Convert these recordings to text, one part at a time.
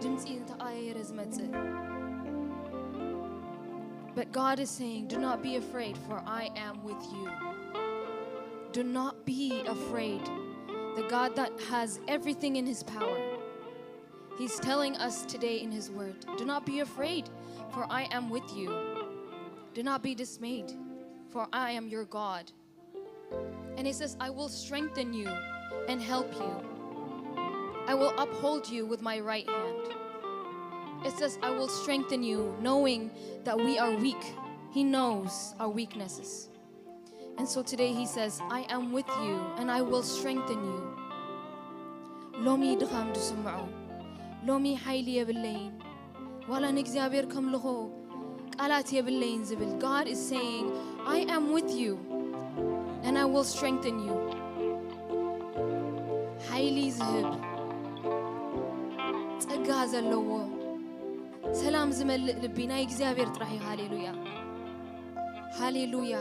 ድምፂ እንተቐያየረ ዝመፅእ። But God is saying, "Do not be afraid, for I am with you." Do not be afraid. The God that has everything in his power. He's telling us today in his word, "Do not be afraid, for I am with you. Do not be dismayed, for I am your God." And he says, "I will strengthen you and help you. I will uphold you with my right hand." It says, "I will strengthen you," knowing that we are weak. He knows our weaknesses. And so today he says, "I am with you and I will strengthen you." ሎሚ ድኻም ዝስምዖ፣ ሎሚ ሓይሊ የብለይን፣ ዋላ ንእግዚኣብሔር ከምልኾ ቃላት የብለይን ዝብል፣ God is saying, "I am with you and I will strengthen you." ሓይሊ ዝህብ፣ ጸጋ ዘለዎ፣ ሰላም ዝመልእ ልቢ ናይ እግዚኣብሔር ጥራሕ እዩ። ሃሌሉያ፣ ሃሌሉያ፣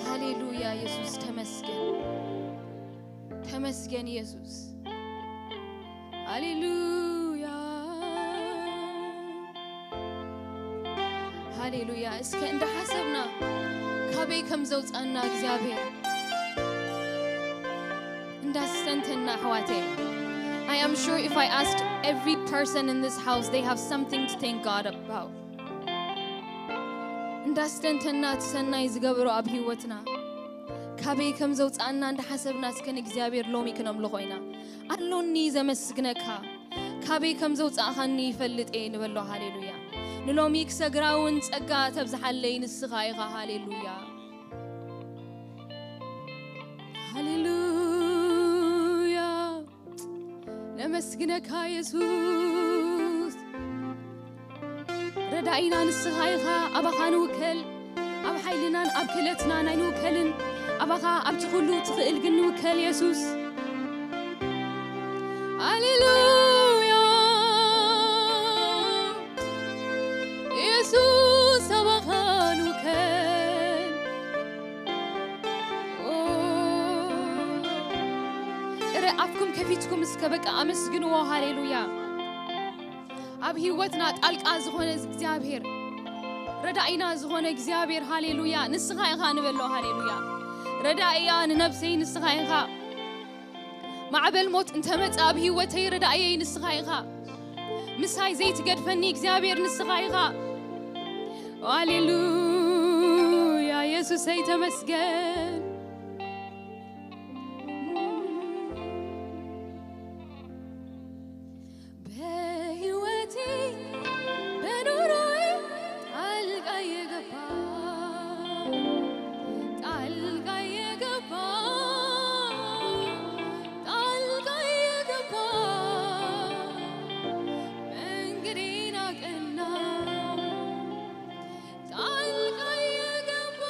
ሃሌሉያ። የሱስ ተመስገን፣ ተመስገን የሱስ። ሃሌሉያ፣ ሃሌሉያ። እስከ እንዳሓሰብና ካበይ ከም ዘውፃና እግዚኣብሔር እንዳስተንተና፣ ኣሕዋተይ፣ I am sure if I asked every person in this house, they have something to thank God about. እንዳስተንተና እቲ ሰናይ ዝገበሮ ኣብ ህይወትና ካበይ ከም ዘውፃና እንዳሓሰብና፣ እስከ ንእግዚኣብሔር ሎሚ ክነምልኾ ኢና። ኣሎኒ ዘመስግነካ፣ ካበይ ከም ዘውፃእኻኒ ይፈልጥ እየ ንበሎ። ሃሌሉያ። ንሎሚ ክሰግራ እውን ጸጋ ተብዝሓለይ ንስኻ ኢኻ። ሃሌሉያ፣ ሃሌሉያ። ነመስግነካ የሱስ። ረዳኢና ንስኻ ኢኻ። ኣባኻ ንውከል። ኣብ ሓይልናን ኣብ ክእለትናን ኣይንውከልን። ኣባኻ ኣብቲ ኩሉ ትኽእል ግን ንውከል የሱስ። ሃሌሉያ፣ የሱስ ኣባኻ ንውከል። ኦ፣ እረ ኣፍኩም ከፊትኩም እስከ በቃ ኣመስግንዎ። ሃሌሉያ። ኣብ ህይወትና ጣልቃ ዝኾነ እግዚኣብሔር፣ ረዳኢና ዝኾነ እግዚኣብሔር፣ ሃሌሉያ፣ ንስኻ ኢኻ ንበሎ። ሃሌሉያ። ረዳኢያ ንነብሰይ ንስኻ ኢኻ። ማዕበል ሞት እንተመጸ ኣብ ህይወተይ ረዳኢየይ ንስኻ ኢኻ። ምሳይ ዘይትገድፈኒ እግዚኣብሔር ንስኻ ኢኻ። ሃሌሉያ፣ የሱሰይ ተመስገን። በህይወቴ በኑሮዬ ጣልቃ የገባ፣ ጣልቃ የገባ፣ ጣልቃ የገባ፣ መንገዴን አቀና። ጣልቃ የገባ፣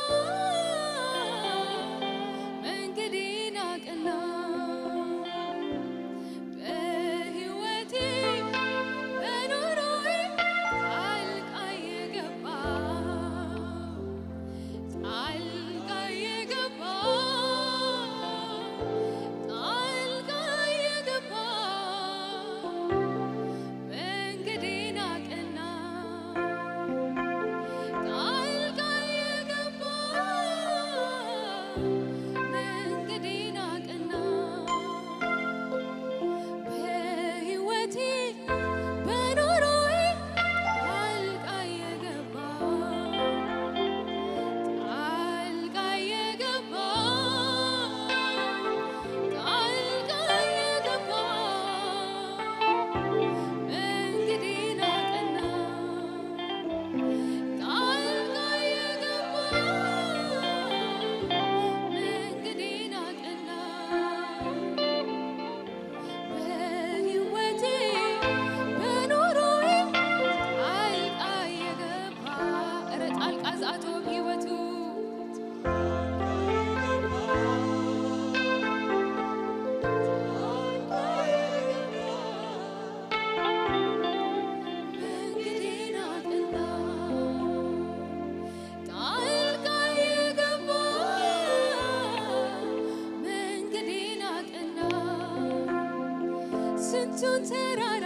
ስንቱን ተራራ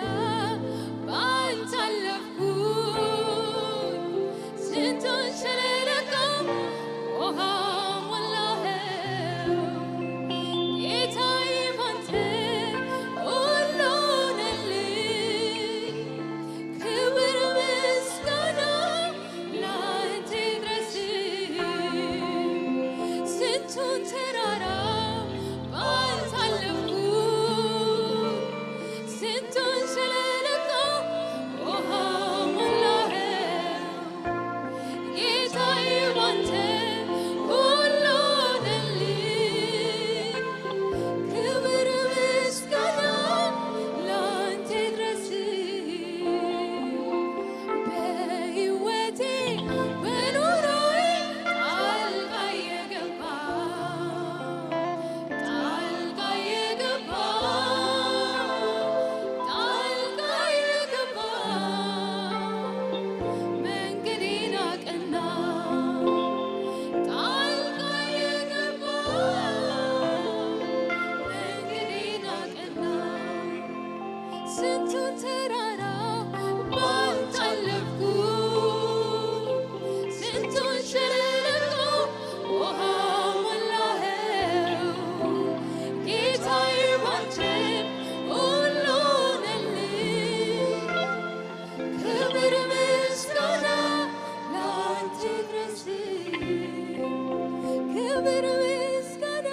ባንተ ኣለፍኩ፣ ስንቱን ሸለቆ ውሃ ሞላኸው። ጌታዬ ባንተ ሁሉ ሆነልኝ፣ ክብር ምስጋና ላንተ ይድረስ። ስንቱን ተራራ ባንተ አለፍኩ፣ ስንቱን ሸለቆ ውሃ ሞላኸው። ጌታዬ ባንተ ሁሉ ሆነልኝ፣ ክብር ምስጋና ላንተ ይድረስ። በሕይወቴ በኑሮዬ ጣልቃ የገባ፣ ጣልቃ የገባ፣ ጣልቃ የገባ፣ መንገዴን አቀና። ጣልቃ የገባ፣ መንገዴን አቀና። ስንቱን ተራራ ባንተ አለፍኩ፣ ስንቱን ሸለቆ ውሃ ሞላኸው። ጌታዬ ባንተ ሁሉ ሆነልኝ፣ ክብር ምስጋና ላንተ ይድረስ። ክብር ምስጋና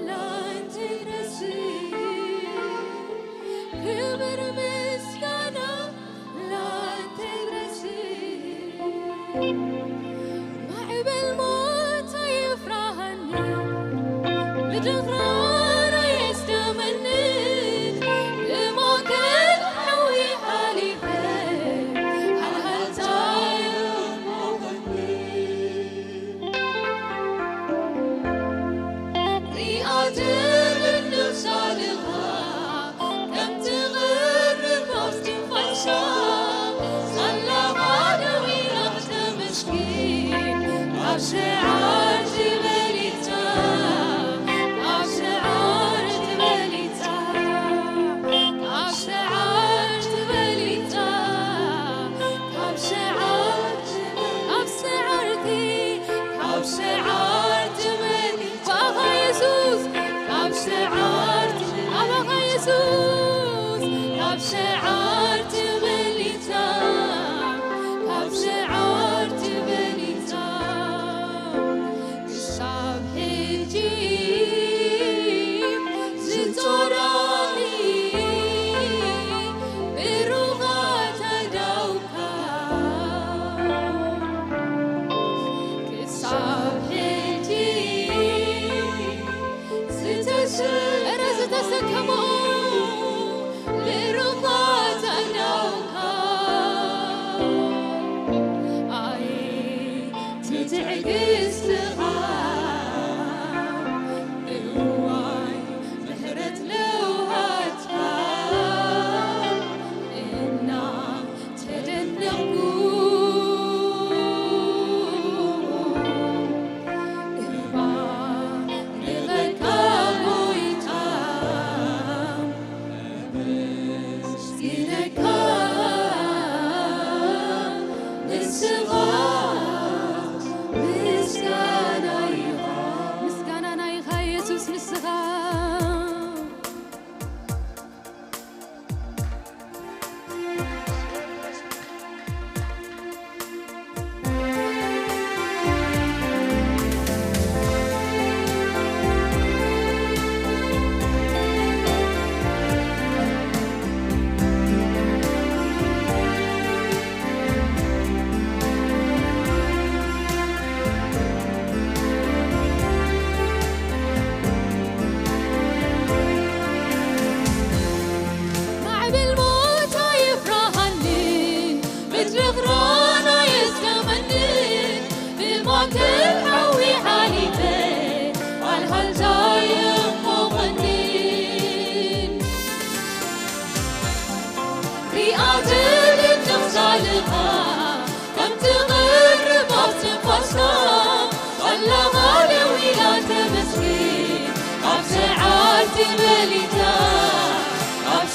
ላንተ ይድረስ፣ ክብር ምስጋና ላንተ ይድረስ። ማዕበል ሞት ኣይፍራሃኒ፣ ምድሪ ፋራ የስደመኒ፣ ብማእከል ሓዊ ሓሊፈ፣ ሃልሃልታ የሞቐኒ። ሪኣ ትብል ነፍሳ ልኻ፣ ከም ትቐርብ ኣብ ትንፋሳ፣ ሳላኻ ደው ኢላ ተመስጊን፣ ኣብ ስዓር ትበሊታ፣ ኣብ ስዓር ትበሊታ፣ ኣብ ስዓር ትበሊታ፣ ኣብ ስዓር፣ ኣብ ስዓርቲ፣ ኣብ ስዓር ትበሊ፣ ባኻ የሱስ፣ ኣብ ስዓር፣ ኣባኻ የሱስ፣ ኣብ ስዓር ትበሊታ፣ ኣብ ስዓር ትበሊታ። ክሳብ ሕጂ ዝጾራኒ ብሩኻት ኣእዳውካ፣ ክሳብ ሕጂ ዝተሰ-፣ እረ ዝተሰከሞ ብሩኻት ኣእዳውካ ኣይ ትዕግስትኻ እዋይ ምሕረት ለውሃትካ እና ተደነቕኩ። እባርኸካ ጎይታ፣ ኣመስግነካ ንስኻ ምስጋና ኢኻ። ምስጋና ናይኻ የሱስ ንስኻ። ማዕበል ሞት ኣይፍራሃኒ፣ ምድሪ ፋራ የስደመኒ፣ ብማእከል ሓዊ ሓሊፈ፣ ሃልሃልታ የሞቐኒ። ሪኣ ትብል ነፍሳ ልኻ፣ ከም ትቐርብ ኣብ ትንፋስካ፣ ሳላኻ ደው ኢላ ተመስግን፣ ኣብ ስዓር ትበሊታ፣ ኣብ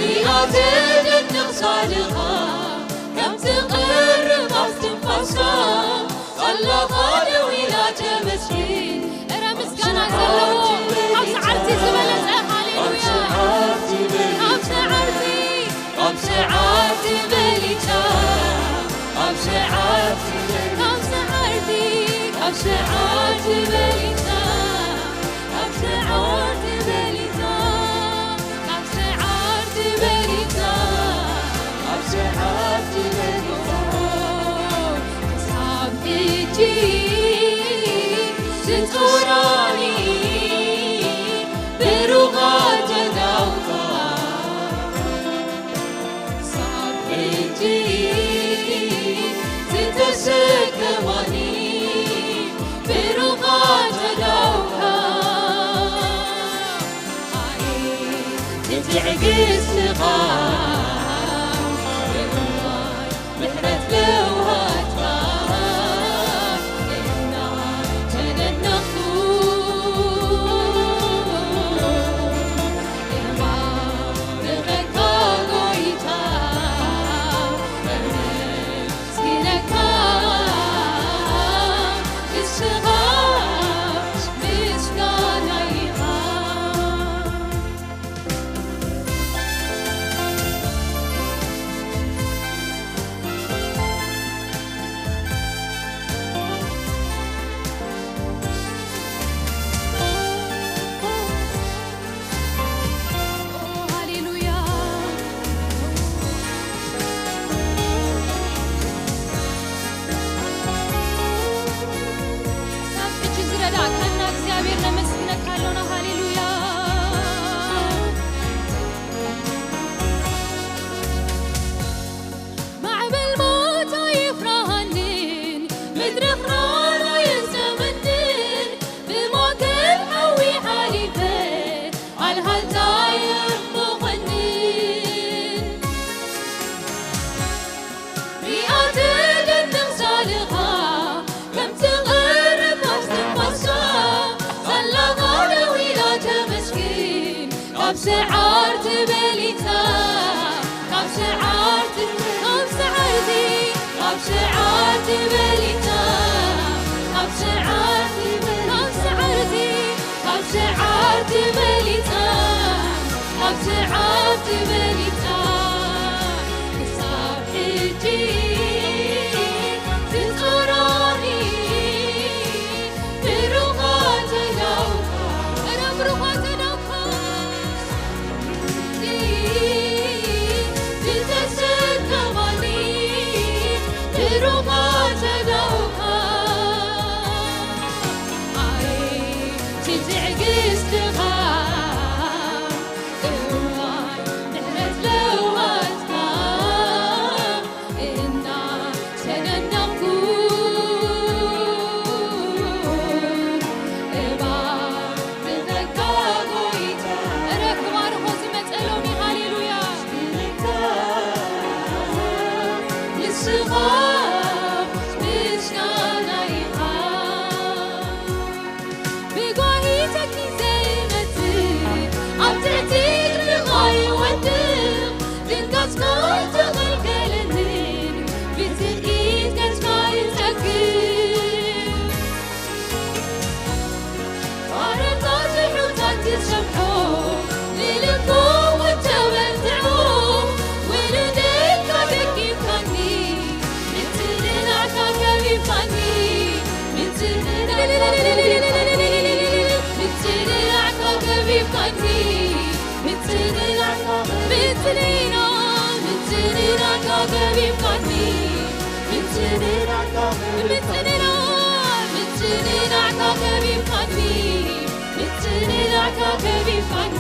ሪኣ ተደንቕ ሳልኻ፣ ከም ትቐርብ ኣፍ ትንፋስካ፣ ሳላኻ ደው ኢላ ተመስግን። እረ ምስጋና ዘለዎ፣ ካብ ሰዓርቲ ዝበለጸ፣ ሃሌሉያ። ካብ ሰዓርቲ፣ ካብ ሰዓርቲ በሊታ፣ ካብ ሰዓርቲ፣ ካብ ሰዓርቲ፣ ካብ ሰዓርቲ በሊታ፣ ካብ ሰዓርቲ በሊታ፣ ካብ ሰዓርቲ በሊታ፣ ካብ ሰዓርቲ በሊታ፣ ክሳብ ሕጂ ዝጾራኒ ብሩኻት ኣእዳውካ፣ ክሳብ ሕጂ ዝተሰከማኒ ብሩኻት ኣእዳውካ፣ ኣይ ትዕግስትኻ፣ ምሕረት ለውሃትካ እናተደነቕኩ፣ እባርኸካ ጎይታ፣ እመስግነካ፣ ንስኻ ምስጋና ኢኻ። ሃሌሉያ። ክሳብ ሕጂ ዝረዳእካና እግዚኣብሔር ነመስግነካ ኣሎና። ሃሌሉያ። ማዕበል ሞት ኣይፍርሃንን፣ ምድሪ ክራር ኣየስደመንን፣ ብማእከል ሓዊ ሓሊፈ፣ ኣልሃልታ የሞኸንን። ሪኣ ተደንቕ ሳልኻ፣ ከም ትቐርብ ኣፍ ትንፋስካ፣ ሳላኻ ደው ኢላ ተመስግን። ካብ ሰዓርቲ በሊታ፣ ካብ ሰዓርቲ፣ ካብ ሰዓርቲ፣ ካብ ሰዓርቲ በሊታ፣ ካብ ሰዓርቲ፣ ካብ ሰዓርቲ፣ ካብ ሰዓርቲ በሊታ፣ ካብ ሰዓርቲ በሊታ፣ ክሳብ ሕጂ ትጾሮኒ ብሩኻት ኣእዳውካ፣ እረ ብሩኻት ኣእዳውካ ዝተሰከማኒ ብሩኻት ኣእዳውካ፣ ኣይ ትዕግስትኻ፣ እዋይ ምሕረት ለውሃትካ፣ እናተደነቕኩ እባርኸካ ጎይታ። እረ ክባርኾ ዝመጸ ሎሚ፣ ሃሌሉያ። ንስኻ ምስጋና ኢኻ። ብጓሂ ተኪዘ ይመጽእ፣ ኣብ ትሕቲ እግርኻ ይወድቕ፣ ድንጋጽካ ኣይተኸልከለንን፣ ብትርኢት ገጽካ ይጸግብ። ኣረታ ትሑታት ትሰምዖ፣ ንልቦም እተበርትዖ፣ ውሉደይካ ደጊፍካኒ፣ ምትንናዕካ ከቢብካኒ፣ ምትንናዕካ ከቢብካኒ፣ ምትንናዕካ ከቢብካኒ፣ ምትንናዕካ፣ ምትንና-፣ ምትንናዕካ ከቢብካኒ፣ ምትንናዕካ፣ ምትንና-፣ ምትንናዕካ ከቢብካኒ፣ ምትንናዕካ ከቢብካኒ፣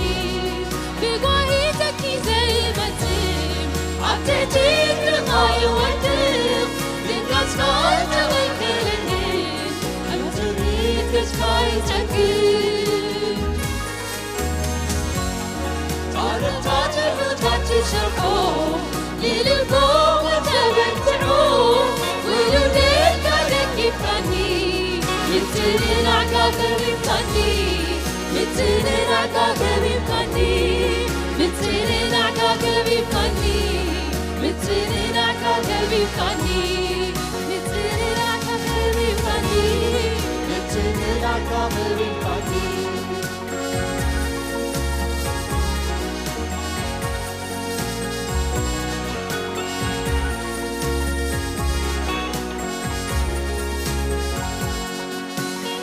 ብጓሂ ተኪዘ ይመጽእ፣ ኣብ ትሕቲ እግርኻ ይወድቕ፣ ድንጋጽካ ኣይተኸልከለንን፣ ኣብ ትርኢት ገጽካ ይጸግብ። ኣረታ ትሑታት ትሰርዖ፣ ንልቦም እተበርትዖ፣ ውሉደይካ ደጊፍካኒ፣ ምትንናዕካ ከቢብካኒ፣ ምትንናዕካ ከቢብካኒ፣ ምትንናዕካ ይብቃኒ፣ ንጽላልካ ክብሪ ይብቃኒ፣ ንጽላልካ ክብሪ ይብቃኒ።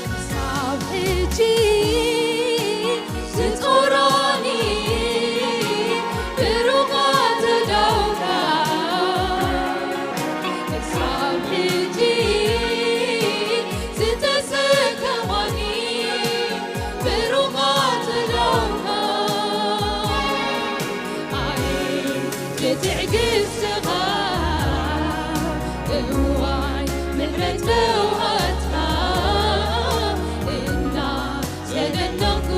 ክሳብ ሕጂ ዝጾራኒ ብሩቓት ኣእዳውካ፣ ክሳብ ሕጂ ዝተሰከማኒ ብሩቓት ኣእዳውካ፣ ኣይ ትዕግስትኻ እዋይ ምሕረት ለውሃትካ እና ተደነቕኩ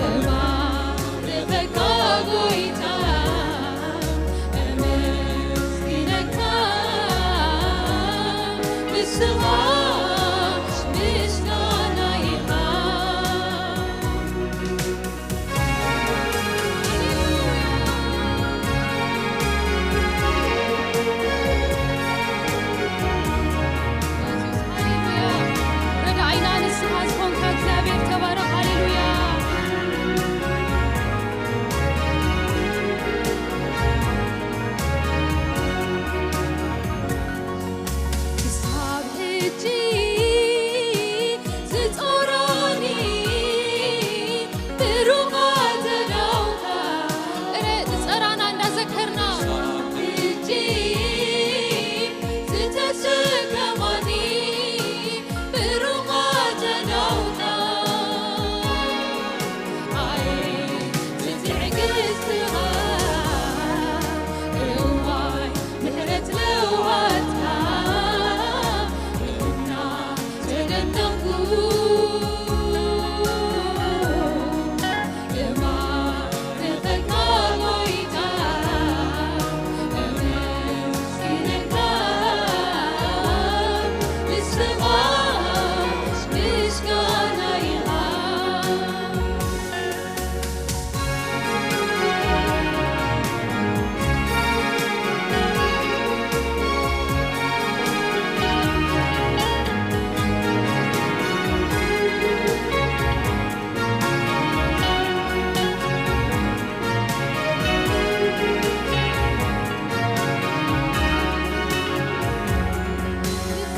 እባርኸካ ጎይታ እመስግነካ ንስኻ ምስጋና ኢኻ። ረዳኢና ንስኻ ዝኾንካ እግዚኣብሔር ተባረኽ። ሃሌሉያ። ክሳብ ሕጂ ዝጾሮኒ ብሩኻት ኣእዳውካ፣ እረ ዝጸራና እንዳዘከርና፣ ሕጂ ዝተሰከማኒ ብሩኻት ኣእዳውካ፣ ኣይ ትዕግስትኻ፣ እዋይ ምሕረት ለውሃትካ እና ተደነቕኩ እባርኸካ ጎይታ፣ እመስግነካ ንስኻ ምስጋና ኢኻ።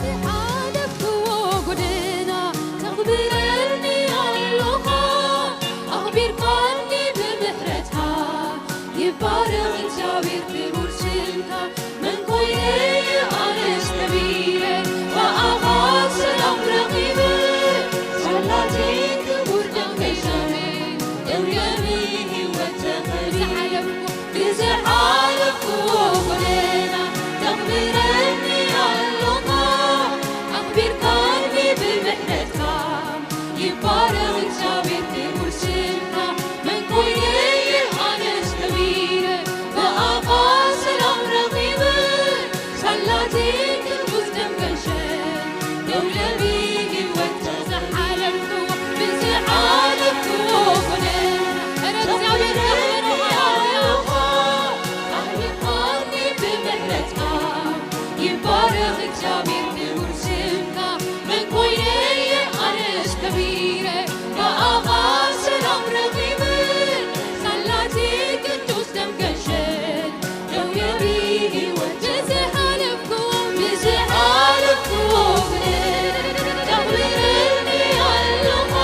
ዝሓለፍክዎ ጎደና ተኽብረኒ ኣሎኻ፣ ኣኽቢርካኒ ብምሕረትካ። ይባረኽ እግዚኣብሔር ክቡር ስምካ። መን ኮይነ ኣነስ ከቢረ፣ ብኣኻ ሰላም ረኺበ። ሳላቲ ክቡር ደም ገይሰኒ፣ ደው የሚ ህይወት ተኸሊለ። ብዝሓለፍኩዎ ጎደና ተኽብረኒ ኣሎኻ፣ ኣኽቢርካኒ ብምሕረትካ። ይባረኽ እግዚኣብሔር ክቡር ስምካ። መን ኮይነ ኣነስ ከቢረ፣ ብኣኻ ሰላም ረኺበ። ሳላቲ ቅዱስ ደም ገይሰኒ፣ ደው የሚ ህይወት ተኸሊለ። ዝሓለፍክዎ፣ ብዝሓለፍክዎ ጎደና፣ እረ እግዚኣብሔር ከኽብሮ፣ ሃሌሉያ። ኣኽቢርካኒ ብምሕረትካ። ይባረኽ እግዚኣብሔር ክቡር ስምካ። መን ኮይነ ኣነስ ከቢረ፣ ብኣኻ ሰላም ረኺበ። ሳላቲ ቅዱስ ደም ገይሰኒ፣ ደው የሚ ህይወት ተኸሊለ። ብዝሓለፍክዎ፣ ብዝሓለፍክዎ ተኽብረኒ ኣሎኻ፣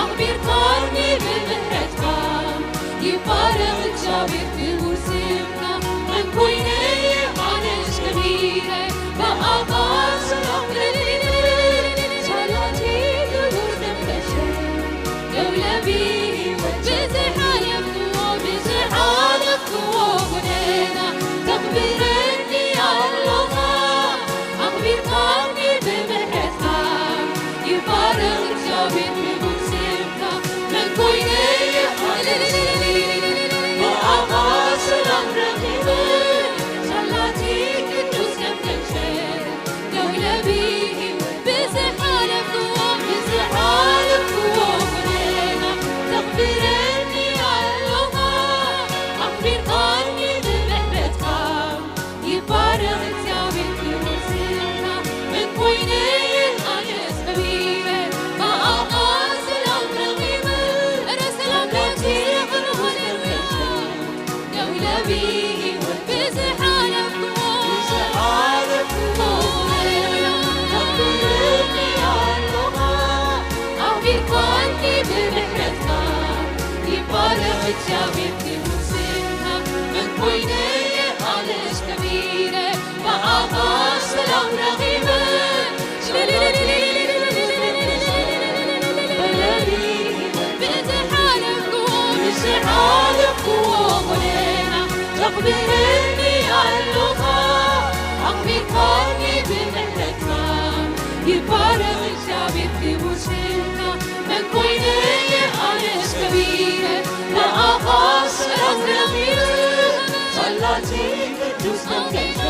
ኣኽቢርካኒ ብምሕረትካ። ይባረኽ እግዚኣብሔር ክቡር ስምካ። መን ኮይነ ኣነስ ከቢረ፣ ብኣኻ ሰላም ረኺበ። ሳላቲ ክቡር ደም ገይሰኒ፣ ደው የሚ ህይወት ብዝሓለፍክዎ፣ ብዝሓለፍክዎ ጎደና ተኽብረኒ ኣሎኻ፣ ኣኽቢርካኒ ብምሕረትካ። ይባረኽ እግዚኣብሔር ክቡር ስምካ። መን ኮይነ ኣነስ ብኣኻ ሰላም ረኺበ። ሳላቲ ቅዱስ ደም ገይሰኒ፣ ደው የሚ ህይወት ብዝሓለፍክዎ፣ ብዝሓለፍክዎ ጎደና እግዚኣብሔር ክቡር ስምካ፣ መን ኮይነ ኣነስ ከቢረ፣ ብኣኻ ሰላም ረኺበ። ብዝሓለፍኩዎ፣ ብዝሓለፍኩዎ ጎደና፣ ተኽብረኒ ኣሎኻ፣ ኣኽቢርካኒ ብምሕረትካ። ይባረኽ እግዚኣብሔር ክቡር ስምካ፣ መን ኮይነ ኣነስ ከቢረ፣ ብኣኻ ሰላም ረኺበ። ሳላቲ ቅዱስ መንፈስካ፣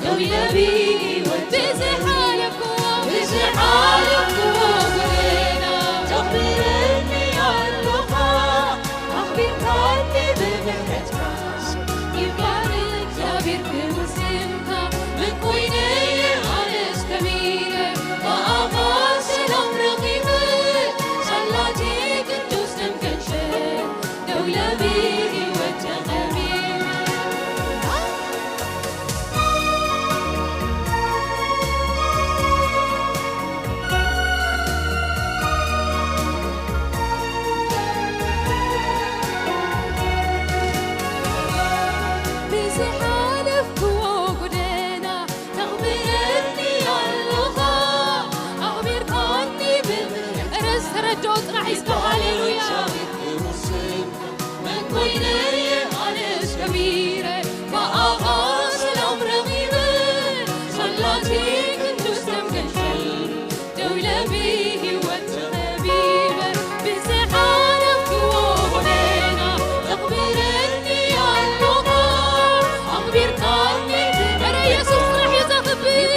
ደው ኢለ ብህይወት ብዝሓለፍኩዎ፣ ብዝሓለፍኩዎ ጎደና፣ ተኽብረኒ ኣሎኻ፣ ኣኽቢርካኒ ብምሕረትካ። ይባረኽ እግዚኣብሔር ክቡር ስምካ፣ መን ኮይነ ኣነስ ከቢረ፣ ብኣኻ ሰላም ረኺበ። ሳላቲ ቅዱስ ደምከልከ፣ ደው ኢለ ብህይወት ተኸቢረ። ብዝሓለፍኩዎ ጎደና ተኽብረኒ ኣሎኻ፣ ኣኽቢርካኒ ብምህረት። ርስ ተረድኦ ጥራሕ ይስበ። ሃሌሉያ። መን ኮይነ ኣነስ ከቢረ፣ ብኣኻ ሰላም ረኺበ። ሳላቲ ቅዱስ ደምከልከል፣ ደው ኢለ ብህይወት ተኸቢበ። ብዝሓለፍኩዎ ጎደና ተኽብረኒ ኣሎኻ፣ ኣኽቢርካኒ። ኧረ የሱስ ጥራሕ እዩ ዘኽብር።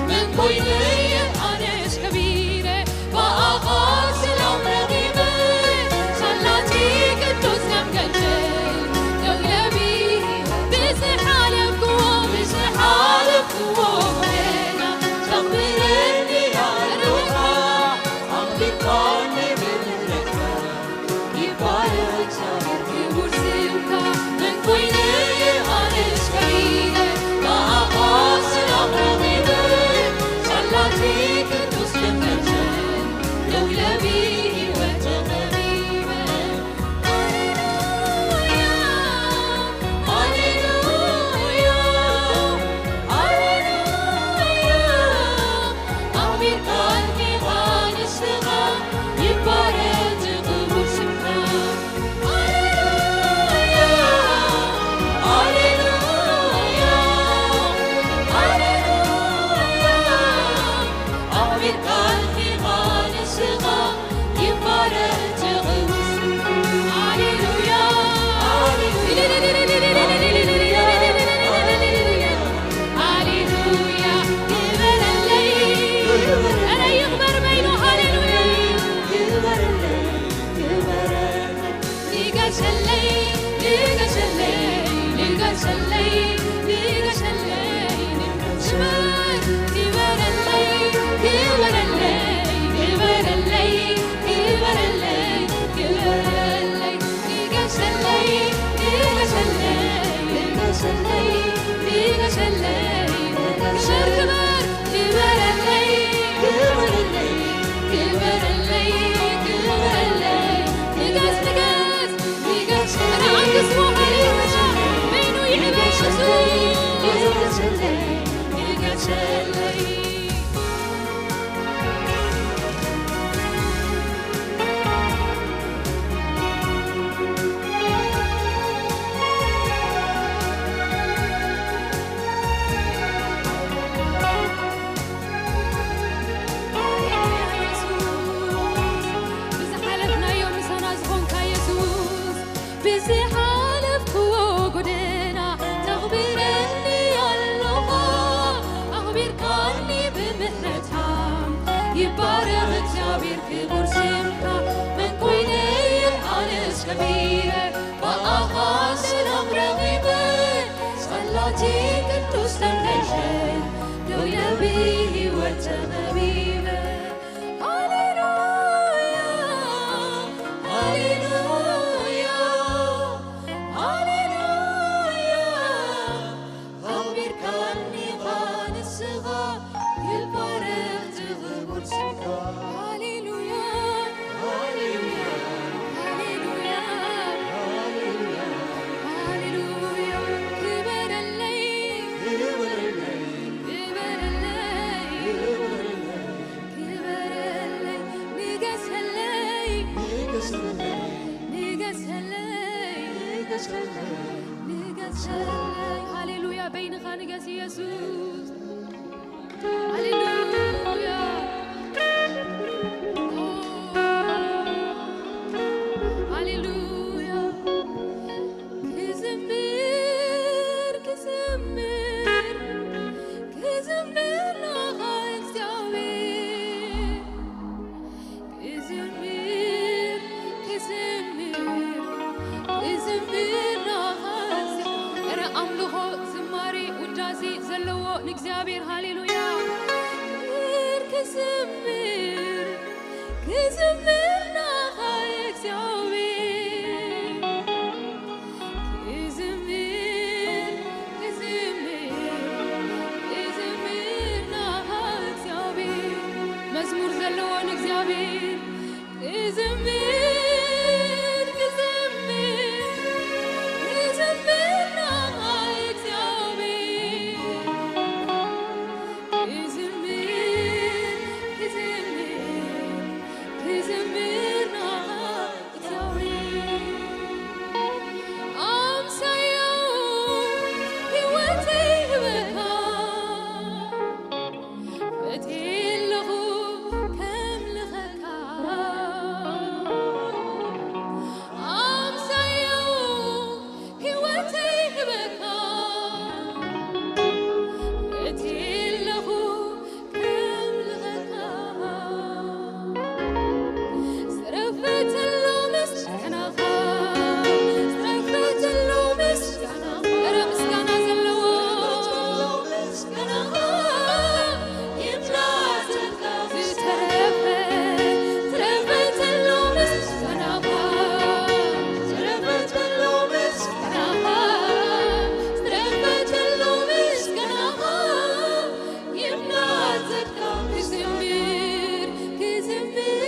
መን ኮይነ ኣነስ ከቢረ፣ ብኣኻ ሰላም ረኺበ። ሳላቲ ቅዱስ ደምከልከል፣ ደው ኢለ ብዝሓለፍኩዎ፣ ብዝሓለፍኩዎ ጎደና፣ ተኽብረኒ ኣሎኻ፣ ኣኽቢርካኒ ብምህረትካ። ይባረኽ እግዚኣብሔር ክቡር ስምካ፣ መን ኮይነ ኣነስ ከቢረ፣ ብኣኻ ሰላም ረኺበ። ሳላቲ ቅዱስ ደምከልከል፣ ደው ኢለ ብህይወት ተኸቢበ። ሃሌሉያ፣ ሃሌሉያ፣ ሃሌሉያ። ኣኽቢርካኒ ንስኻ፣ ይባረኽ ክቡር ስምካ። ሃሌሉያ፣ ሃሌሉያ፣ ሃሌሉያ። ኣኽቢርካኒ ንስኻ፣ ይባረኽ ክቡር ስምካ። ሃሌሉያ፣ ሃሌሉያ፣ ሃሌሉያ። ክበረለይ፣ ኧረ ይኽበር በይኑ። ሃሌሉያ። ንገሰለይ፣ ንገሰለይ፣ ንገሰለይ፣ ንገሰለይ፣ ንገሰለይ። ክበረለይ፣ ክበረለይ፣ ክበረለይ፣ ክበረለይ፣ ክበረለይ። ንገሰለይ፣ ንገሰለይ፣ ንገሰለይ፣ ንገሰለይ። ክበር፣ ክበር፣ ክበረለይ፣ ክበረለይ፣ ክበረለይ፣ ክበረለይ። ንገስ፣ ንገስ፣ ንገስ። ኧረ ኣንግስዎ፣ ሃሌሉያ። በይኑ ይዕበ የሱስ። ንገሰለይ፣ ንገሰለይ። ብዝሓለፍናዮ ምሳና ዝኾንካ የሱስ፣ ብዝሓለፍክዎ ጎደና ተኽብረኒ ኣለኻ፣ ኣኽቢርካኒ ብምሕረትካ። ይባረኽ እግዚኣብሔር ክቡር ስምካ፣ መን ኮይነ ኣነስ ከቢረ፣ ብኣኻ ሰላም ረኺበ። ጸላቲ ቅዱስ ተንበሸ፣ ደው ኢለ ብህይወት ተኸቢበ። ሃሌሉያ፣ ሃሌሉያ፣ ሃሌሉያ። ኣኽቢርካኒ ኢኻ ንስኻ፣ ይባረኽ እቲ ክቡር ስምካ። ሃሌሉያ፣ ሃሌሉያ። ንገሰለይ። ሃሌሉያ፣ በይንኻ ንገስ ኢየሱስ። ሃሌሉያ። ኦ፣ ሃሌሉያ። ክዝምር፣ ክዝምር፣ ክዝምር ናኻ እግዚኣብሔር። ክዝምር፣ ክዝምር፣ ክዝምር ናኻ እግዚኣብሔር። እረ ኣምልኾ፣ ዝማሬ፣ ውዳሴ ዘለዎ ንእግዚኣብሔር። ሃሌሉያ። ክዝምር፣ ክዝምር ናኻ እግዚኣብሔር። ክዝምር፣ ክዝምር፣ ክዝምር ናኻ እግዚኣብሔር። መዝሙር ዘለዎ ንእግዚኣብሔር። ክዝምር፣ ክዝምር፣ ክዝምር ናኻ እግዚኣብሔር። ክዝምር፣ ክዝምር፣ ክዝምር ናኻ እግዚኣብሔር። ኣምሳያ ህይወተይ ይህበካ፣ ፈትየ ኣለኹ ከምልኸካ። ኣምሳያ ህይወተይ ይህበካ፣ ፈትየ ኣለኹ ከምልኸካ። ዝተረፈ ዘሎ ምስጋናኻ፣ ዝተረፈ ዘሎ ምስጋናኻ፣ እረ ምስጋና ዘለዎ ምስጋናኻ ይብላዕ ዘልካ። ዝተረፈ፣ ዝተረፈ ዘሎ ምስጋናኻ፣ ዝተረፈ ዘሎ ምስጋናኻ፣ ዝተረፈ ዘሎ ምስጋናኻ ይብላዕ ዘልካ። ክዝምር፣ ክዝምር፣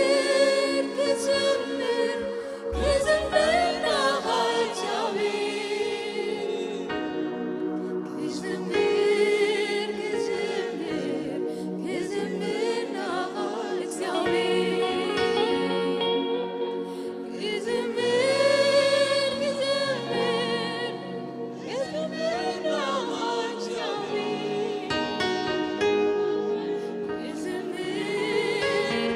ክዝምር፣ ክዝምር ናኻ እግዚኣብሔር። ክዝምር፣ ክዝምር፣ ክዝምር ናኻ እግዚኣብሔር። ክዝምር፣ ክዝምር፣ ክዝምር ናኻ እግዚኣብሔር። ክዝምር፣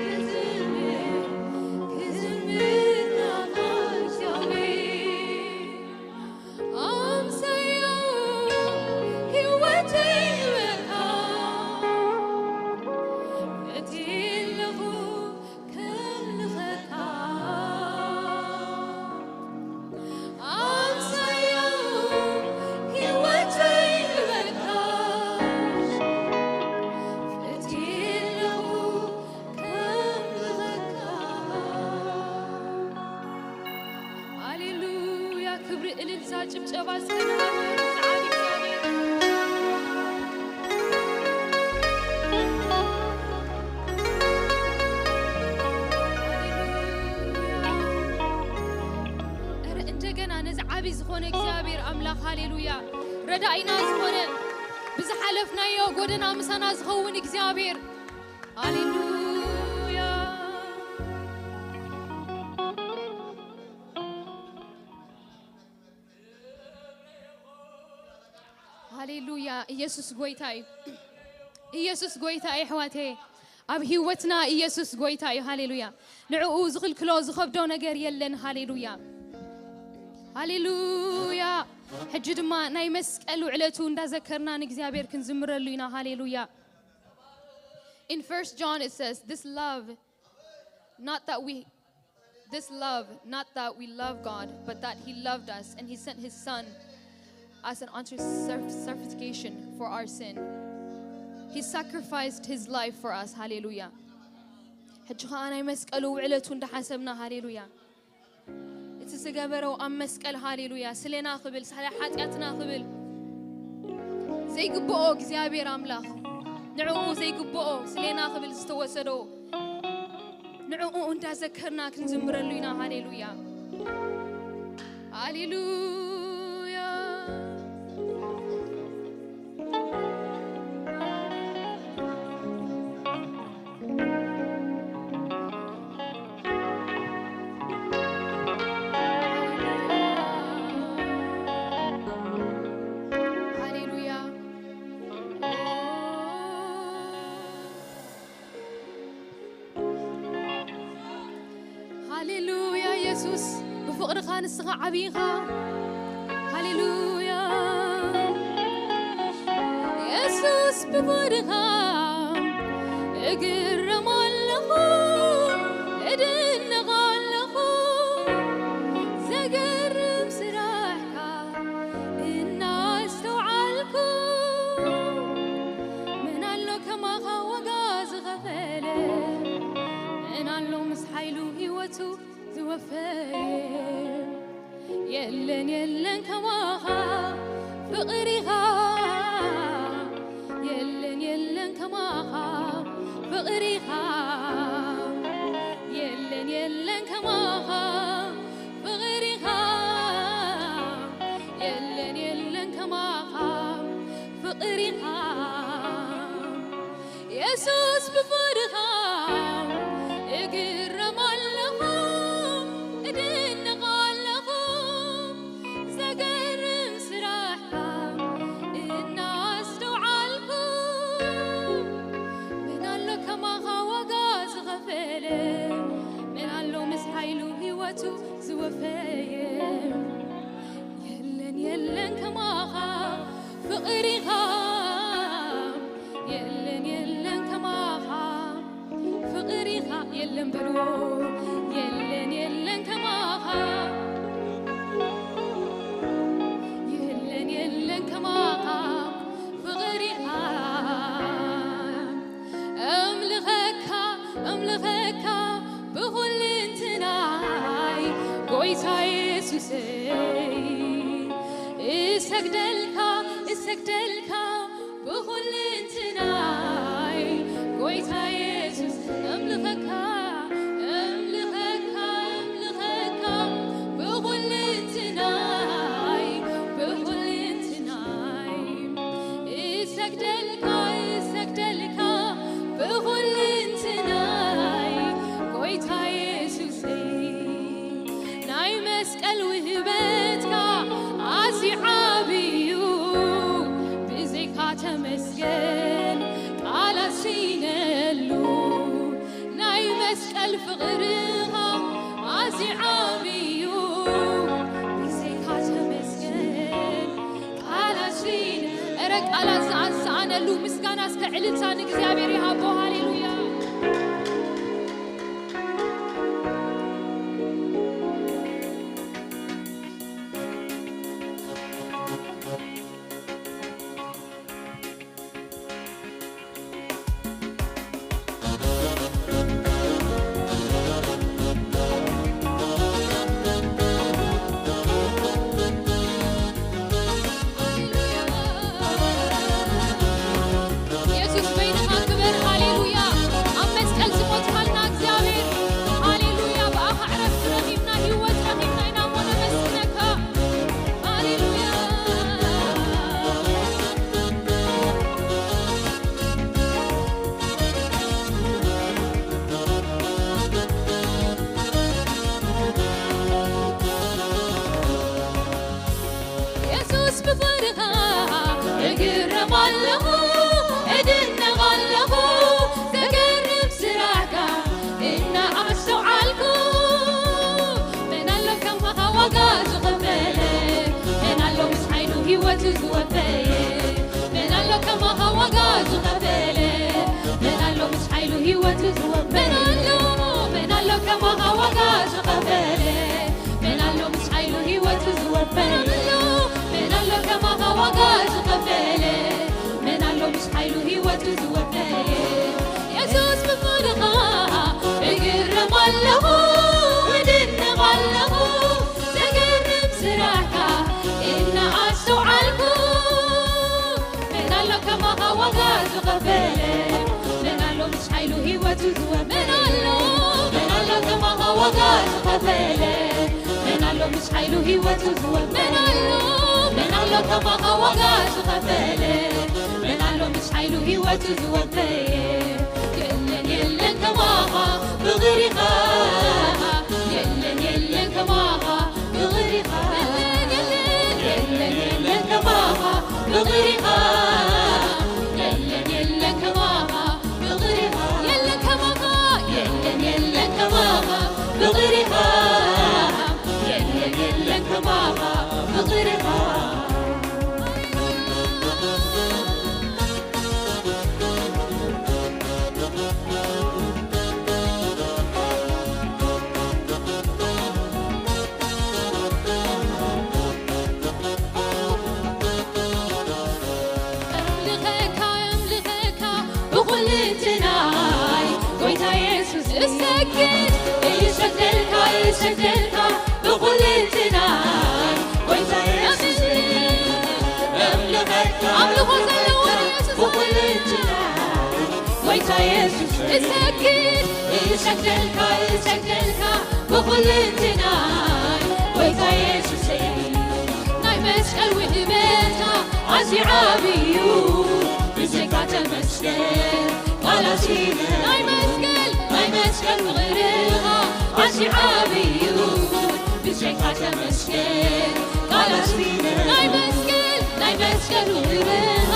ክዝምር፣ ክዝምር ናኻ እግዚኣብሔር። ኣምሳያ ህይወተይ ይህበካ፣ ፈትየ ኣለኹ ከምልኸካ። ኣምሳያ ህይወተይ ይህበካ፣ ፈትየ ኣለኹ ከምልኸካ። ሃሌሉያ! ክብሪ፣ እልልታ፣ ጭብጨባ እስከ ንሃቦ ንዝዓቢ እግዚኣብሔር። ሃሌሉያ! እረ እንደገና ነዚ ዓቢ ዝኾነ እግዚኣብሔር ኣምላኽ፣ ሃሌሉያ! ረዳኢና ዝኾነ፣ ብዝሓለፍናዮ ጎደና ምሳና ዝኸውን እግዚኣብሔር፣ ሃሌሉያ። ሃሌሉያ። ኢየሱስ ጎይታ እዩ። ኢየሱስ ጎይታ እዩ፣ ኣሕዋተየ። ኣብ ህይወትና ኢየሱስ ጎይታ እዩ። ሃሌሉያ። ንዕኡ ዝኽልክሎ ዝኸብዶ ነገር የለን። ሃሌሉያ። ሃሌሉያ። ሕጂ ድማ ናይ መስቀል ውዕለቱ እንዳዘከርና ንእግዚኣብሔር ክንዝምረሉ ኢና። ሃሌሉያ። In First John it says, this love, not that we, this love, not that we love God, but that He loved us and He sent His Son as an answer certification for our sin. He sacrificed His life for us. ሃሌሉያ። ሕጂ ኸዓ ናይ መስቀሉ ውዕለቱ እንዳሓሰብና፣ ሃሌሉያ። እቲ ዝገበሮ ኣብ መስቀል፣ ሃሌሉያ፣ ስሌና ክብል፣ ስለ ሓጢኣትና ክብል፣ ዘይግብኦ እግዚኣብሔር ኣምላኽ፣ ንዕኡ ዘይግብኦ ስሌና ክብል ዝተወሰዶ፣ ንዕኡ እንዳዘከርና ክንዝምረሉ ኢና። ሃሌሉያ። ሃሌሉያ። ሃሌሉያ የሱስ፣ ብፍቕርኻ ንስኻ ዓብዪኻ። ሃሌሉያ የሱስ፣ ብፍቕርኻ እግረም ኣለኹ፣ እድነቕ ኣለኹ። ዘገርም ስራሕካ እናስተውዓልኩ፣ መን ኣሎ ከማኻ ዋጋ ዝኸፈለ? መን ኣሎ ምስ ሓይሉ ህይወቱ ዝወፈየ? የለን የለን ከማኻ ፍቕሪኻ፣ የለን የለን ከማኻ ፍቕሪኻ፣ የለን የለን ከማኻ ፍቕሪኻ፣ የለን የለን ከማኻ ፍቕሪኻ። የሱስ ብፍቕርኻ እግረም ኣለኹ፣ እድነቕ ኣለኹ። ዘገርም ስራሕካ እናስተውዓልኩ፣ መን ኣሎ ከማኻ ዋጋ ዝኸፈለ? መን ኣሎ ምስ ሓይሉ ህይወቱ ዝወፈየ? የለን የለን ከማኻ ፍቕሪኻ፣ የለን የለን ከማኻ ፍቕሪኻ። የለን በልዎ፣ የለን የለን ከማኻ፣ የለን የለን ከማኻ ፍቕሪኻ። እምልኸካ፣ እምልኸካ ብኹልንትናይ ጎይታ የሱሰይ፣ እሰግደልካ፣ እሰግደልካ ብኹልንትናይ ጎይታ የሱስ። እምልኸካ፣ እምልኸካ፣ እምልኸካ ብኹልንትናይ፣ ብኹልንትናይ እሰግደልካ፣ እሰግደልካ ብኹልንትናይ ጎይታ የሱሰይ። ናይ መስቀል ውህበትካ ኣዝዩ ዓብዩ፣ ብዘይካ ተመስገን ቃላት ስኢነሉ። ናይ መስቀል ፍቕርኻ ኣዝዩ ዓብዩ፣ ብዘይካ ተመስገን ቃላት ስኢነ። እረ ቃላት ዝኣ-፣ ዝሰኣነሉ ምስጋና እስከ ዕልልታ ንእግዚኣብሔር ይሃቦ። ሃሌሉያ። የሱስ በይንኻ ክበር። ሃሌሉያ። ኣብ መስቀል ዝሞትካልና እግዚኣብሔር፣ ሃሌሉያ፣ ብኣኻ ዕረፍቲ ረኺብና፣ ህይወት ረኺብና ኢና እሞ ነመስግነካ። ሃሌሉያ። የሱስ ብፍቕርኻ እግረም ኣለኹ፣ እድነቕ ኣለኹ፣ ዘገርም ስራሕካ እናኣስተውዓልኩ። መን ኣሎ ከማኻ ዋጋ ዝኸፈለ? መን ኣሎ ምስ ሓይሉ ህይወቱ ዝወፈየ? መን ኣሎ ከማኻ ዋጋ ዝኸፈለ? መን ኣሎ ምስ ሓይሉ ህይወቱ ዝወፈየ? መን ኣሎ? መን ኣሎ ከማኻ ዋጋ ዝኸፈለ? መን ኣሎ ምስ ሓይሉ ህይወቱ ዝወፈየ? መን ኣሎ? መን ኣሎ ከማኻ ዋጋ ዝኸፈለ? መን ኣሎ ምስ ሓይሉ ህይወቱ ዝወፈየ? የሱስ ብፍቕርኻ እግረም ኣለኹ፣ እድነቕ ኣለኹ፣ ዘገርም ስራሕካ እናኣስተውዓልኩ። መን ኣሎ ከማኻ ዋጋ ዝኸፈለ? መን ኣሎ ምስ ሓይሉ ህይወቱ ዝወ-፣ መን ኣሎ? መን ኣሎ ከማኻ ዋጋ ዝኸፈለ? መን ኣሎ ምስ ሓይሉ ህይወቱ ዝወ-፣ መን ኣሎ? መን ኣሎ ከማኻ ዋጋ ዝኸፈለ? መን ኣሎ ምስ ሓይሉ ህይወቱ ዝወፈየ? የለን የለን ከማኻ ፍቕሪኻ፣ የለን የለን ከማኻ ፍቕሪኻ፣ የለን የለን የለን ከማኻ ፍቕሪኻ፣ የለን የለን ከማኻ ፍቕሪኻ፣ የለን ከማኻ፣ የለን የለን ከማኻ ፍቕሪኻ የለን የለን ከማኻ ፍቕሪኻ። እምልኸካ እምልኸካ ብኹልንትናይ ጎይታ የሱስ እሰግድ እሰግደልካ እሰግደልካ ብኹልንትናይ ጎይታ የሱስ እምልኸካ ኣምልኾ ዘለዎ የሱስ ብኹልንትናይ ጎይታ የሱስ እሰግድ እሰግደልካ እሰግደልካ ብኹልንትናይ ጎይታ የሱስ ናይ መስቀል ውህበትካ ኣዝዩ ዓብዩ ብዘይካ ተመስገን ቃላሲነ ናይ መስቀል ናይ መስቀል ፍቕርኻ ኣዝዩ ዓብዩ ብዘይካ ተመስገን ቃላሲነ ናይ መስቀል ናይ መስቀል ውህበትካ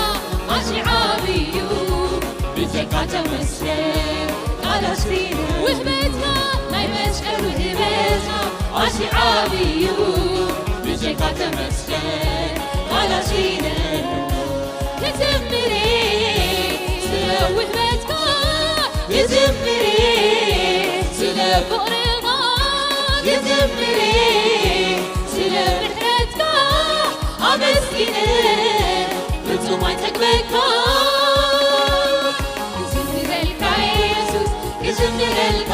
ኣዝዩ ዓብዩ ብዘይካ ተመስገን ቃላሲነ ውህበትካ ናይ መስቀል ውህበትካ ኣዝዩ ዓብዩ ብዘይካ ተመስገን ቃላሲነ ክዝምር ስለ ውህበትካ ክዝምር ስለ ፍቕርኻ ክዝምር ስለ ምሕረትካ ኣመስጊነ ፍጹም ኣይጠግበካ ክዝምረልካ የሱስ ክዝምረልካ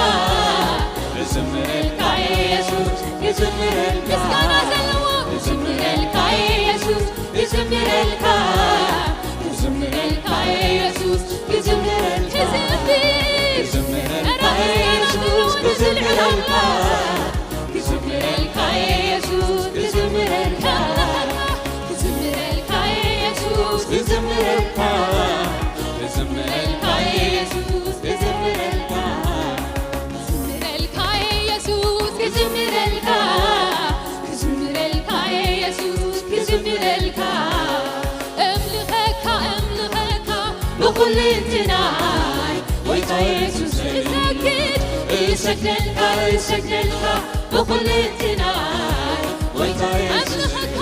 ክዝምረልካ የሱስ ክዝምረልካ ምስጋና ዘለዎ ክዝምረልካ የሱስ ክዝምረልካ ክዝምረልካ የሱስ ክዝምረልካ ክዝምረልካ የሱስ ክዝምረልካ ክዝምረልካ የሱስ ክዝምረልካ ክዝምረልካ የሱስ ክዝምረልካ ክዝምረልካ የሱስ ክዝምረልካ ክዝምረልካ የሱስ ክዝምረልካ ክዝምረልካ የሱስ ክዝምረልካ እምልኸካ እምልኸካ ብኹልንትናይ ጎይታ የሱስ እሰግድ እሰግደልካ እሰግደልካ ብኹልንትናይ ጎይታ የሱስ እምልኸካ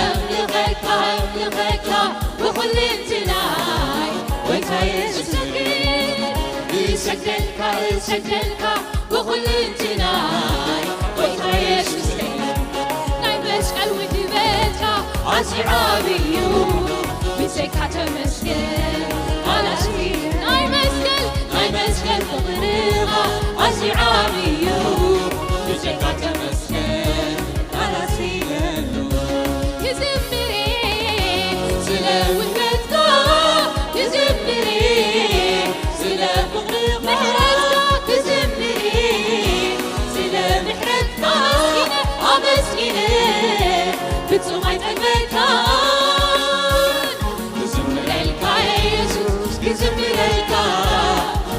እምልኸካ እምልኸካ ብኹልንትናይ ጎይታ የሱስ እሰግድ እሰግደልካ እሰግደልካ ብኹልንትናይ ጎይታ የሱስ ናይ መስቀል ውህበትካ ኣዝዩ ዓብዩ ብዘይካ ተመስገን ኣላሲ ናይ መስቀል ናይ መስቀል ፍቕርኻ ኣዝዩ ዓብዩ ብዘይካ ተመስገን ኣላሲ የሉ ክዝምር ስለ ውህበትካ ክዝምር ስለ ፍቕርኻ ክዝምር ስለ ምሕረትካ ኣመስጊነ ፍጹም ኣይጠግበካን ክዝምረልካ የሱስ ክዝምረልካ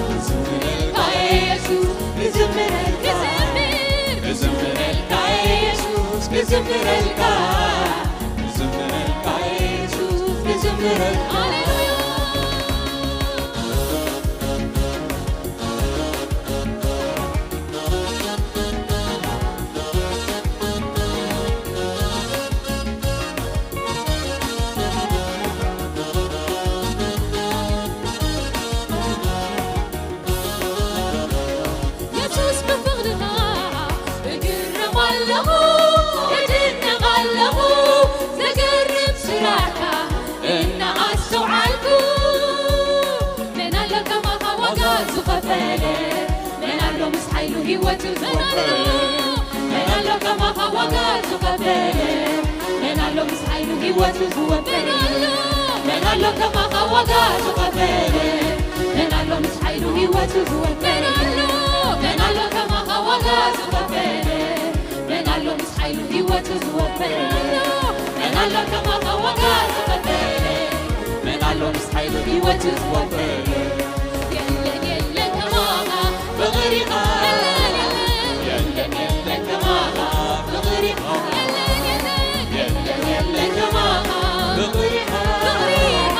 ክዝምረልካ የሱስ ክዝምረልካ ክዝምረልካ የሱስ ክዝምረልካ ክዝምረልካ የሱስ ክዝምረልካ ሃሌሉያ የሱስ ብፍቕርኻ እግረም ኣለኹ እድነቕ ኣለኹ ዘገርም ስራሕካ እናኣስተውዓልኩ መን ኣሎ ከማኻ ዋጋ ዝኸፈለ መን ኣሎ ምስ ሓይሉ ህይወቱ ዝወፈረ መን ኣሎ ከማኻ ዋጋ ዝኸፈለ መን ኣሎ ምስ ሓይሉ ህይወቱ ዝወፈረ መን ኣሎ ከማኻ ዋጋ ዝኸፈለ መን ኣሎ ምስ ሓይሉ ህይወቱ ዝወፈረ መን ኣሎ ከማኻ ዋጋ ዝኸፈለ መን ኣሎ ምስ ሓይሉ ህይወቱ ዝወፈረ መን ኣሎ ከማኻ ዋጋ ዝኸፈለ መን ኣሎ ምስ ሓይሉ ህይወቱ ዝወፈረ የለን የለን ከማኻ ፍቕሪኻ የለን የለን ከማኻ ፍቕሪኻ የለን የለን ከማኻ ፍቕሪኻ ፍቕሪኻ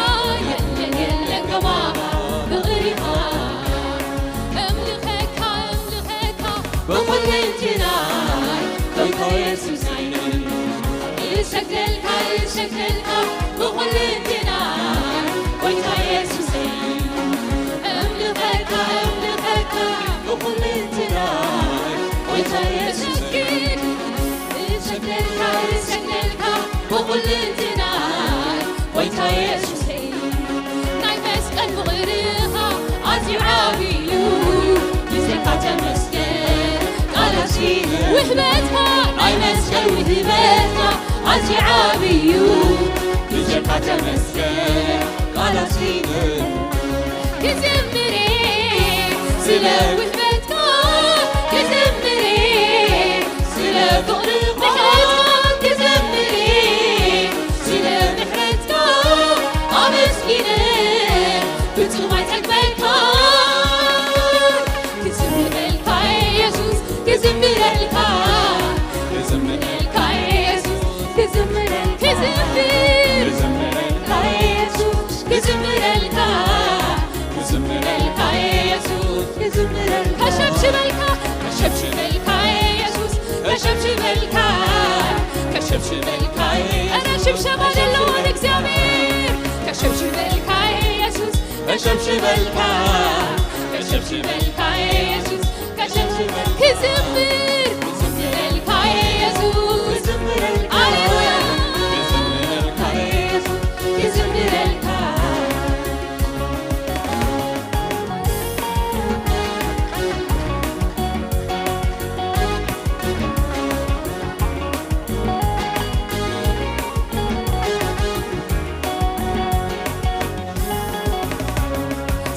የለን የለን ከማኻ ፍቕሪኻ እምልኸካ እምልኸካ ብኹልንትናይ ጎይታ የሱሰይ፣ እሰግደልካ፣ እሰግደልካ ብኹልንትናይ ጎይታ የሱሰይ፣ እምልኸካ፣ እምልኸካ ብኹልንትናይ ጎይታ የሱሰይ፣ እሰግደልካ፣ እሰግደልካ ብኹልንትናይ ጎይታ የሱሰይ። ናይ መስቀል ፍቕርኻ ኣዝዩ ዓብዩ፣ ግዜኻ ተመስገን ቃላት ሲነ። ውህበትካ ናይ መስቀል ውህበትካ ኣዝዩ ዓብዩ፣ ግዜኻ ተመስገን ቃላት ሲነ። ክዝምር ስለ ውህበትካ፣ ክዝምር ስለ ፍቕርኻ፣ ክዝምር ስለ ምሕረትካ ኣመስጊነ ፍጹም ኣይጸግበካ። ክዝምረልካ የሱስ፣ ክዝምረልካ፣ ክዝምረልካ የሱስ፣ ክዝምረልካ፣ ክዝምር፣ ክዝምረልካ የሱስ፣ ክዝምረልካ፣ ክዝምረልካ የሱስ፣ ክዝምረልካ፣ ከሸብሽበልካ፣ ከሸብሽበልካ የሱስ፣ ከሸብሽበልካ፣ ከሸብሽበልካ። ኧረ ሽብሸባ ዘለዎን እግዚኣብሔር። ከሸብሽበልካ የሱስ፣ ከሸብሽበልካ፣ ከሸብሽበልካ የሱስ፣ ከሸብሽበልካ። ክዝምር፣ ክዝምረልካ የሱስ። ሃሌሉያ። ክዝምረልካ የሱስ፣ ክዝምረልካ።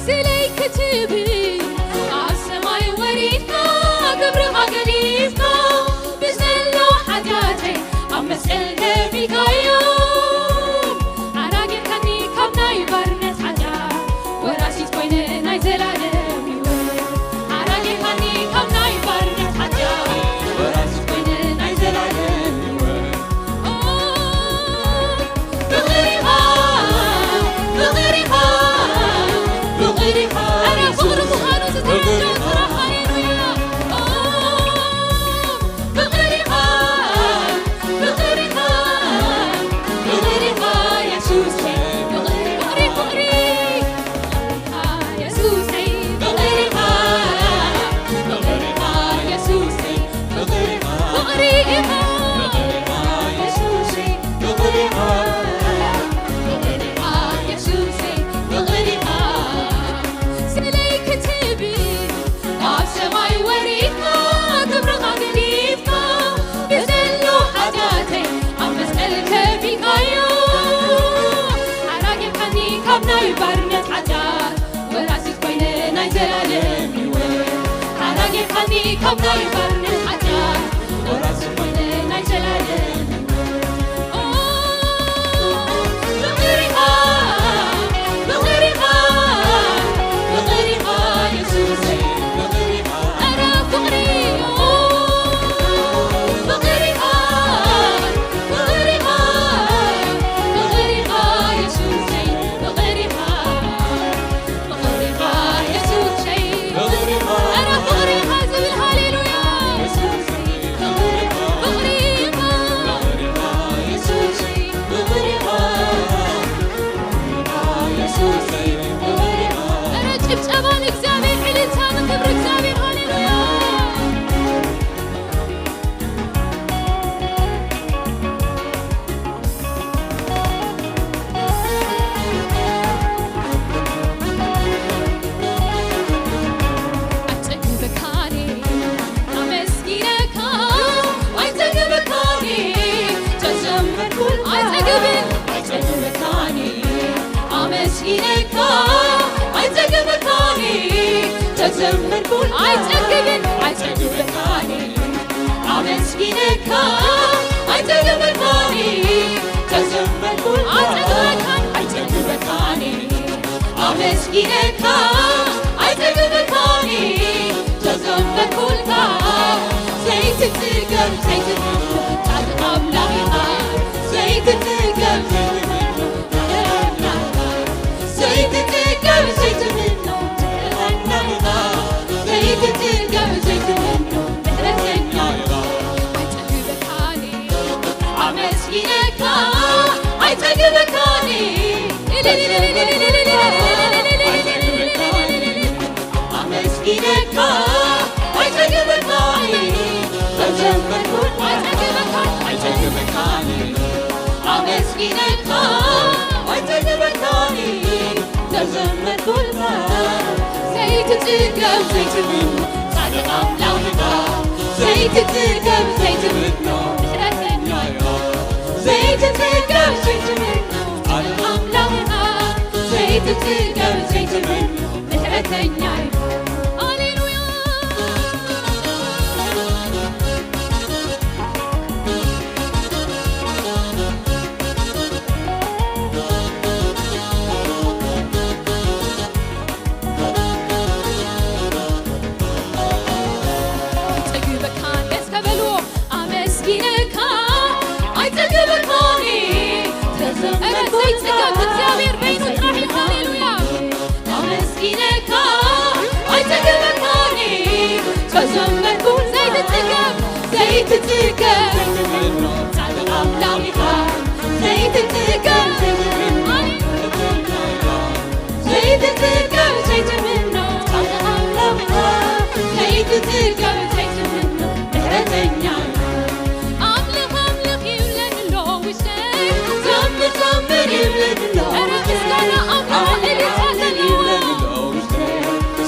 ስለይ ክትብል ኣብ ሰማይ ወሪድካ፣ ክብርኻ ገዲፍካ፣ ብዘሎ ሓጢኣተይ ኣብ መስቀል ከፊልካዮ። ኣራጊፍካኒ ካብ ናይ ባርነት ሓጢኣት፣ ወራሲት ኮይነ ናይ ዘላለም ህይወት። ኣራጊፍካኒ ካብ ናይ ባርነት ሓጢኣት፣ ወራሲት ኮይነ ናይ ዘላለም ህይወት። ኦ፣ ፍቕሪ ኢኻ፣ ፍቕሪ ኢኻ፣ ፍቕሪ ኢኻ፣ ኧረ ፍቕሪ ምዃኑ ዝተረድኦ ጥራሕ፣ ሃሌሉያ። ኦ፣ ፍቕሪ ኢኻ፣ ፍቕሪ ኢኻ፣ ፍቕሪ ኢኻ የሱሰይ፣ ፍቕሪ፣ ፍቕሪ፣ ፍቕሪ። የሱሰይ ፍቕሪ ኢኻ፣ ፍቕሪ ኢኻ የሱሰይ፣ ፍቕሪ ኢኻ፣ ፍቕሪ ኢኻ፣ ፍቕሪ ኢኻ የሱሰይ፣ ፍቕሪ ኢኻ፣ ፍቕሪ ኢኻ የሱሰይ፣ ፍቕሪ ኢኻ። ስለይ ክትብል ኣብ ሰማይ ወሪድካ፣ ክብርኻ ገዲፍካ፣ ብዘሎ ሓጢኣተይ ኣብ መስቀል ከፊልካዮ። ኣራጊፍካኒ ካብ ናይ ባርነት ሓጢኣት፣ ወራሲት ኮይነ ናይ ዘላለም ህይወት። ኣራጊፍካኒ ካብ ናይ ባርነት ሓጢኣት፣ ወራሲት ኮይነ ናይ ዘላለም ህይወት። ኦ፣ ፍቕሪ ኢኻ፣ ፍቕሪ ኢኻ፣ ፍቕሪ ኢኻ የሱሰይ፣ ፍቕሪ ኢኻ። ኧረ ፍቕሪ፣ ኦ፣ ፍቕሪ ኢኻ፣ ፍቕሪ ኢኻ፣ ፍቕሪ ኢኻ የሱሰይ፣ ፍቕሪ ኢኻ። ፍቕሪ ኢኻ የሱሰይ፣ ፍቕሪ ኢኻ። ኧረ ፍቕሪ ኢኻ ዝብል፣ ሃሌሉያ። ፍቕሪ ኢኻ፣ ፍቕሪ ኢኻ የሱሰይ፣ ፍቕሪ ኢኻ። ፍቕሪ ኢኻ የሱሰይ፣ ፍቕሪ ኢኻ። ኧረ ጭብጨባ ንእግዚኣብሔር፣ ዕልልታ ንክብሪ እግዚኣብሔር፣ ሃሌሉያ። ኣይጸግበካኒ ኣመስጊነካ፣ ኣይጸግበካኒ ተዘመርኩልካ። ኣይጸግብን። ኣይጸግበካኒ ኣመስጊነካ፣ ኣይጸግበካኒ ተዘመርኩልካ። ኣይጸግብን። ኣይጸግበካኒ ኣመስጊነካ፣ ኣይጸግበካኒ ተዘመርኩልካ። ኣይጸግበካን። ኣይጸግበካኒ ኣመስጊነካ፣ ኣይጸግበካኒ ተዘመርኩልካ። ዘይትጽገብ ዘይትምኖ ጻድቕ ኣምላኽ ኢኻ። ዘይትጽገብ ዘይትምኖ ጻድቕ ኣምላኽ ኢኻ። ዘይትጽገብ ዘይትምኖ ጻድቕ ኣምላኽ ኢኻ። ዘይትጽገብ ዘይትምኖ ዘይትጽገብ ዘይትምኖ ጻድቕ ኣምላኽ ኢኻ። ዘይትጽገብ ዘይትምኖ ምሕረተኛ ኢኻ። ዘይትጽገብ ዘይትምኖ ጻድቕ ኣምላኽ ኢኻ። ዘይትጽገብ ዘይትምኖ ምሕረተኛ ኢኻ። ሃሌሉያ። ኣይጸግበካን እስከ በልዎ፣ ኣመስጊነካ ኣይጸግበካን። ኧረ ዘይጽገብ እግዚኣብሔር በይኑ ጥራሕ እዩ። ሃሌሉያ። ኣመስጊነካ ኣይጸግበካን። ተዘመርኩ ዘይትጽገብ፣ ዘይትጽገብ፣ ጻድቕ ኣምላኽ ኢኻ። ዘይትጽገብ፣ ዘይትጽገብ፣ ዘይትምኖ ጻድቕ ኣምላኽ ኢኻ። ዘይትጽገብ፣ ዘይትምኖ ምሕረተኛ ኢኻ። ኣምልኽ፣ ኣምልኽ ይብለኒ ኣሎ ውሽጠይ። ዘምር፣ ዘምር ይብለኒ ኣሎ ኧረ ውሽጠይ። ምስጋና ኣምልኽ፣ ኣምልኽ፣ እልልታ ኣምልኽ ይብለኒ ዘሎ ኣሎ ውሽጠይ።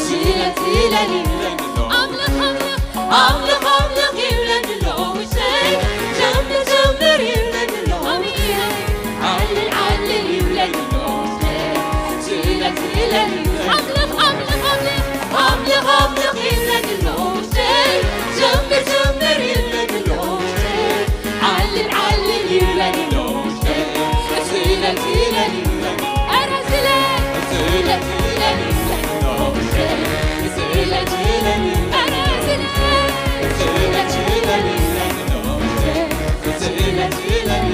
ስለ፣ ስለኒ ይብለኒ ኣሎ። ኣምልኽ፣ ኣምልኽ፣ ኣምልኽ፣ ኣምልኽ ይብለኒ ኣሎ ውሽጠይ። ዘምር፣ ዘምር ይብለኒ ኣሎ ውሽጠይ። ዓልል፣ ዓልል ይብለኒ ኣሎ ውሽጠይ። ስለ፣ ስለኒ ይብለኒ ኣሎ። ኣምልኽ፣ ኣምልኽ፣ ኣምልኽ። ኣምልኽ፣ ኣምልኽ ይብለኒ ኣሎ ውሽጠይ። ዘምር፣ ዘምር ይብለኒ ኣሎ ውሽጠይ። ዓልል፣ ዓልል ይብለኒ ኣሎ ውሽጠይ። ስለ፣ ስለኒ ይብለኒ። ኧረ ስለ፣ ስለ፣ ስለኒ ይብለኒ ኣሎ ውሽጠይ። ስለ፣ ስለኒ ይብለኒ። ኧረ ስለ፣ ስለ፣ ስለኒ ይብለኒ።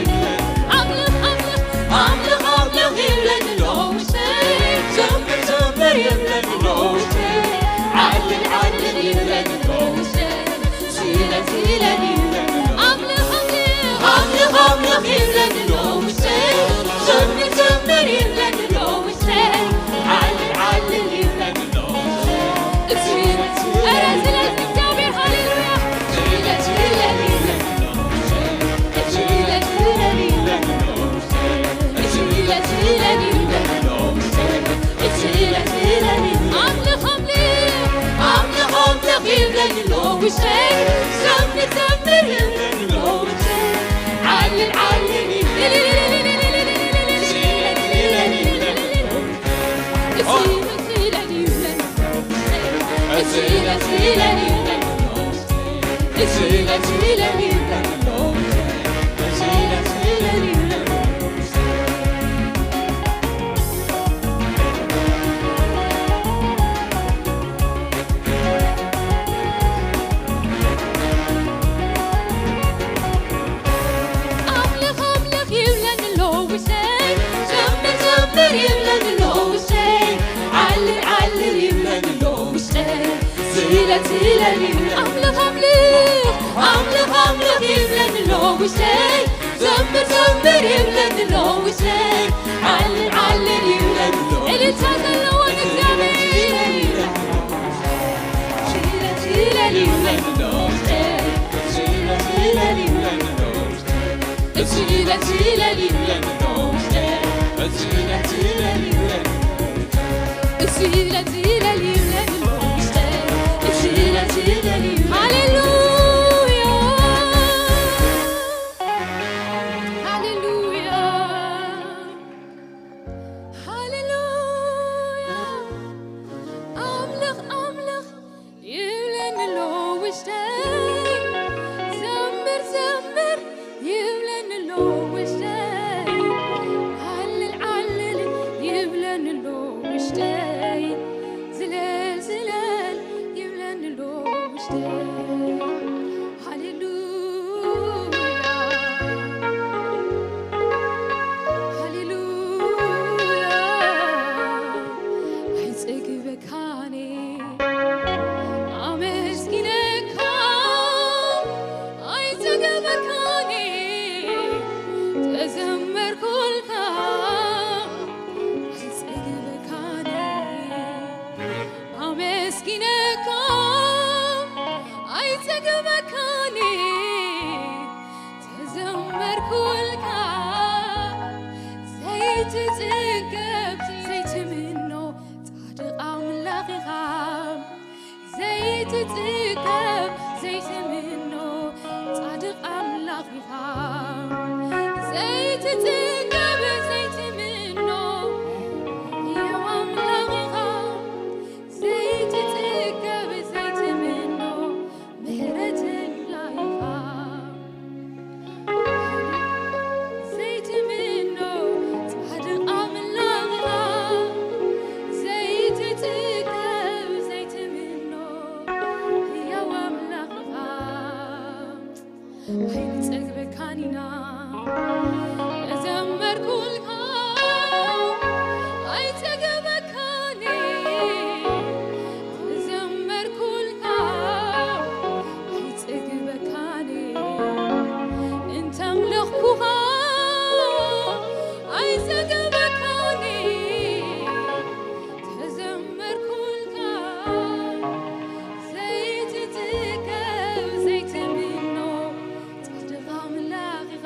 ኣምልኽ፣ ኣምልኽ፣ ኣምልኽ፣ ኣምልኽ ይብለኒ ኣሎ ውሽጠይ። ዘምር፣ ዘምር ይብለኒ ኣሎ ውሽጠይ። ዓልል፣ ዓልል ይብለኒ ኣሎ ውሽጠይ። ስለ፣ ስለኒ ይብለኒ ኣሎ። ኣምልኽ፣ ኣምልኽ፣ ኣምልኽ፣ ኣምልኽ ይብለኒ ኣሎ ውሽጠይ። ዘምር፣ ዘምር ይብለኒ ኣሎ ውሽጠይ። ዓልል፣ ዓልል ይብለኒ ኣሎ ውሽጠይ። ኧረ ስለዚ እግዚኣብሔር ሃሌሉያ። ኣምልኽ፣ ኣምልኽ፣ ኣምልኽ ይብለኒ ኣሎ ውሽጠይ። ዘምር፣ ዘምር ይብለኒ ኣሎ ውሽጠይ። ዓልል፣ ዓልል ይብለኒ። ኣምልኽ፣ ኣምልኽ ይብለኒ ኣሎ ውሽጠይ። ዘምር፣ ዘምር ይብለኒ ኣሎ ውሽጠይ። ዓልል፣ ዓልል ይብለኒ ኣሎ ውሽጠይ። ስለ፣ ስለኒ ይብለኒ። ኣምልኽ፣ ኣምልኽ፣ ኣምልኽ፣ ኣምልኽ ይብለኒ ኣሎ ውሽጠይ። ዘምር፣ ዘምር ይብለኒ ኣሎ ውሽጠይ። ዓልል፣ ዓልል ይብለኒ ኣሎ እልልታ ዘለዎ ንእግዚኣብሔር። ሃሌሉያ። ሃሌሉያ። ሃሌሉያ። ኣምልኽ፣ ኣምልኽ ይብለኒ ኣሎ ውሽጠይ። ዘምር፣ ዘምር ይብለኒ ኣሎ ውሽጠይ። ዓልል፣ ዓልል ይብለኒ ኣሎ ውሽጠይ። ዝለል፣ ዝለል ይብለኒ ኣሎ ውሽጠይ። ሃሌሉያ፣ ሃሌሉያ። ኣይጸግበካን ኣመስጊነካ፣ ኣይጸግበካን ተዘመርኩልካ። ኣይጸግበካን ኣመስጊነካ ኣይጸግበካን ተዘመርኩልካ። ዘይትጽገብ ዘይትምኖ ጻድቕ ኣምላኽ ኢኻ። ዘይትጽገብ ዘይትምኖ ጻድቕ ኣምላኽ ኢኻ። ዘይትጽገብ ዘይትምኖ ሕያው ኣምላኽ ኢኻ። ዘይትጽገብ ዘይትምኖ ምሕረተኛ ኢኻ። ዘይትምኖ ጻድቕ ኣምላኽ ኢኻ። ዘይትጽገብ ዘይትምኖ ሕያው ኣምላኽ ኢኻ። ኣይንጸግበካን ኢና ዘመርኩልካ። ኣይጸግበካን ዘመርኩልካ። ኣይጸግበካን እንተምለኽኩኻ። ኣይጸግበካን ተዘመርኩልካ። ዘይትጽገብ ዘይትምኖ ጻድቕ ኣምላኽ ኢኻ።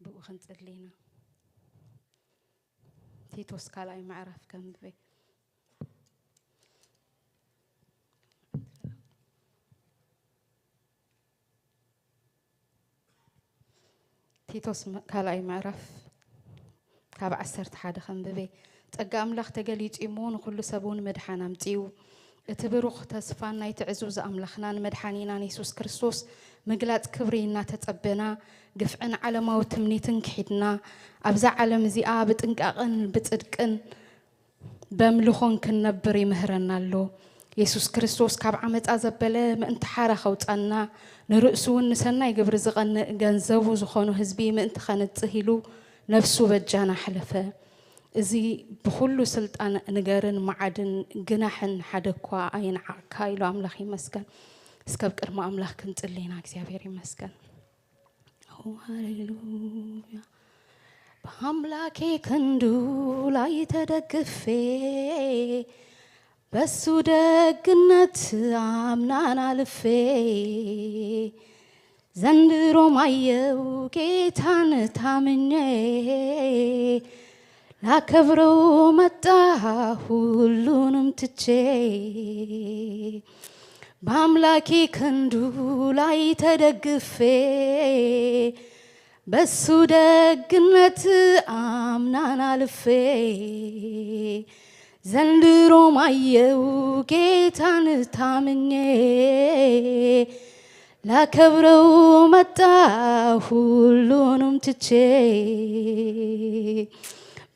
ብኡ ክንጽሊ ኢና። ቲቶስ ካልኣይ ምዕራፍ ከንብበ። ቲቶስ ም-፣ ካልኣይ ምዕራፍ ካብ ዓሰርተ ሓደ ከንብበ። ጸጋ ኣምላኽ ተገሊጹ እሞ ንኹሉ ሰብ እውን መድሓን ኣምጺኡ። እቲ ብሩኽ ተስፋን ናይቲ ዕዙዝ ኣምላኽናን መድሓኒናን የሱስ ክርስቶስ ምግላጽ ክብሪ እናተጸበና፣ ግፍዕን ዓለማዊ ትምኒትን ክሒድና፣ ኣብዛ ዓለም እዚኣ ብጥንቃቕን ብጽድቅን በምልኾን ክንነብር ይምህረና ኣሎ። የሱስ ክርስቶስ ካብ ዓመጻ ዘበለ ምእንቲ ሓራ ከውጻና፣ ንርእሱ እውን ንሰናይ ግብሪ ዝቐንእ ገንዘቡ ዝኾኑ ህዝቢ ምእንቲ ኸንጽህ ኢሉ ነፍሱ በጃና ሓለፈ። እዚ ብኹሉ ስልጣን ንገርን መዓድን ግናሕን ሓደ እኳ ኣይንዓቕካ ኢሉ ኣምላኽ ይመስገን። እስከ ኣብ ቅድሚ ኣምላኽ ክንጽሊ ኢና። እግዚኣብሔር ይመስገን። ሃሌሉያ። በአምላኬ ክንዱ ላይ ተደግፌ፣ በሱ ደግነት አምናን አልፌ፣ ዘንድሮም አየው ጌታን ታምኜ፣ ላከብረው መጣ ሁሉንም ትቼ። በአምላኬ ክንዱ ላይ ተደግፌ፣ በሱ ደግነት አምናን አልፌ፣ ዘንድሮም አየው ጌታን ታምኜ፣ ላከብረው መጣ ሁሉንም ትቼ።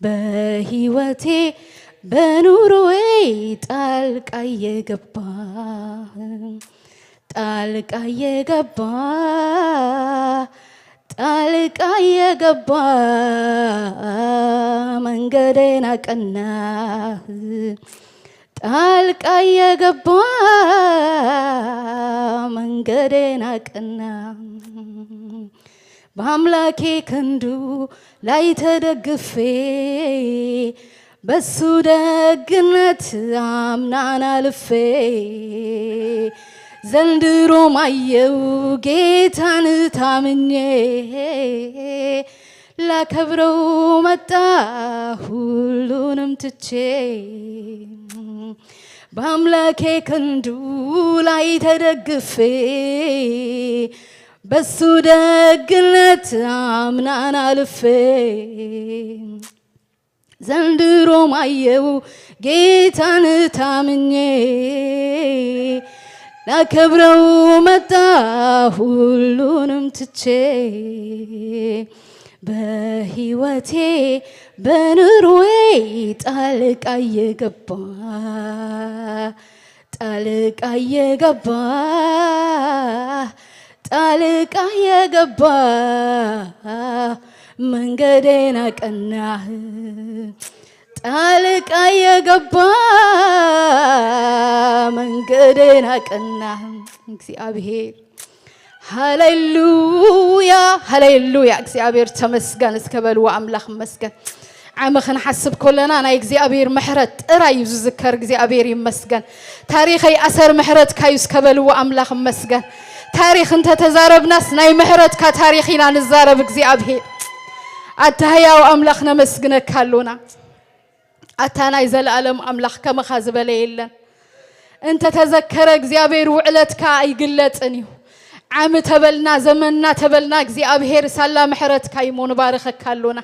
በህይወቴ በኑሮዬ ጣልቃ እየገባ፣ ጣልቃ እየገባ፣ ጣልቃ እየገባ፣ መንገዴን አቀና። ጣልቃ እየገባ፣ መንገዴን አቀና። በአምላኬ ክንዱ ላይ ተደግፌ፣ በሱ ደግነት አምናን አልፌ ዘንድሮም አየው ጌታን ታምኜ ላከብረው መጣ ሁሉንም ትቼ በአምላኬ ክንዱ ላይ ተደግፌ በሱ ደግነት አምናን አልፌ ዘንድሮም አየው ጌታን ታምኜ ላከብረው መጣ ሁሉንም ትቼ በህይወቴ በኑሮዬ ጣልቃ እየገባ ጣልቃ እየገባ ጣልቃ እየገባ መንገዴን አቀናህ ጣልቃ እየገባ መንገዴን አቀናህ እግዚአብሔር ሃሌሉያ ሃሌሉያ እግዚኣብሔር ተመስገን እስከ በልዎ ኣምላኽ መስገን ዓመ ክንሓስብ ከለና ናይ እግዚኣብሔር ምሕረት ጥራይ እዩ ዝዝከር እግዚኣብሔር ይመስገን ታሪኸይ ኣሰር ምሕረትካ እዩ እስከ በልዎ ኣምላኽ መስገን ታሪኽ እንተተዛረብናስ ናይ ምሕረትካ ታሪኽ ኢና ንዛረብ እግዚኣብሔር ኣታ ህያው ኣምላኽ ነመስግነካ ኣሎና ኣታ ናይ ዘለኣለም ኣምላኽ ከመኻ ዝበለ የለን እንተ ተዘከረ እግዚኣብሔር ውዕለትካ ኣይግለጽን እዩ ዓሚ ተበልና ዘመንና ተበልና እግዚኣብሔር ሳላ ምሕረትካ እሞ ንባርኸካ ኣሎና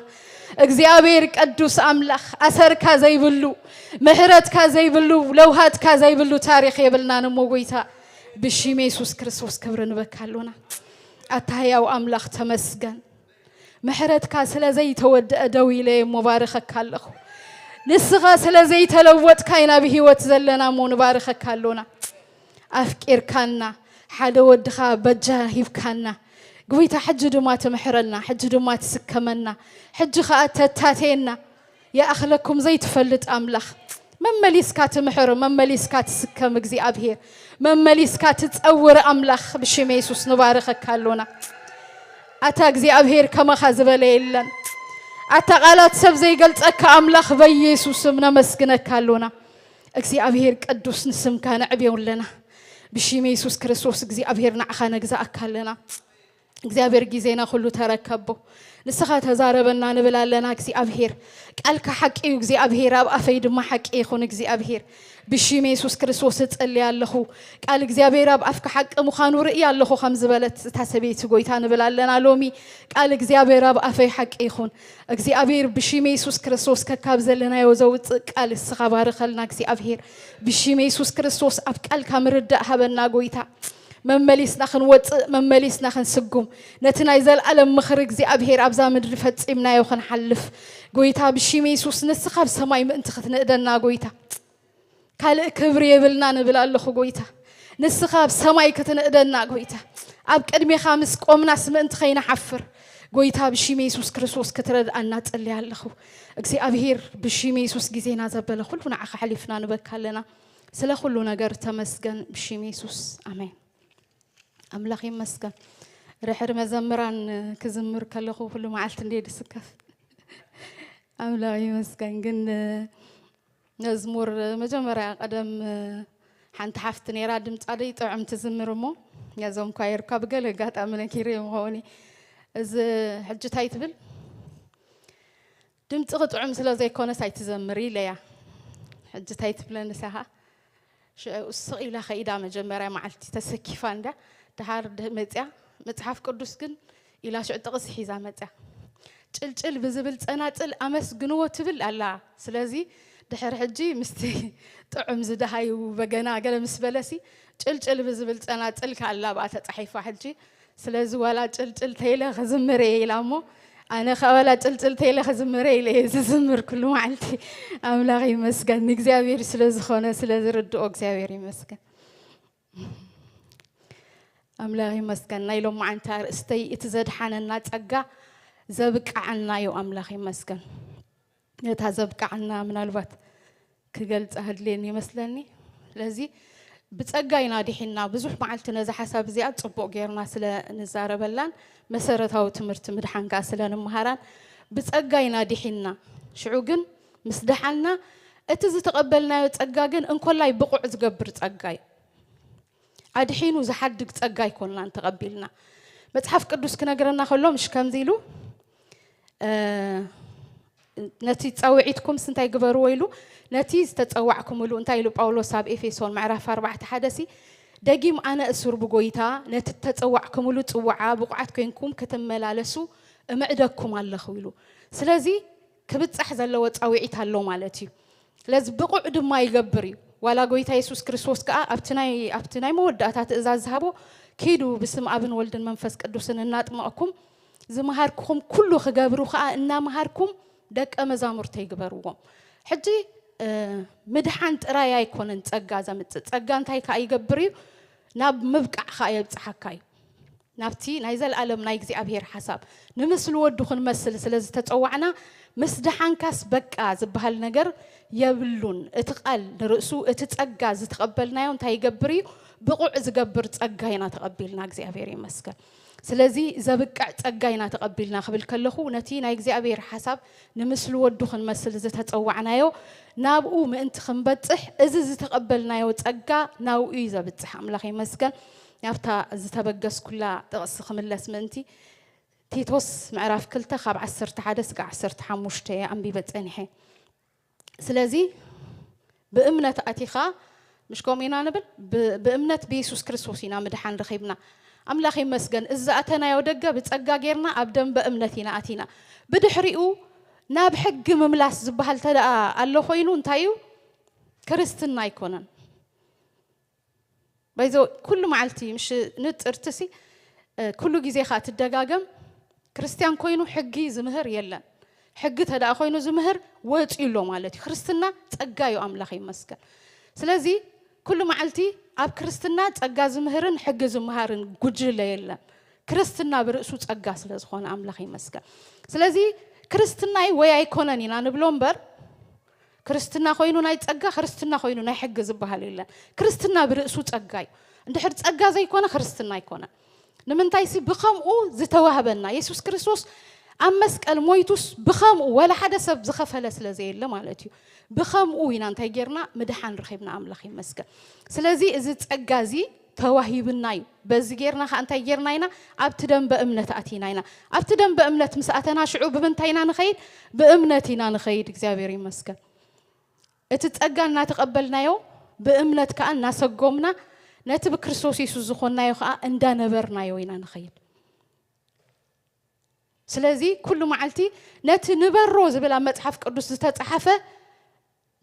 እግዚኣብሔር ቅዱስ ኣምላኽ ኣሰርካ ዘይብሉ ምሕረትካ ዘይብሉ ለውሃትካ ዘይብሉ ታሪኽ የብልናን እሞ ጎይታ ብሽም የሱስ ክርስቶስ ክብሪ ንበካ ኣሎና ኣታ ህያው ኣምላኽ ተመስገን ምሕረትካ ስለ ዘይተወድአ ደው ኢለ እሞ ባርኸካ ኣለኹ ንስኻ ስለ ዘይተለወጥካ ኢና ብህይወት ዘለና እሞ ንባርኸካ ኣሎና ኣፍቂርካና ሓደ ወድኻ በጃ ሂብካና ጎይታ ሕጂ ድማ ትምሕረና ሕጂ ድማ ትስከመና ሕጂ ኸኣ ተታቴና ይኣኽለኩም ዘይትፈልጥ ኣምላኽ መመሊስካ ትምሕር መመሊስካ ትስከም እግዚኣብሔር መመሊስካ ትጸውር ኣምላኽ ብሽም የሱስ ንባርኸካ ኣሎና ኣታ እግዚኣብሔር ከማኻ ዝበለ የለን ኣታ ቃላት ሰብ ዘይገልጸካ ኣምላኽ በየሱስም ነመስግነካ ኣሎና እግዚኣብሔር ቅዱስ ንስምካ ነዕብዮ ኣለና ብሽም የሱስ ክርስቶስ እግዚኣብሔር ንዓኻ ነግዛኣካ ኣለና እግዚኣብሔር ግዜና ኩሉ ተረከቦ ንስኻ ተዛረበና ንብል ኣለና እግዚኣብሔር ቃልካ ሓቂ እዩ እግዚኣብሔር ኣብ ኣፈይ ድማ ሓቂ ይኹን እግዚኣብሔር ብሽም የሱስ ክርስቶስ እጸልይ ኣለኹ ቃል እግዚኣብሔር ኣብ ኣፍካ ሓቂ ምዃኑ ርእይ ኣለኹ ከም ዝበለት እታ ሰበይቲ ጎይታ ንብል ኣለና ሎሚ ቃል እግዚኣብሔር ኣብ ኣፈይ ሓቂ ይኹን እግዚኣብሔር ብሽም የሱስ ክርስቶስ ከካብ ዘለናዮ ዘውፅእ ቃል እስኻ ባርኸልና እግዚኣብሔር ብሽም የሱስ ክርስቶስ ኣብ ቃልካ ምርዳእ ሃበና ጎይታ መመሊስና ክንወፅእ መመሊስና ክንስጉም ነቲ ናይ ዘለኣለም ምኽሪ እግዚኣብሔር ኣብዛ ምድሪ ፈፂምናዮ ክንሓልፍ ጎይታ ብሽም የሱስ ንስኻ ኣብ ሰማይ ምእንቲ ክትንእደና ጎይታ ካልእ ክብሪ የብልና ንብል ኣለኹ ጎይታ ንስኻ ኣብ ሰማይ ክትንእደና ጎይታ ኣብ ቅድሜኻ ምስ ቆምናስ ምእንቲ ከይንሓፍር ጎይታ ብሽም የሱስ ክርስቶስ ክትረድኣና ጸልያ ኣለኹ እግዚኣብሔር ብሽም የሱስ ግዜና ዘበለ ኩሉ ንዓኻ ሓሊፍና ንበካ ኣለና ስለ ኩሉ ነገር ተመስገን ብሽም የሱስ ኣሜን ኣምላኽ ይመስገን ርሕር መዘምራን ክዝምር ከለኹ ኩሉ መዓልቲ እንደ ድስከፍ ኣምላኽ ይመስገን ግን መዝሙር መጀመርያ ቀደም ሓንቲ ሓፍቲ ነይራ ድምፃ ደይ ጥዑም ትዝምር እሞ ነዞም ኳየርካ ብገለ ኣጋጣሚ ነኪረ ምኸውን እዚ ሕጂ ታይ ትብል ድምፅኺ ጥዑም ስለ ዘይኮነስ ኣይትዘምሪ ኢለያ ሕጂ ታይ ትብለኒ ሳኻ ሽዑ ስቕ ኢላ ከይዳ መጀመርያ መዓልቲ ተሰኪፋ እንዳ ድሓር መፅያ መፅሓፍ ቅዱስ ግን ኢላ ሽዑ ጥቕሲ ሒዛ መፅያ። ጭልጭል ብዝብል ፀናፅል ኣመስግንዎ ትብል ኣላ። ስለዚ ድሕሪ ሕጂ ምስቲ ጥዑም ዝደሃዩ በገና ገለ ምስ በለሲ ጭልጭል ብዝብል ፀናፅል ከኣላ ብኣ ተፃሒፋ ሕጂ። ስለዚ ዋላ ጭልጭል ተይለ ክዝምር እየ ኢላ እሞ ኣነ ከ ዋላ ጭልጭል ተይለ ክዝምር እየ ኢለ እየ ዝዝምር ኩሉ መዓልቲ። ኣምላኽ ይመስገን ንእግዚኣብሔር ስለ ዝኾነ ስለ ዝርድኦ እግዚኣብሔር ይመስገን። ኣምላኽ ይመስገን። ናይ ሎማዓንቲ ኣርእስተይ እቲ ዘድሓነና ጸጋ ዘብቅዓና እዩ። ኣምላኽ ይመስገን። ነታ ዘብቅዓና ምናልባት ክገልጻ ኣድልየኒ ይመስለኒ። ስለዚ ብጸጋ ኢና ዲሒንና። ብዙሕ መዓልቲ ነዛ ሓሳብ እዚኣ ጽቡቕ ጌርና ስለ ንዛረበላን መሰረታዊ ትምህርቲ ምድሓን ከኣ ስለ ንምሃራን ብጸጋ ኢና ዲሒንና። ሽዑ ግን ምስ ደሓንና፣ እቲ ዝተቐበልናዮ ጸጋ ግን እንኮላይ ብቑዕ ዝገብር ጸጋ እዩ። ኣድሒኑ ዝሓድግ ጸጋ ኣይኮንናን ተቐቢልና። መጽሓፍ ቅዱስ ክነግረና ከሎ ምሽ ከምዚ ኢሉ፣ እ፣ ነቲ ጻውዒትኩምስ እንታይ ግበርዎ ኢሉ፣ ነቲ ዝተጸዋዕኩምሉ እንታይ ኢሉ ጳውሎስ ኣብ ኤፌሶን ምዕራፍ ኣርባዕተ ሓደ ሲ፣ ደጊም ኣነ እሱር ብጎይታ ነቲ እተጸዋዕኩምሉ ጽዋዓ ብቑዓት ኮይንኩም ክትመላለሱ እምዕደኩም ኣለኹ ኢሉ። ስለዚ ክብጻሕ ዘለዎ ጻውዒት ኣሎ ማለት እዩ። ስለዚ ብቑዕ ድማ ይገብር እዩ። ዋላ ጎይታ የሱስ ክርስቶስ ከኣ ኣብቲ ናይ፣ ኣብቲ ናይ መወዳእታ ትእዛዝ ዝሃቦ፣ "ኪዱ ብስም ኣብን ወልድን መንፈስ ቅዱስን እናጥመቕኩም፣ ዝመሃርኩኹም ኩሉ ክገብሩ ከኣ እናመሃርኩም ደቀ መዛሙርተይ ግበርዎም።" ሕጂ፣ እ፣ ምድሓን ጥራይ ኣይኮነን ጸጋ ዘምጽእ። ጸጋ እንታይ ከኣ ይገብር እዩ? ናብ ምብቃዕ ከኣ የብጽሓካ እዩ። ናብቲ ናይ ዘለኣለም ናይ እግዚኣብሔር ሓሳብ ንምስሊ ወዱ ክንመስል ስለ ዝተጸዋዕና፣ ምስ ደሓንካስ በቃ ዝበሃል ነገር የብሉን። እቲ ቃል ንርእሱ፣ እቲ ጸጋ ዝተቐበልናዮ እንታይ ይገብር እዩ? ብቑዕ ዝገብር ጸጋ ኢና ተቐቢልና፣ እግዚኣብሔር ይመስገን። ስለዚ ዘብቅዕ ጸጋ ኢና ተቐቢልና ክብል ከለኹ፣ ነቲ ናይ እግዚኣብሔር ሓሳብ ንምስሊ ወዱ ክንመስል ዝተጸዋዕናዮ ናብኡ ምእንቲ ክንበጽሕ፣ እዚ ዝተቐበልናዮ ጸጋ ናብኡ እዩ ዘብጽሕ። ኣምላኽ ይመስገን። ናብታ ዝተበገስኩላ ጥቕሲ ክምለስ ምእንቲ፣ ቲቶስ ምዕራፍ ክልተ ካብ ዓሰርተ ሓደ ስጋዕ ዓሰርተ ሓሙሽተ እየ ኣንቢበ ጸኒሐ። ስለዚ ብእምነት ኣቲኻ፣ ምሽ ከምኡ ኢና ንብል? ብ-፣ ብእምነት ብየሱስ ክርስቶስ ኢና ምድሓን ረኺብና። ኣምላኽ ይመስገን፣ እዚ ዝኣተናዮ ደገ ብጸጋ ጌርና ኣብ ደንበ እምነት ኢና ኣቲና። ብድሕሪኡ ናብ ሕጊ ምምላስ ዝበሃል ተደኣ ኣሎ ኮይኑ እንታይ እዩ? ክርስትና ኣይኮነን። ባይዘ ኩሉ መዓልቲ ምሽ ንጥርትሲ፣ እ፣ ኩሉ ግዜ ኸኣ ትደጋገም። ክርስትያን ኮይኑ ሕጊ ዝምህር የለን። ሕጊ ተደኣ ኮይኑ ዝምህር ወጺኡ ኣሎ ማለት እዩ። ክርስትና ጸጋ እዩ፣ ኣምላኽ ይመስገን። ስለዚ ኩሉ መዓልቲ ኣብ ክርስትና ጸጋ ዝምህርን ሕጊ ዝመሃርን ጉጅለ የለን። ክርስትና ብርእሱ ጸጋ ስለ ዝኾነ ኣምላኽ ይመስገን። ስለዚ ክርስትናይ ወይ ኣይኮነን ኢና ንብሎ እምበር፣ ክርስትና ኮይኑ ናይ ጸጋ፣ ክርስትና ኮይኑ ናይ ሕጊ ዝበሃል የለን። ክርስትና ብርእሱ ጸጋ እዩ። እንድሕር ጸጋ ዘይኮነ ክርስትና ኣይኮነን። ንምንታይሲ ብኸምኡ ዝተዋህበና፣ የሱስ ክርስቶስ ኣብ መስቀል ሞይቱስ ብኸምኡ ወላ ሓደ ሰብ ዝኸፈለ ስለ ዘየለ ማለት እዩ። ብኸምኡ ኢና እንታይ ጌርና? ምድሓን ረኺብና፣ ኣምላኽ ይመስገን። ስለዚ እዚ ጸጋ እዚ ተዋሂብና እዩ። በዚ ጌርና ኸኣ እንታይ ጌርና ኢና? ኣብቲ ደንበ እምነት ኣቲና ኢና። ኣብቲ ደንበ እምነት ምስ ኣተና ሽዑ ብምንታይ ኢና ንኸይድ? ብእምነት ኢና ንኸይድ። እግዚኣብሔር ይመስገን። እቲ ጸጋ እናተቐበልናዮ፣ ብእምነት ከኣ እናሰጎምና፣ ነቲ ብክርስቶስ የሱስ ዝኾንናዮ ከኣ እንዳነበርናዮ ኢና ንኸይድ። ስለዚ ኩሉ መዓልቲ ነቲ ንበሮ ዝብል ኣብ መጽሓፍ ቅዱስ ዝተጻሓፈ፣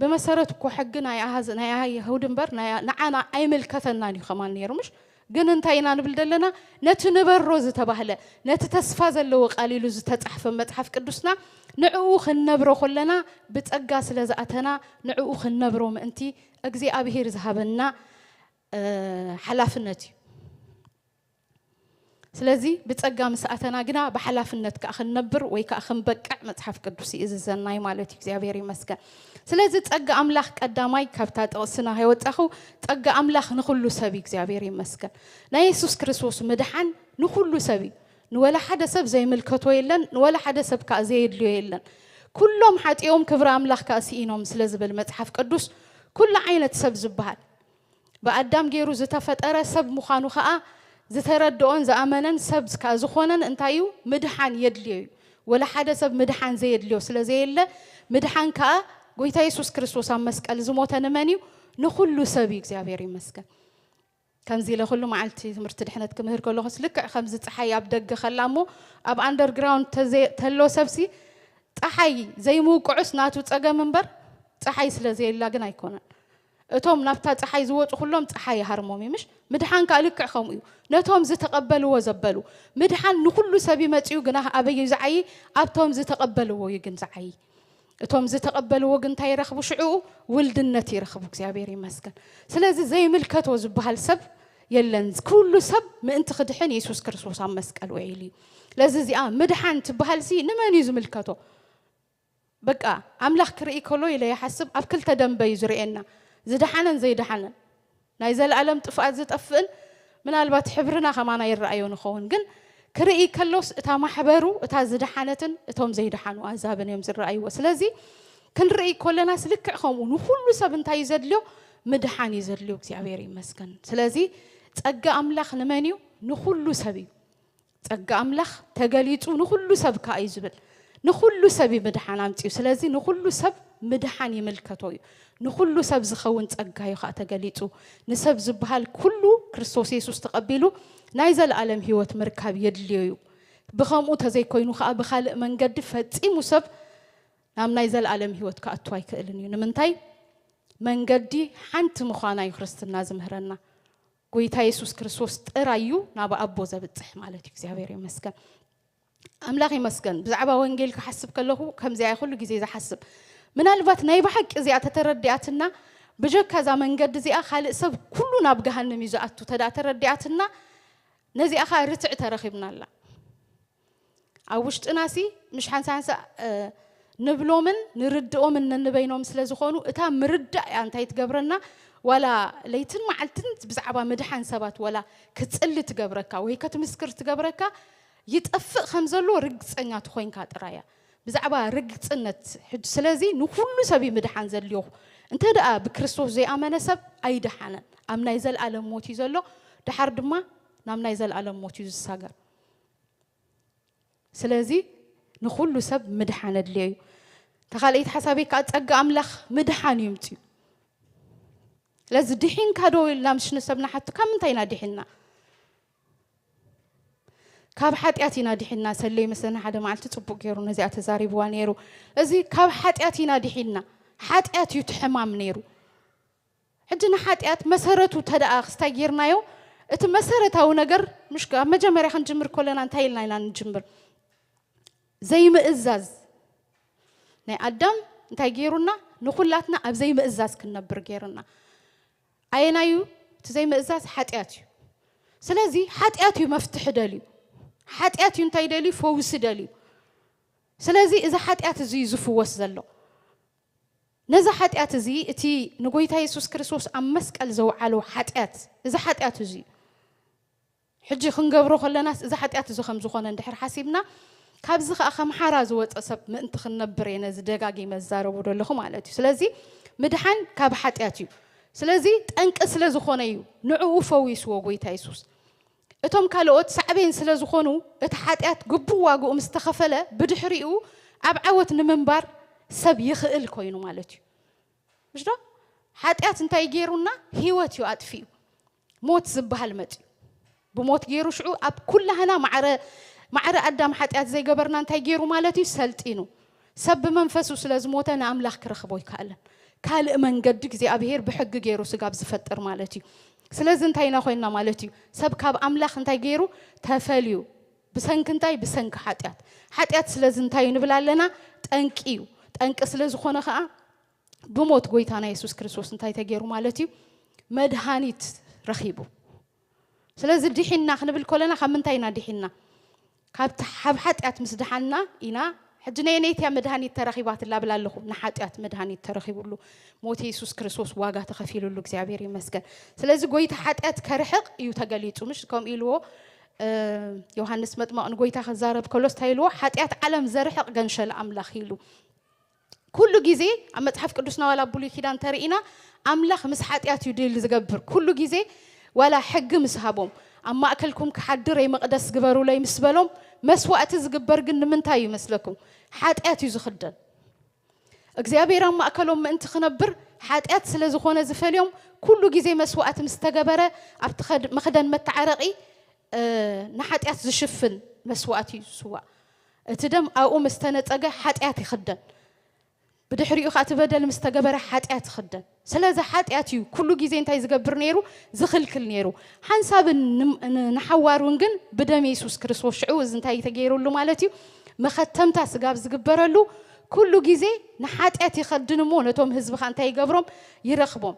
ብመሰረት እኮ ሕጊ ናይ ኣሃዝ-፣ ናይ ኣይሁድ እምበር ናይ፣ ንዓና ኣይምልከተናን እዩ ከማን ነይሩ፣ ምሽ? ግን እንታይ ኢና ንብል ዘለና? ነቲ ንበሮ ዝተባህለ፣ ነቲ ተስፋ ዘለዎ ቃል ኢሉ ዝተጻሕፈ መጽሓፍ ቅዱስና ንዕኡ ክንነብሮ ከለና፣ ብጸጋ ስለ ዝኣተና፣ ንዕኡ ክንነብሮ ምእንቲ እግዚኣብሔር ዝሃበና፣ እ፣ ሓላፍነት እዩ። ስለዚ ብጸጋ ምስ ኣተና ግና ብሓላፍነት ከኣ ክንነብር ወይ ከኣ ክንበቅዕ መጽሓፍ ቅዱስ ይእዝዘና እዩ ማለት እዩ። እግዚኣብሔር ይመስገን። ስለዚ ጸጋ ኣምላኽ ቀዳማይ ካብታ ጥቕስና ከይወጻኹ፣ ጸጋ ኣምላኽ ንኹሉ ሰብ እዩ። እግዚኣብሔር ይመስገን። ናይ የሱስ ክርስቶስ ምድሓን ንኹሉ ሰብ እዩ። ንወላ ሓደ ሰብ ዘይምልከቶ የለን፣ ንወላ ሓደ ሰብ ከኣ ዘየድልዮ የለን። "ኩሎም ሓጢኦም ክብሪ ኣምላኽ ከኣ ስኢኖም" ስለ ዝብል መጽሓፍ ቅዱስ፣ ኩሉ ዓይነት ሰብ ዝበሃል ብኣዳም ገይሩ ዝተፈጠረ ሰብ ምዃኑ ኸኣ ዝተረድኦን ዝኣመነን ሰብ ከኣ ዝኾነን እንታይ እዩ? ምድሓን የድልዮ እዩ። ወላ ሓደ ሰብ ምድሓን ዘየድልዮ ስለ ዘየለ፣ ምድሓን ከኣ ጎይታ የሱስ ክርስቶስ ኣብ መስቀል ዝሞተ ንመን እዩ? ንኹሉ ሰብ እዩ። እግዚኣብሔር ይመስገን። ከምዚ ኢለ ኩሉ መዓልቲ ትምህርቲ ድሕነት ክምህር ከለኹስ፣ ልክዕ ከምዚ ጸሓይ ኣብ ደገ ኸላ እሞ፣ ኣብ ኣንደርግራውንድ ተዘ-፣ ተሎ ሰብሲ፣ ጸሓይ ዘይምውቅዑስ ናቱ ጸገም እምበር፣ ጸሓይ ስለ ዘየላ ግን ኣይኮነን። እቶም ናብታ ጸሓይ ዝወጹ ኩሎም ጸሓይ ይሃርሞም እዩ፣ ምሽ? ምድሓን ከኣ ልክዕ ከምኡ እዩ። ነቶም ዝተቐበልዎ ዘበሉ። ምድሓን ንኹሉ ሰብ እዩ መጺኡ፣ ግና ኣበይ እዩ ዝዓዪ? ኣብቶም ዝተቐበልዎ እዩ ግን ዝዓዪ። እቶም ዝተቐበልዎ ግን እንታይ ይረኽቡ? ሽዑ ውልድነት ይረኽቡ። እግዚኣብሔር ይመስገን። ስለዚ ዘይምልከቶ ዝበሃል ሰብ የለን። ኩሉ ሰብ ምእንቲ ክድሕን የሱስ ክርስቶስ ኣብ መስቀል ውዒሉ እዩ። ስለዚ እዚኣ ምድሓን ትበሃል ሲ ንመን እዩ ዝምልከቶ? በቃ ኣምላኽ ክርኢ ከሎ ኢለ ይሓስብ፣ ኣብ ክልተ ደንበ እዩ ዝርእየና፣ ዝደሓነን ዘይደሓነን። ናይ ዘለኣለም ጥፍኣት ዝጠፍእን ምናልባት ሕብርና ከማና ይረኣዮ ንኸውን፣ ግን ክርኢ ከሎስ እታ ማሕበሩ፣ እታ ዝደሓነትን እቶም ዘይደሓኑ ኣዛብን እዮም ዝረኣይዎ። ስለዚ ክንርኢ ከለናስ ልክዕ ከምኡ ንኹሉ ሰብ እንታይ እዩ ዘድልዮ? ምድሓን እዩ ዘድልዮ። እግዚኣብሔር ይመስገን። ስለዚ ጸጋ ኣምላኽ ንመን እዩ? ንኹሉ ሰብ እዩ። ጸጋ ኣምላኽ ተገሊጹ ንኹሉ ሰብ ከኣ እዩ ዝብል። ንኹሉ ሰብ እዩ ምድሓን ኣምጺኡ። ስለዚ ንኹሉ ሰብ ምድሓን ይምልከቶ እዩ። ንኹሉ ሰብ ዝኸውን ጸጋ እዩ ከኣ ተገሊጹ። ንሰብ ዝበሃል ኩሉ ክርስቶስ የሱስ ተቐቢሉ ናይ ዘለኣለም ህይወት ምርካብ የድልዮ እዩ። ብኸምኡ ተዘይኮይኑ ከኣ ብኻልእ መንገዲ ፈጺሙ ሰብ ናብ ናይ ዘለኣለም ህይወት ክኣቱ ኣይክእልን እዩ። ንምንታይ? መንገዲ ሓንቲ ምዃና እዩ ክርስትና ዝምህረና። ጎይታ የሱስ ክርስቶስ ጥራይ እዩ ናብ ኣቦ ዘብጽሕ ማለት እዩ። እግዚኣብሔር ይመስገን። ኣምላኽ ይመስገን። ብዛዕባ ወንጌል ክሓስብ ከለኹ ከምዚኣ እየ ኩሉ ግዜ ዝሓስብ። ምናልባት ናይ ብሓቂ እዚኣ ተተረዲኣትና ብጀካ እዛ መንገዲ እዚኣ ካልእ ሰብ ኩሉ ናብ ገሃንም እዩ ዝኣቱ ተዳ ተረዲኣትና ነዚኣ ኸኣ ርትዕ ተረኺብናላ። ኣብ ውሽጥናሲ ምሽ ሓንሳ ሓንሳ ንብሎምን ንርድኦምን ነንበይኖም ስለ ዝኾኑ እታ ምርዳእ እያ እንታይ ትገብረና? ዋላ ለይትን መዓልትን ብዛዕባ ምድሓን ሰባት ዋላ ክትጽሊ ትገብረካ ወይ ከትምስክር ትገብረካ ይጠፍእ ከም ዘሎ ርግጸኛ ትኾይንካ ጥራያ። ብዛዕባ ርግጽነት ሕጂ ስለዚ ንኹሉ ሰብ እዩ ምድሓን ዘድልዮ። እንተ ደኣ ብክርስቶስ ዘይኣመነ ሰብ ኣይደሓነን። ኣብ ናይ ዘለኣለም ሞት እዩ ዘሎ። ደሓር ድማ ናብ ናይ ዘለኣለም ሞት እዩ ዝሳገር። ስለዚ ንኹሉ ሰብ ምድሓን ኣድልዮ እዩ። ተኻልኢት ሓሳበይ ከዓ ጸጋ ኣምላኽ ምድሓን እዩ ምፅዩ። ስለዚ ድሒንካ ዶ ኢልና ምሽ ንሰብ ንሓቱ ካብ ምንታይ ኢና ድሒንና? ካብ ሓጢኣት ኢና ድሒንና። ሰለይ መሰና ሓደ መዓልቲ ፅቡቅ ገይሩ ነዚኣ ተዛሪብዋ ነይሩ። እዚ ካብ ሓጢኣት ኢና ድሒንና። ሓጢኣት እዩ እቲ ሕማም ነይሩ። ሕጂ ንሓጢኣት መሰረቱ ተደኣ ክስታይ ጌርናዮ እቲ መሰረታዊ ነገር ምሽ ኣብ መጀመርያ ክንጅምር ከለና እንታይ ኢልና ኢና ንጅምር? ዘይምእዛዝ ናይ ኣዳም እንታይ ገይሩና? ንኹላትና ኣብ ዘይምእዛዝ ክንነብር ገይሩና። ኣየናዩ እቲ ዘይምእዛዝ? ሓጢኣት እዩ። ስለዚ ሓጢኣት እዩ መፍትሒ ደልዩ። ሓጢኣት እዩ እንታይ ደልዩ? ፈውሲ ደልዩ። ስለዚ እዚ ሓጢኣት እዚ እዩ ዝፍወስ ዘሎ። ነዚ ሓጢኣት እዚ እቲ ንጎይታ የሱስ ክርስቶስ ኣብ መስቀል ዘውዓሎ ሓጢኣት እዚ ሓጢኣት እዚ እዩ። ሕጂ ክንገብሮ ከለናስ እዚ ሓጢኣት እዚ ከም ዝኾነ እንድሕር ሓሲብና ካብዚ ከኣ ከም ሓራ ዝወፀ ሰብ ምእንቲ ክንነብር እየ ነዚ ደጋጊመ ዝዛረቦ ዘለኹ ማለት እዩ። ስለዚ ምድሓን ካብ ሓጢኣት እዩ። ስለዚ ጠንቂ ስለ ዝኾነ እዩ ንዕኡ ፈዊስዎ ጎይታ የሱስ። እቶም ካልኦት ሳዕቤን ስለ ዝኾኑ እቲ ሓጢኣት ግቡእ ዋግኡ ምስ ተኸፈለ ብድሕሪኡ ኣብ ዓወት ንምንባር ሰብ ይኽእል ኮይኑ ማለት እዩ። ምሽ ዶ? ሓጢኣት እንታይ ገይሩና? ህይወት እዩ ኣጥፊኡ። ሞት ዝበሃል መፅዩ። ብሞት ገይሩ ሽዑ ኣብ ኩላህና ማዕረ ማዕረ ኣዳም ሓጢኣት ዘይገበርና እንታይ ገይሩ ማለት እዩ? ሰልጢኑ። ሰብ ብመንፈሱ ስለ ዝሞተ ንኣምላኽ ክረኽቦ ኣይከኣለን። ካልእ መንገዲ እግዚኣብሄር ብሕጊ ገይሩ ስጋብ ዝፈጥር ማለት እዩ። ስለዚ እንታይ ኢና ኮይንና ማለት እዩ? ሰብ ካብ ኣምላኽ እንታይ ገይሩ? ተፈልዩ። ብሰንኪ እንታይ? ብሰንኪ ሓጢኣት። ሓጢኣት ስለዚ እንታይ እዩ ንብል ኣለና? ጠንቂ እዩ። ጠንቂ ስለ ዝኾነ ኸዓ ብሞት ጎይታና የሱስ ክርስቶስ እንታይ ተገይሩ ማለት እዩ? መድሃኒት ረኺቡ። ስለዚ ድሒንና ክንብል ከለና ካብ ምንታይ ኢና ድሒንና? ካብ ሓጢኣት ምስ ድሓንና ኢና። ሕጂ ነየነይቲ እያ መድሃኒት ተረኺባትላ ብል ኣለኹ? ንሓጢኣት መድሃኒት ተረኺቡሉ ሞት የሱስ ክርስቶስ ዋጋ ተኸፊሉሉ እግዚኣብሔር ይመስገን። ስለዚ ጎይታ ሓጢኣት ከርሕቕ እዩ ተገሊጹ። ምሽ ከምኡ ኢልዎ ዮሃንስ መጥመቕ ንጎይታ ክዛረብ ከሎስ እንታይ ኢልዎ? ሓጢኣት ዓለም ዘርሕቕ ገንሸል ኣምላኽ ኢሉ። ኩሉ ግዜ ኣብ መጽሓፍ ቅዱስና ዋላ ብሉይ ኪዳን ተርኢና ኣምላኽ ምስ ሓጢኣት እዩ ድል ዝገብር። ኩሉ ግዜ ዋላ ሕጊ ምስ ሃቦም ኣብ ማእከልኩም ክሓድር እየ መቕደስ ግበሩለይ ምስ በሎም መስዋእቲ ዝግበር ግን ንምንታይ እዩ መስለኩም? ሓጢኣት እዩ ዝኽደን። እግዚኣብሔር ኣብ ማእከሎም ምእንቲ ክነብር ሓጢኣት ስለ ዝኾነ ዝፈልዮም ኩሉ ግዜ መስዋእቲ ምስ ተገበረ ኣብቲ መኽደን መተዓረቒ ንሓጢኣት ዝሽፍን መስዋእቲ እዩ ዝስዋእ። እቲ ደም ኣብኡ ምስ ተነጸገ ሓጢኣት ይኽደን። ብድሕሪኡ ከዓ እቲ በደል ምስ ተገበረ ሓጢኣት ይኽደን። ስለዚ ሓጢኣት እዩ ኩሉ ግዜ እንታይ ዝገብር ነይሩ? ዝኽልክል ነይሩ። ሓንሳብ ንሓዋር እውን ግን ብደም የሱስ ክርስቶስ ሽዑ እዚ እንታይ ተገይሩሉ ማለት እዩ? መኸተምታ ስጋብ ዝግበረሉ ኩሉ ግዜ ንሓጢኣት ይኸድን እሞ ነቶም ህዝቢ ከዓ እንታይ ይገብሮም? ይረኽቦም።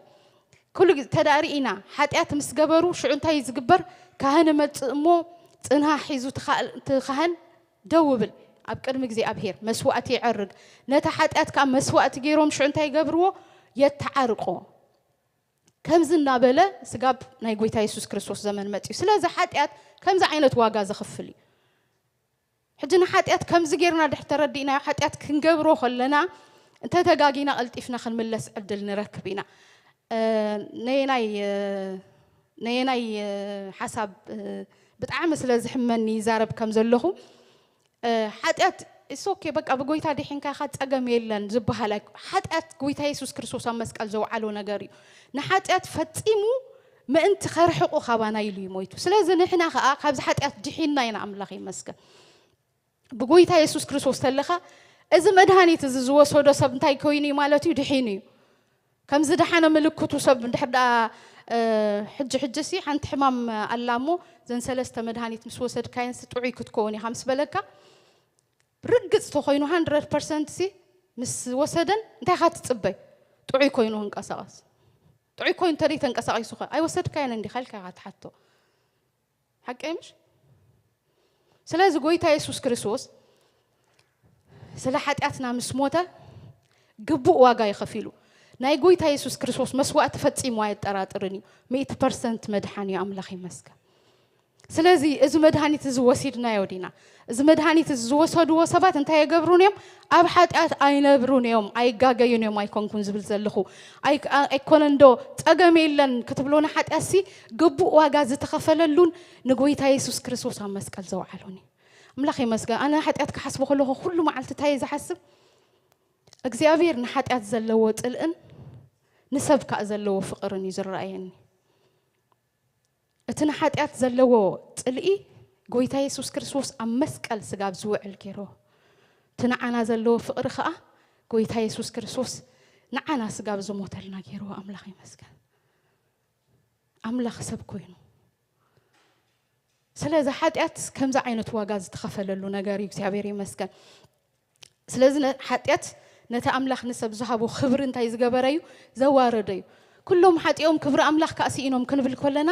ኩሉ ግዜ ተዳሪኢና ሓጢኣት ምስ ገበሩ ሽዑ እንታይ እዩ ዝግበር? ካህን እመፅእ እሞ ፅንሃ ሒዙ እቲ ካህን ደው ብል ኣብ ቅድሚ እግዚኣብሔር መስዋእቲ ይዐርግ። ነቲ ሓጢኣት ከዓ መስዋእቲ ገይሮም ሽዑ እንታይ ይገብርዎ? የተዓርቆ። ከምዚ እናበለ ስጋብ ናይ ጎይታ የሱስ ክርስቶስ ዘመን መፅዩ። ስለዚ ሓጢኣት ከምዚ ዓይነት ዋጋ ዘኽፍል እዩ። ሕጂ ንሓጢኣት ከምዚ ጌርና ድሕር ተረዲእናዮ ሓጢኣት ክንገብሮ ከለና እንተተጋጊና ቀልጢፍና ክንምለስ ዕድል ንረክብ ኢና። ነየናይ ነየናይ ሓሳብ ብጣዕሚ ስለ ዝሕመኒ ይዛረብ ከም ዘለኹ፣ ሓጢኣት እሶኬ በቃ ብጎይታ ድሒንካ ኢኻ ጸገም የለን ዝበሃል። ሓጢኣት ጎይታ የሱስ ክርስቶስ ኣብ መስቀል ዘውዓሎ ነገር እዩ። ንሓጢኣት ፈጺሙ ምእንቲ ከርሕቑ ካባና ኢሉ እዩ ሞይቱ። ስለዚ ንሕና ኸኣ ካብዚ ሓጢኣት ድሒንና ኢና፣ ኣምላኽ ይመስገን። ብጎይታ የሱስ ክርስቶስ ተለኻ፣ እዚ መድሃኒት እዚ ዝወሰዶ ሰብ እንታይ ኮይኑ እዩ ማለት እዩ? ድሒኑ እዩ። ከምዚ ደሓነ ምልክቱ ሰብ እንድሕር ደኣ ሕጂ ሕጂ ሲ ሓንቲ ሕማም ኣላ እሞ፣ ዘን ሰለስተ መድሃኒት ምስ ወሰድካየን ሲ ጥዑይ ክትከውን ኢኻ ምስ በለካ፣ ርግጽ ተኮይኑ ሃንድረድ ፐርሰንት ሲ ምስ ወሰደን እንታይ ኢኻ ትጽበይ? ጥዑይ ኮይኑ ክንቀሳቐስ። ጥዑይ ኮይኑ እንተደይ ተንቀሳቒሱ ኸ ኣይወሰድካየን እንዲኻ ኢልካ ኢኻ ትሓቶ። ሓቀይ ምሽ? ስለዚ ጎይታ የሱስ ክርስቶስ ስለ ሓጢኣትና ምስ ሞተ ግቡእ ዋጋ እዩ ከፊሉ። ናይ ጎይታ የሱስ ክርስቶስ መስዋእቲ ፈጺሙ ኣየጠራጥርን እዩ። ሚእቲ ፐርሰንት መድሓን እዩ፣ ኣምላኽ ይመስገን። ስለዚ እዚ መድሃኒት እዚ ወሲድናዮ ዲና? እዚ መድሃኒት እዚ ዝወሰድዎ ሰባት እንታይ የገብሩን እዮም? ኣብ ሓጢኣት ኣይነብሩን እዮም፣ ኣይጋገዩን እዮም፣ ኣይኮንኩን ዝብል ዘለኹ። ኣይ-፣ ኣይኮነን ዶ ጸገም የለን ክትብሎ ንሓጢኣትሲ ግቡእ ዋጋ ዝተኸፈለሉን ንጎይታ የሱስ ክርስቶስ ኣብ መስቀል ዘውዓሎን እዩ። ኣምላኽ ይመስገን። ኣነ ሓጢኣት ክሓስቦ ከለኹ ኩሉ መዓልቲ እንታይ እየ ዝሓስብ? እግዚኣብሔር ንሓጢኣት ዘለዎ ጽልእን ንሰብ ከኣ ዘለዎ ፍቕርን እዩ ዝረኣየኒ። እቲ ንሓጢኣት ዘለዎ ጽልኢ ጎይታ የሱስ ክርስቶስ ኣብ መስቀል ስጋብ ዝውዕል ገይርዎ። እቲ ንዓና ዘለዎ ፍቕሪ ከኣ ጎይታ የሱስ ክርስቶስ ንዓና ስጋብ ዝሞተልና ገይርዎ። ኣምላኽ ይመስገን። ኣምላኽ ሰብ ኮይኑ። ስለዚ ሓጢኣት ከምዚ ዓይነት ዋጋ ዝተኸፈለሉ ነገር እዩ። እግዚኣብሔር ይመስገን። ስለዚ ነ-፣ ሓጢኣት ነቲ ኣምላኽ ንሰብ ዝሃቦ ክብሪ እንታይ ዝገበረ እዩ? ዘዋረደ እዩ። ኩሎም ሓጢኦም ክብሪ ኣምላኽ ከኣ ስኢኖም ክንብል ከለና፣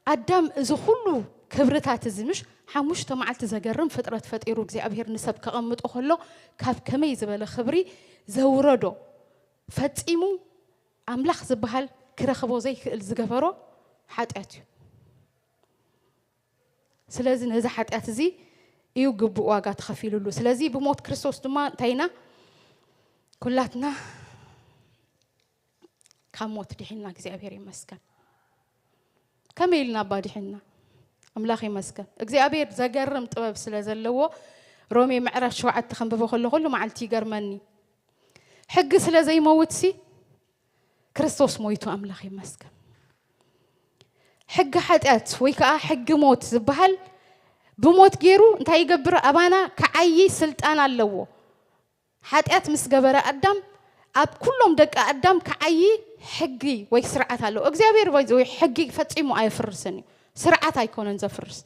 ኣዳም እዚ ኩሉ ክብርታት እዚ ምሽ ሓሙሽተ መዓልቲ ዘገርም ፍጥረት ፈጢሩ እግዚኣብሔር ንሰብ ከቐምጦ ከሎ፣ ካብ ከመይ ዝበለ ክብሪ ዘውረዶ፣ ፈጺሙ ኣምላኽ ዝበሃል ክረኽቦ ዘይክእል ዝገበሮ ሓጢኣት እዩ። ስለዚ ነዚ ሓጢኣት እዚ እዩ ግቡእ ዋጋ ተኸፊሉሉ። ስለዚ ብሞት ክርስቶስ ድማ እንታይ ኢና? ኩላትና ካብ ሞት ድሒንና፣ እግዚኣብሔር ይመስገን። ከመይ ኢልና እባ ድሒንና? ኣምላኽ ይመስገን። እግዚኣብሔር ዘገርም ጥበብ ስለ ዘለዎ፣ ሮሜ ምዕራፍ ሸውዓተ ከንብቦ ከሎ ኩሉ መዓልቲ ይገርመኒ። ሕጊ ስለ ዘይመውትሲ ክርስቶስ ሞይቱ፣ ኣምላኽ ይመስገን። ሕጊ ሓጢኣት ወይ ከዓ ሕጊ ሞት ዝበሃል ብሞት ገይሩ እንታይ ይገብር? ኣባና ክዓዪ ስልጣን ኣለዎ። ሓጢኣት ምስ ገበረ ኣዳም፣ ኣብ ኩሎም ደቂ ኣዳም ክዓዪ ሕጊ ወይ ስርዓት ኣለዎ። እግዚኣብሔር ባይ ወይ ሕጊ ፈጺሙ ኣየፍርስን እዩ። ስርዓት ኣይኮነን ዘፍርስ።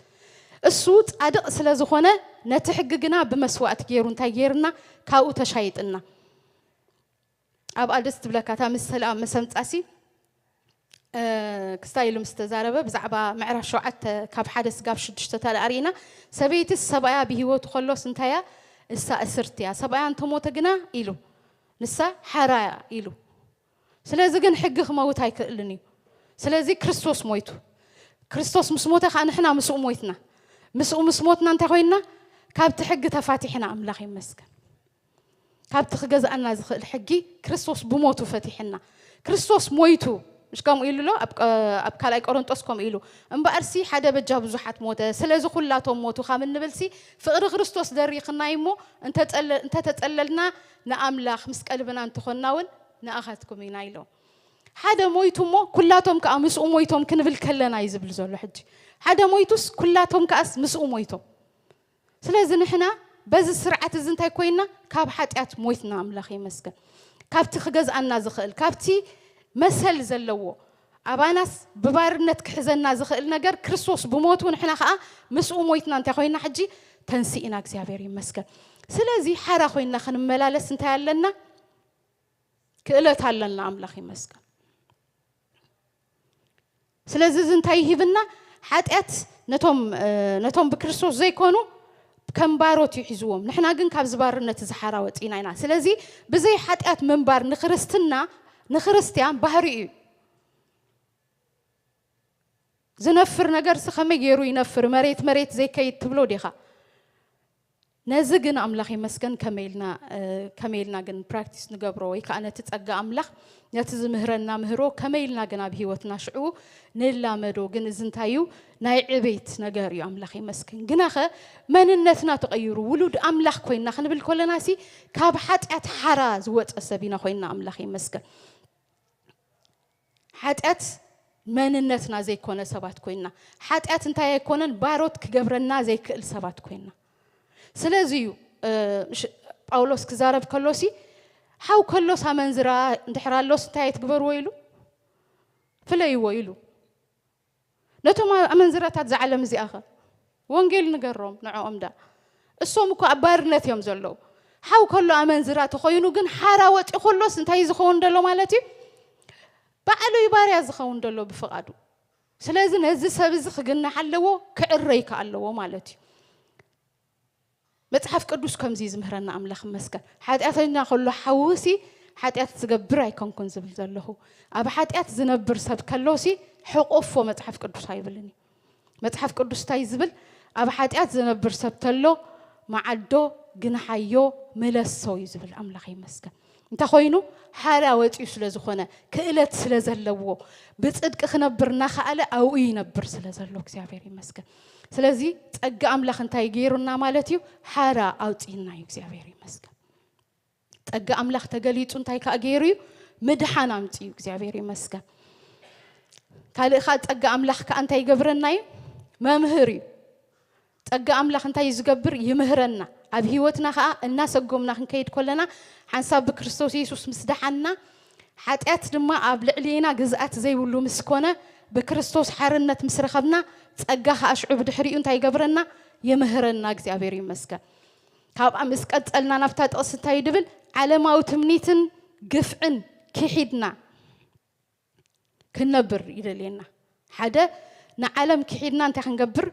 እሱ ጻድቕ ስለ ዝኾነ ነቲ ሕጊ ግና ብመስዋእቲ ገይሩ እንታይ ገይርና? ካብኡ ተሻይጥና። ኣብኣ ደስ ትብለካ እታ ምስላ መሰምጻሲ፣ እ፣ ክስታይ ኢሉ ምስ ተዛረበ ብዛዕባ ምዕራፍ ሸውዓተ ካብ ሓደ ስጋብ ሽዱሽተ ተደኣ ርኢና፣ ሰበይትስ ሰብኣያ ብህይወቱ ከሎስ እንታይ እያ? እሳ እስርቲ እያ። ሰብኣያ እንተሞተ ግና ኢሉ፣ ንሳ ሓራ እያ ኢሉ። ስለዚ ግን ሕጊ ክመውት ኣይክእልን እዩ። ስለዚ ክርስቶስ ሞይቱ። ክርስቶስ ምስ ሞተ ከዓ ንሕና ምስኡ ሞይትና። ምስኡ ምስ ሞትና እንታይ ኮይንና? ካብቲ ሕጊ ተፋቲሕና፣ ኣምላኽ ይመስገን። ካብቲ ክገዝኣና ዝኽእል ሕጊ ክርስቶስ ብሞቱ ፈቲሕና። ክርስቶስ ሞይቱ፣ ምሽ ከምኡ ኢሉ ኣሎ? ኣብ ቀ-፣ ኣብ ካልኣይ ቆሮንጦስ ከምኡ ኢሉ። እምበኣርሲ ሓደ በጃ ብዙሓት ሞተ፣ ስለዚ ኩላቶም ሞቱ ካብ እንብልሲ፣ ፍቕሪ ክርስቶስ ደሪኽና እሞ፣ እንተጸለ-፣ እንተተጸለልና ንኣምላኽ ምስ ቀልብና እንተኾንና እውን ንኣኻትኩም ኢና ኢሎም። ሓደ ሞይቱ እሞ ኩላቶም ከኣ ምስኡ ሞይቶም ክንብል ከለና እዩ ዝብል ዘሎ ሕጂ። ሓደ ሞይቱስ ኩላቶም ከኣስ ምስኡ ሞይቶም። ስለዚ ንሕና በዚ ስርዓት እዚ እንታይ ኮይንና? ካብ ሓጢኣት ሞይትና፣ ኣምላኽ ይመስገን። ካብቲ ክገዝኣና ዝኽእል፣ ካብቲ መሰል ዘለዎ፣ ኣባናስ ብባርነት ክሕዘና ዝኽእል ነገር ክርስቶስ ብሞቱ ንሕና ከኣ ምስኡ ሞይትና እንታይ ኮይንና? ሕጂ ተንሲእና፣ እግዚኣብሔር ይመስገን። ስለዚ ሓራ ኮይንና ክንመላለስ እንታይ ኣለና? ክእለት ኣለና፣ ኣምላኽ ይመስገን። ስለዚ እዚ እንታይ ይህብና? ሓጢኣት ነቶም፣ እ፣ ነቶም ብክርስቶስ ዘይኮኑ ከም ባሮት እዩ ሒዝዎም። ንሕና ግን ካብዚ ባርነት እዚ ሓራ ወጺና ኢና። ስለዚ ብዘይ ሓጢኣት ምንባር ንክርስትና፣ ንክርስትያን ባህሪ እዩ። ዝነፍር ነገርሲ ከመይ ገይሩ ይነፍር? መሬት መሬት ዘይከይድ ትብሎ ዲኻ? ነዚ ግን ኣምላኽ ይመስገን ከመይ ኢልና፣ እ፣ ከመይ ኢልና ግን ፕራክቲስ ንገብሮ ወይ ከዓ ነቲ ጸጋ ኣምላኽ ነቲ ዝምህረና ምህሮ ከመይ ኢልና ግን ኣብ ህይወትና ሽዑ ንላመዶ? ግን እዚ እንታይ እዩ? ናይ ዕቤት ነገር እዩ። ኣምላኽ ይመስገን። ግናኸ መንነትና ተቐይሩ ውሉድ ኣምላኽ ኮይና ክንብል ከለና ሲ ካብ ሓጢኣት ሓራ ዝወፀ ሰብ ኢና ኮይና። ኣምላኽ ይመስገን። ሓጢኣት መንነትና ዘይኮነ ሰባት ኮይና፣ ሓጢኣት እንታይ ኣይኮነን ባሮት ክገብረና ዘይክእል ሰባት ኮይና። ስለዚ እዩ፣ እ፣ ሽ-፣ ጳውሎስ ክዛረብ ከሎሲ ሓው ከሎስ ኣመንዝራ እንድሕር ኣሎስ እንታይ ኣይትግበርዎ ኢሉ? ፍለይዎ ኢሉ። ነቶም ኣመንዝራታት ዝዓለም እዚኣኸ ወንጌል ንገሮም ንዕኦም ዳ። እሶም እኮ ኣብ ባርነት እዮም ዘለዉ። ሓው ከሎ ኣመንዝራ ተኾይኑ ግን ሓራ ወፂኡ ከሎስ እንታይ ዝኸውን ደሎ ማለት እዩ? ባዕሉ እዩ ባርያ ዝኸውን ደሎ ብፍቓዱ። ስለዚ ነዚ ሰብ እዚ ክግናሕ ኣለዎ፣ ክዕረይ ከ ኣለዎ ማለት እዩ። መጽሓፍ ቅዱስ ከምዚ ዝምህረና ኣምላኽ ይመስገን። ሓጢኣተኛ ከሎ ሓውሲ ሓጢኣት ዝገብር ኣይኮንኩን ዝብል ዘለኹ። ኣብ ሓጢኣት ዝነብር ሰብ ከሎሲ ሕቆፎ መጽሓፍ ቅዱስ ኣይብልን እዩ። መጽሓፍ ቅዱስ እንታይ ዝብል? ኣብ ሓጢኣት ዝነብር ሰብ ተሎ መዓዶ ግንሓዮ ምለሶ እዩ ዝብል። ኣምላኽ ይመስገን። እንተ ኮይኑ ሓራ ወፂኡ ስለ ዝኾነ ክእለት ስለ ዘለዎ ብፅድቂ ክነብር እናኸኣለ ኣብኡ ይነብር ስለ ዘሎ እግዚኣብሔር ይመስገን። ስለዚ ጸጋ ኣምላኽ እንታይ ገይሩና ማለት እዩ? ሓራ ኣውፅእና እዩ። እግዚኣብሔር ይመስገን። ጸጋ ኣምላኽ ተገሊጹ እንታይ ከኣ ገይሩ እዩ? ምድሓን ኣምጺኡ። እግዚኣብሔር ይመስገን። ካልእ ከኣ ጸጋ ኣምላኽ ከኣ እንታይ ይገብረና እዩ? መምህር እዩ። ጸጋ ኣምላኽ እንታይ እዩ ዝገብር? ይምህረና። ኣብ ህይወትና ከኣ እናሰጎምና ክንከይድ ከለና ሓንሳብ ብክርስቶስ የሱስ ምስ ደሓንና ሓጢኣት ድማ ኣብ ልዕሌና ግዝኣት ዘይብሉ ምስ ኮነ ብክርስቶስ ሓርነት ምስ ረኸብና ጸጋ ከኣ ሽዑ ብድሕሪኡ እንታይ ይገብረና? ይምህረና። እግዚኣብሔር ይመስገን። ካብኣ ምስ ቀጸልና ናብታ ጥቕሲ እንታይ እዩ ድብል? ዓለማዊ ትምኒትን ግፍዕን ክሒድና ክንነብር ይደልየና። ሓደ ንዓለም ክሒድና እንታይ ክንገብር?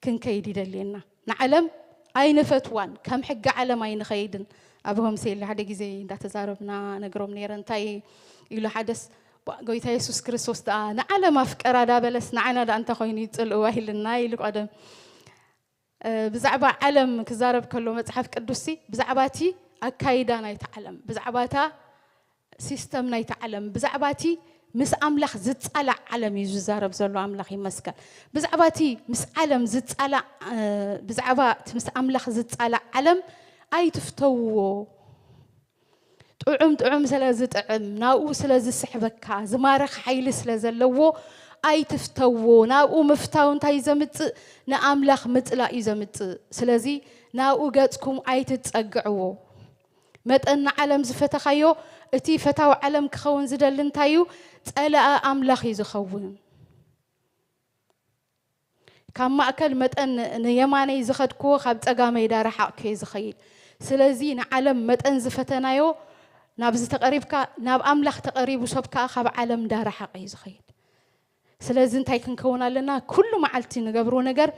ክንከይድ ይደልየና። ንዓለም ኣይንፈትዋን፣ ከም ሕጊ ዓለም ኣይንኸይድን። ኣብ ሆምሴል ሓደ ግዜ እንዳተዛረብና ነግሮም ነይረ። እንታይ ኢሉ ሓደስ፣ "ባ-፣ ጎይታ የሱስ ክርስቶስ ደኣ ንዓለም ኣፍቀራ ዳበለስ ንዓና ደኣ እንተኾይኑ ይጽልእዋ" ኢልና ኢሉ ቀደም። እ፣ ብዛዕባ ዓለም ክዛረብ ከሎ መጽሓፍ ቅዱስሲ ብዛዕባ እቲ ኣካይዳ ናይታ ዓለም፣ ብዛዕባ እታ ሲስተም ናይታ ዓለም፣ ብዛዕባ እቲ ምስ ኣምላኽ ዝጻላእ ዓለም እዩ ዝዛረብ ዘሎ። ኣምላኽ ይመስገን። ብዛዕባ እቲ ምስ ዓለም ዝጻላእ፣ እ፣ ብዛዕባ እቲ ምስ ኣምላኽ ዝጻላእ ዓለም ኣይትፍተውዎ። ጥዑም ጥዑም ስለ ዝጥዕም፣ ናብኡ ስለ ዝስሕበካ፣ ዝማርኽ ሓይሊ ስለ ዘለዎ ኣይትፍተዎ። ናብኡ ምፍታው እንታይ እዩ ዘምጽእ? ንኣምላኽ ምጽላእ እዩ ዘምጽእ። ስለዚ ናብኡ ገጽኩም ኣይትጸግዕዎ። መጠን ንዓለም ዝፈተኻዮ፣ እቲ ፈታዊ ዓለም ክኸውን ዝደሊ እንታይ እዩ? ጸላኢ ኣምላኽ እዩ ዝኸውን። ካብ ማእከል መጠን ን-፣ ንየማነይ ዝኸድክዎ ካብ ጸጋመይ ዳረሓቕኩ እየ ዝኸይድ። ስለዚ ንዓለም መጠን ዝፈተናዮ ናብዚ ተቐሪብካ፣ ናብ ኣምላኽ ተቐሪቡ ሰብ ከኣ ካብ ዓለም ዳረሓቐ እዩ ዝኸይድ። ስለዚ እንታይ ክንከውን ኣለና? ኩሉ መዓልቲ ንገብሮ ነገር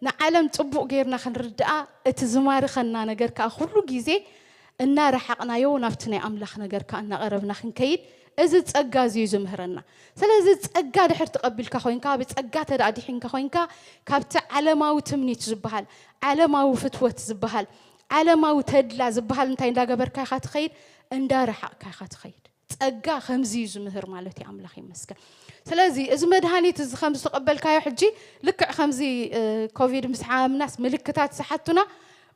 ንዓለም ጽቡቕ ጌርና ክንርድኣ፣ እቲ ዝማርከና ነገር ከኣ ኩሉ ግዜ እናረሓቕናዮ ናብቲ ናይ ኣምላኽ ነገር ከኣ እናቐረብና ክንከይድ እዚ ጸጋ እዚ እዩ ዝምህረና። ስለዚ ጸጋ ድሕር ተቐቢልካ ኮይንካ፣ ብጸጋ ተደኣ ድሒንካ ኮይንካ፣ ካብቲ ዓለማዊ ትምኒት ዝበሃል፣ ዓለማዊ ፍትወት ዝበሃል፣ ዓለማዊ ተድላ ዝበሃል እንታይ እንዳገበርካ ኢኻ ትኸይድ? እንዳረሓቕካ ኢኻ ትኸይድ። ጸጋ ከምዚ እዩ ዝምህር ማለት እዩ። ኣምላኽ ይመስገን። ስለዚ እዚ መድሃኒት እዚ ከም ዝተቐበልካዮ ሕጂ ልክዕ ከምዚ፣ እ፣ ኮቪድ ምስ ሓመምናስ ምልክታት ዝሓቱና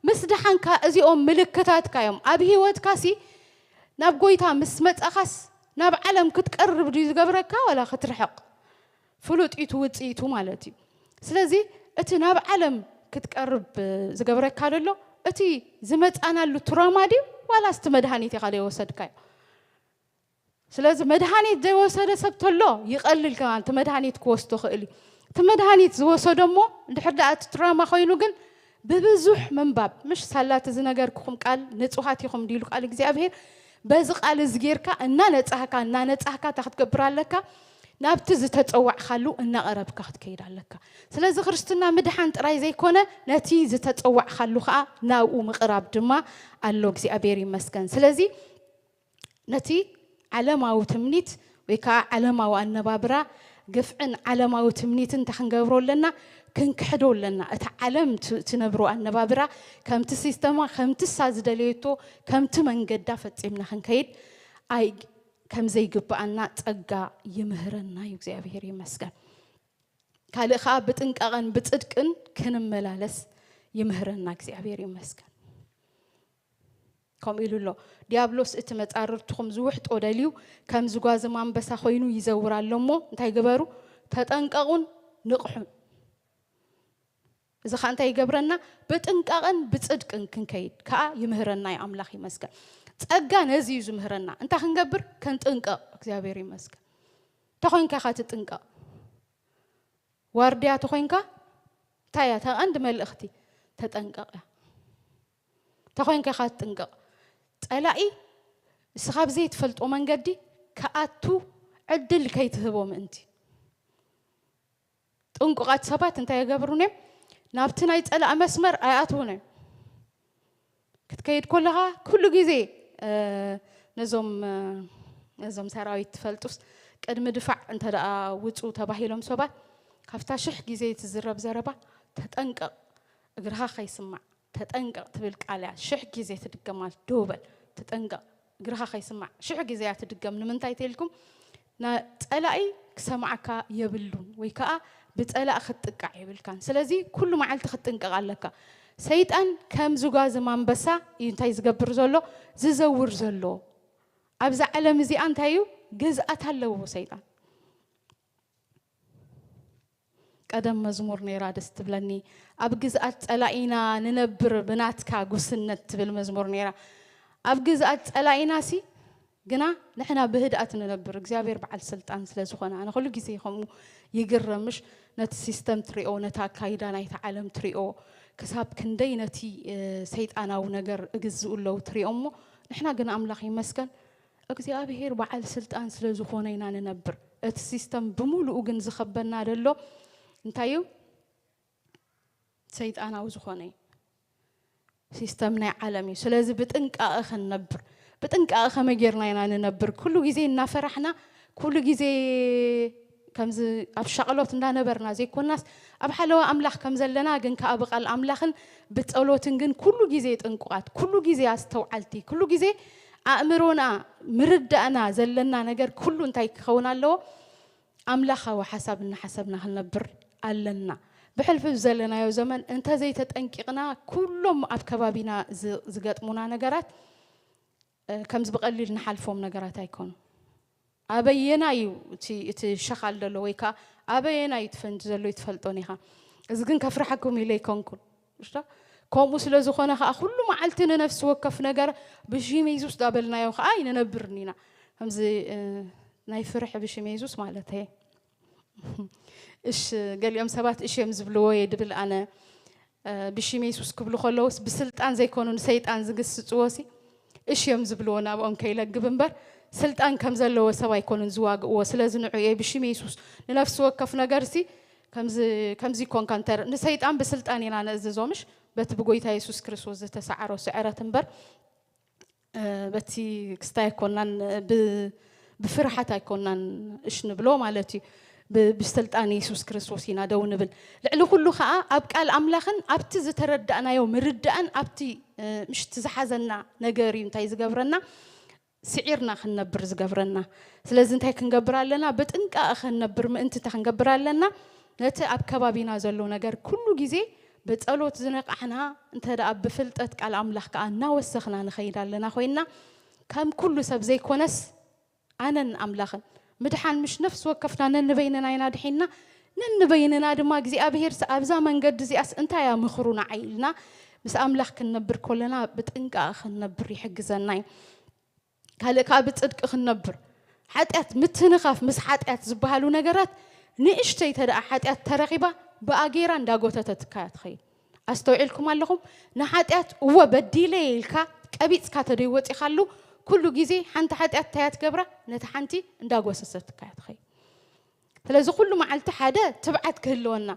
ምስ ደሓንካ እዚኦም ምልክታትካ እዮም። ኣብ ህይወትካሲ ናብ ጎይታ ምስ መጻኻስ ናብ ዓለም ክትቀርብ ድዩ ዝገብረካ ዋላ ክትርሕቕ? ፍሉጥ እዩ እቲ ውጽኢቱ ማለት እዩ። ስለዚ እቲ ናብ ዓለም ክትቀርብ ዝገብረካ ዘሎ እቲ ዝመጻናሉ ትራማ ድዩ ዋላስ እቲ መድሃኒት ኢኻ ዘይወሰድካዮ? ስለዚ መድሃኒት ዘይወሰደ ሰብ ተሎ ይቐልል ከማን እቲ መድሃኒት ክወስዶ ክእል እዩ። እቲ መድሃኒት ዝወሰዶ እሞ እንድሕር ደኣ እቲ ትራማ ኮይኑ ግን ብብዙሕ ምንባብ፣ ምሽ ሳላት እዚ ነገር ክኹም ቃል ንጹሃት ኢኹም እንዲሉ ቃል እግዚኣብሔር፣ በዚ ቃል እዚ ጌርካ እናነጻህካ፣ እናነጻህካ እንታይ ክትገብር ኣለካ? ናብቲ ዝተጸዋዕካሉ እናቐረብካ ክትከይድ ኣለካ። ስለዚ ክርስትና ምድሓን ጥራይ ዘይኮነ፣ ነቲ ዝተጸዋዕካሉ ኸኣ ናብኡ ምቕራብ ድማ ኣሎ። እግዚኣብሔር ይመስገን። ስለዚ ነቲ ዓለማዊ ትምኒት ወይ ከዓ ዓለማዊ ኣነባብራ ግፍዕን ዓለማዊ ትምኒትን እንታይ ክንገብሮ ኣለና? ክንክሕዶ ኣለና። እታ ዓለም ት- ትነብሮ ኣነባብራ ከምቲ ሲስተማ፣ ከምቲ እሳ ዝደለየቶ፣ ከምቲ መንገዳ ፈጺምና ክንከይድ ኣይ ከም ዘይግብኣና ጸጋ ይምህረና እዩ። እግዚኣብሔር ይመስገን። ካልእ ከኣ ብጥንቃቐን ብጽድቅን ክንመላለስ ይምህረና እግዚኣብሔር ይመስገን። ከምኡ ኢሉ ኣሎ፣ ዲያብሎስ እቲ መጻርርትኹም ዝውሕጦ ደልዩ ከም ዝጓዝም ኣንበሳ ኮይኑ ይዘውር ኣሎ እሞ እንታይ ግበሩ? ተጠንቀቑን ንቕሑን። እዚ ኸኣ እንታይ ይገብረና? ብጥንቃቐን ብጽድቅን ክንከይድ ከኣ ይምህረና እዩ። ኣምላኽ ይመስገን። ጸጋ ነዚ እዩ ዝምህረና። እንታይ ክንገብር? ክንጥንቀቕ። እግዚኣብሔር ይመስገን። ተኾይንካ ኢኻ ትጥንቀቕ። ዋርድያ ተኾይንካ እንታይ እያ እታ ቀንዲ መልእኽቲ? ተጠንቀቕ እያ። ተኾይንካ ኢኻ ትጥንቀቕ። ጸላኢ እስኻ ብዘይትፈልጦ መንገዲ ክኣቱ ዕድል ከይትህቦ ምእንቲ። ጥንቁቓት ሰባት እንታይ ይገብሩን እዮም? ናብቲ ናይ ጸላእ መስመር ኣይኣትዉን እዮም። ክትከይድ ከለኻ ኩሉ ግዜ ነዞም ነዞም ሰራዊት ትፈልጡስ፣ ቅድሚ ድፋዕ እንተ ደኣ ውጹ ተባሂሎም ሰባት፣ ካብታ ሽሕ ግዜ ትዝረብ ዘረባ፣ ተጠንቀቕ፣ እግርኻ ከይስማዕ፣ ተጠንቀቕ ትብል ቃል እያ። ሽሕ ግዜ ትድገማል። ደው በል፣ ተጠንቀቕ፣ እግርኻ ከይስማዕ። ሽሕ ግዜ እያ ትድገም። ንምንታይ ተልኩም? ጸላኢ ክሰማዕካ የብሉን፣ ወይ ከዓ ብጸላእ ክትጥቃዕ የብልካን። ስለዚ ኩሉ መዓልቲ ክትጥንቀቕ ኣለካ። ሰይጣን ከም ዝጓዝም ኣንበሳ እዩ እንታይ ዝገብር ዘሎ? ዝዘውር ዘሎ። ኣብዛ ዓለም እዚኣ እንታይ እዩ? ግዝኣት ኣለዎ ሰይጣን። ቀደም መዝሙር ነይራ ደስ ትብለኒ፣ ኣብ ግዝኣት ጸላኢና ንነብር ብናትካ ጉስነት ትብል መዝሙር ነይራ። ኣብ ግዝኣት ጸላኢና ሲ ግና ንሕና ብህድኣት ንነብር፣ እግዚኣብሔር በዓል ስልጣን ስለ ዝኾነ። ኣነ ኩሉ ግዜ ከምኡ ይግረምሽ፣ ነቲ ሲስተም ትሪኦ፣ ነቲ ኣካይዳ ናይታ ዓለም ትሪኦ፣ ክሳብ ክንደይ ነቲ ሰይጣናዊ ነገር እግዝኡ ኣለዉ ትሪኦ። እሞ ንሕና ግን ኣምላኽ ይመስገን እግዚኣብሔር በዓል ስልጣን ስለ ዝኾነ ኢና ንነብር። እቲ ሲስተም ብምሉኡ ግን ዝኸበና ደሎ እንታይ እዩ? ሰይጣናዊ ዝኾነ እዩ። ሲስተም ናይ ዓለም እዩ። ስለዚ ብጥንቃቐ ክንነብር፣ ብጥንቃቐ ከመይ ጌርና ኢና ንነብር? ኩሉ ግዜ እናፈራሕና፣ ኩሉ ግዜ ከምዚ ኣብ ሻቕሎት እንዳነበርና ዘይኮናስ፣ ኣብ ሓለዋ ኣምላኽ ከም ዘለና ግን ከኣ ብቓል ኣምላኽን ብጸሎትን ግን ኩሉ ግዜ ጥንቁቓት፣ ኩሉ ግዜ ኣስተውዓልቲ፣ ኩሉ ግዜ ኣእምሮና ምርዳእና ዘለና ነገር ኩሉ እንታይ ክኸውን ኣለዎ? ኣምላኻዊ ሓሳብ እናሓሰብና ክንነብር ኣለና። ብሕልፊ ዘለናዮ ዘመን እንተዘይተጠንቂቕና ኩሎም ኣብ ከባቢና ዝ- ዝገጥሙና ነገራት ከምዚ ብቐሊል ንሓልፎም ነገራት ኣይኮኑ። ኣበየና እዩ እቲ እቲ ሸኻል ዘሎ ወይ ከዓ ኣበየና እዩ እቲ ፈንጂ ዘሎ ይትፈልጦን ኢኻ። እዚ ግን ከፍርሓኩም ኢለ ኣይኮንኩን። እሽታ? ከምኡ ስለ ዝኾነ ከዓ ኩሉ መዓልቲ ንነፍሲ ወከፍ ነገር ብሽም የሱስ ዳበልናዮ ከዓ ኣይንነብርን ኢና። ከምዚ ናይ ፍርሒ ብሽም የሱስ ማለት እየ። እሽ ገሊኦም ሰባት እሽ እዮም ዝብልዎ እየ ድብል ኣነ። ብሽም የሱስ ክብሉ ከለውስ ብስልጣን ዘይኮኑ ንሰይጣን ዝግስፅዎ ሲ እሽ እዮም ዝብልዎ ናብኦም ከይለግብ እምበር ስልጣን ከም ዘለዎ ሰብ ኣይኮኑን ዝዋግእዎ። ስለዚ ንዑ እየ ብሽም የሱስ ንነፍሲ ወከፍ ነገር ሲ ከምዚ ከምዚ ይኮንካ እንተ ንሰይጣን ብስልጣን ኢና ነእዝዞምሽ በቲ ብጎይታ የሱስ ክርስቶስ ዝተሰዓሮ ስዕረት እምበር በቲ ክስታይ ኣይኮናን ብፍርሓት ኣይኮናን እሽ ንብሎ ማለት እዩ። ብስልጣን የሱስ ክርስቶስ ኢና ደው ንብል። ልዕሊ ኩሉ ከዓ ኣብ ቃል ኣምላኽን ኣብቲ ዝተረዳእናዮ ምርዳእን ኣብቲ ምሽቲ ዝሓዘና ነገር እዩ እንታይ ዝገብረና ስዒርና ክንነብር ዝገብረና። ስለዚ እንታይ ክንገብር ኣለና? ብጥንቃቐ ክንነብር ምእንቲ እንታይ ክንገብር ኣለና? ነቲ ኣብ ከባቢና ዘሎ ነገር ኩሉ ግዜ ብጸሎት ዝነቃሕና እንተ ደኣ ብፍልጠት ቃል ኣምላኽ ከኣ እናወሰኽና ንኸይድ ኣለና ኮይንና ከም ኩሉ ሰብ ዘይኮነስ ኣነን ኣምላኽን ምድሓን ምሽ ነፍሲ ወከፍና ነንበይንና ኢና ድሒንና። ነንበይንና ድማ እግዚኣብሄርስ ኣብዛ መንገዲ እዚኣስ እንታይ እያ ምኽሩ ንዓይ ኢልና ምስ ኣምላኽ ክንነብር ከለና ብጥንቃቐ ክንነብር ይሕግዘና እዩ። ካልእ ከዓ ብፅድቂ ክንነብር ሓጢኣት ምትንኻፍ ምስ ሓጢኣት ዝበሃሉ ነገራት ንእሽተይ ተደኣ ሓጢኣት ተረኺባ ብኣጌራ እንዳጎተተትካ እያ ትኸይድ። ኣስተውዒልኩም ኣለኹም? ንሓጢኣት እወ በዲለ ኢልካ ቀቢፅካ ተደይወፂኻሉ ኩሉ ግዜ ሓንቲ ሓጢኣት እንታይ እያ ትገብራ? ነቲ ሓንቲ እንዳጎሰሰትካ እያ ትኸይድ። ስለዚ ኩሉ መዓልቲ ሓደ ትብዓት ክህልወና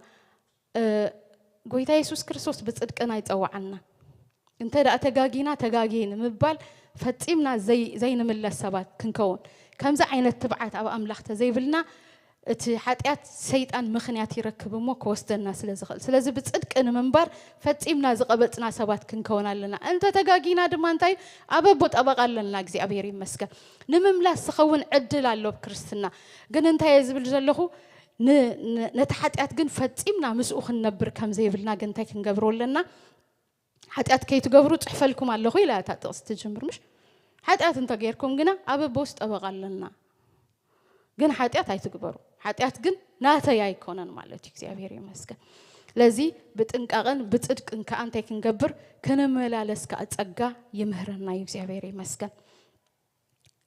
ጎይታ የሱስ ክርስቶስ ብፅድቅና ይፀዋዓና። እንተ ደኣ ተጋጊና ተጋጊ ንምባል ፈፂምና ዘይንምለስ ሰባት ክንከውን ከምዚ ዓይነት ትብዓት ኣብ ኣምላኽ ተዘይብልና እቲ ሓጢኣት ሰይጣን ምኽንያት ይረክብ እሞ ክወስደና ስለ ዝኽእል። ስለዚ ብጽድቂ ንምንባር ፈጺምና ዝቐበጽና ሰባት ክንከውን ኣለና። እንተ ተጋጊና ድማ እንታይ? ኣብ ኣቦ ጠበቓ ኣለና፣ እግዚኣብሔር ይመስገን። ንምምላስ ዝኸውን ዕድል ኣሎ ኣብ ክርስትና። ግን እንታይ እየ ዝብል ዘለኹ? ን-፣ ን-፣ ነቲ ሓጢኣት ግን ፈጺምና ምስኡ ክንነብር ከም ዘይብልና ግን እንታይ ክንገብሮ ኣለና? ሓጢኣት ከይትገብሩ ጽሕፈልኩም ኣለኹ ኢላ እታ ጥቕሲ ትጅምር፣ ምሽ? ሓጢኣት እንተ ጌርኩም ግና ኣብ ኣቦስ ጠበቓ ኣለና። ግን ሓጢኣት ኣይትግበሩ። ሓጢኣት ግን ናተይ ኣይኮነን ማለት እዩ። እግዚኣብሔር ይመስገን። ለዚ ብጥንቃቐን ብጽድቅን ከኣ እንታይ ክንገብር? ክንመላለስ ከኣ ጸጋ ይምህረና እዩ። እግዚኣብሔር ይመስገን።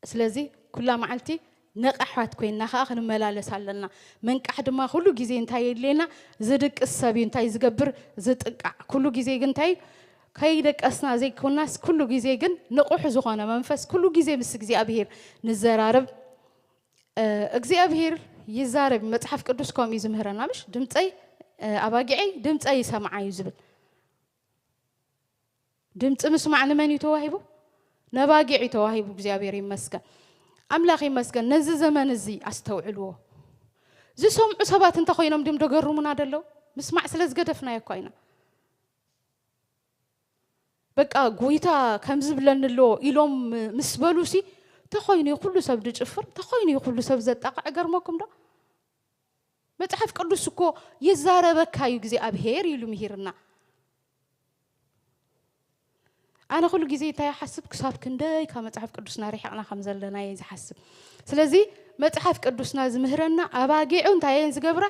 ስለዚ ኩላ መዓልቲ ነቓሓት ኮይንና ከኣ ክንመላለስ ኣለና። መንቃሕ ድማ ኩሉ ግዜ እንታይ የድልየና? ዝድቅስ ሰብ እዩ እንታይ ዝገብር? ዝጥቃዕ። ኩሉ ግዜ ግን እንታይ? ከይደቀስና ዘይኮናስ ኩሉ ግዜ ግን ንቑሕ ዝኾነ መንፈስ ኩሉ ግዜ ምስ እግዚኣብሔር ንዘራረብ። እ፣ እግዚኣብሔር ይዛረብ። መጽሓፍ ቅዱስ ከምኡ እዩ ዝምህረና፣ ምሽ? "ድምፀይ፣ እ፣ ኣባጊዐይ ድምፀይ ይሰምዓ" እዩ ዝብል። ድምፂ ምስማዕ ንመን እዩ ተዋሂቡ? ነባጊዕ እዩ ተዋሂቡ። እግዚኣብሔር ይመስገን። ኣምላኽ ይመስገን። ነዚ ዘመን እዚ ኣስተውዕልዎ። ዝሰምዑ ሰባት እንተ ኮይኖም ድም ደገርሙና ደለዉ? ምስማዕ ስለ ዝገደፍናዮ እኳ ኢና። በቃ ጎይታ ከምዚ ብለኒ ኣሎ ኢሎም ምስ በሉ ሲ፣ ተኾይኑ እዩ ኩሉ ሰብ ዝጭፍር፣ ተኾይኑ እዩ ኩሉ ሰብ ዘጣቕዕ። ገርመኩም ዶ? መጽሓፍ ቅዱስ እኮ ይዛረበካ እዩ እግዚኣብሔር ኢሉ ምሂርና። ኣነ ኩሉ ግዜ እንታይ ይሓስብ፣ ክሳብ ክንደይ ካብ መጽሓፍ ቅዱስና ርሒቕና ከም ዘለና እየ ዝሓስብ። ስለዚ መጽሓፍ ቅዱስና ዝምህረና ኣባጊዑ እንታይ እየን ዝገብራ?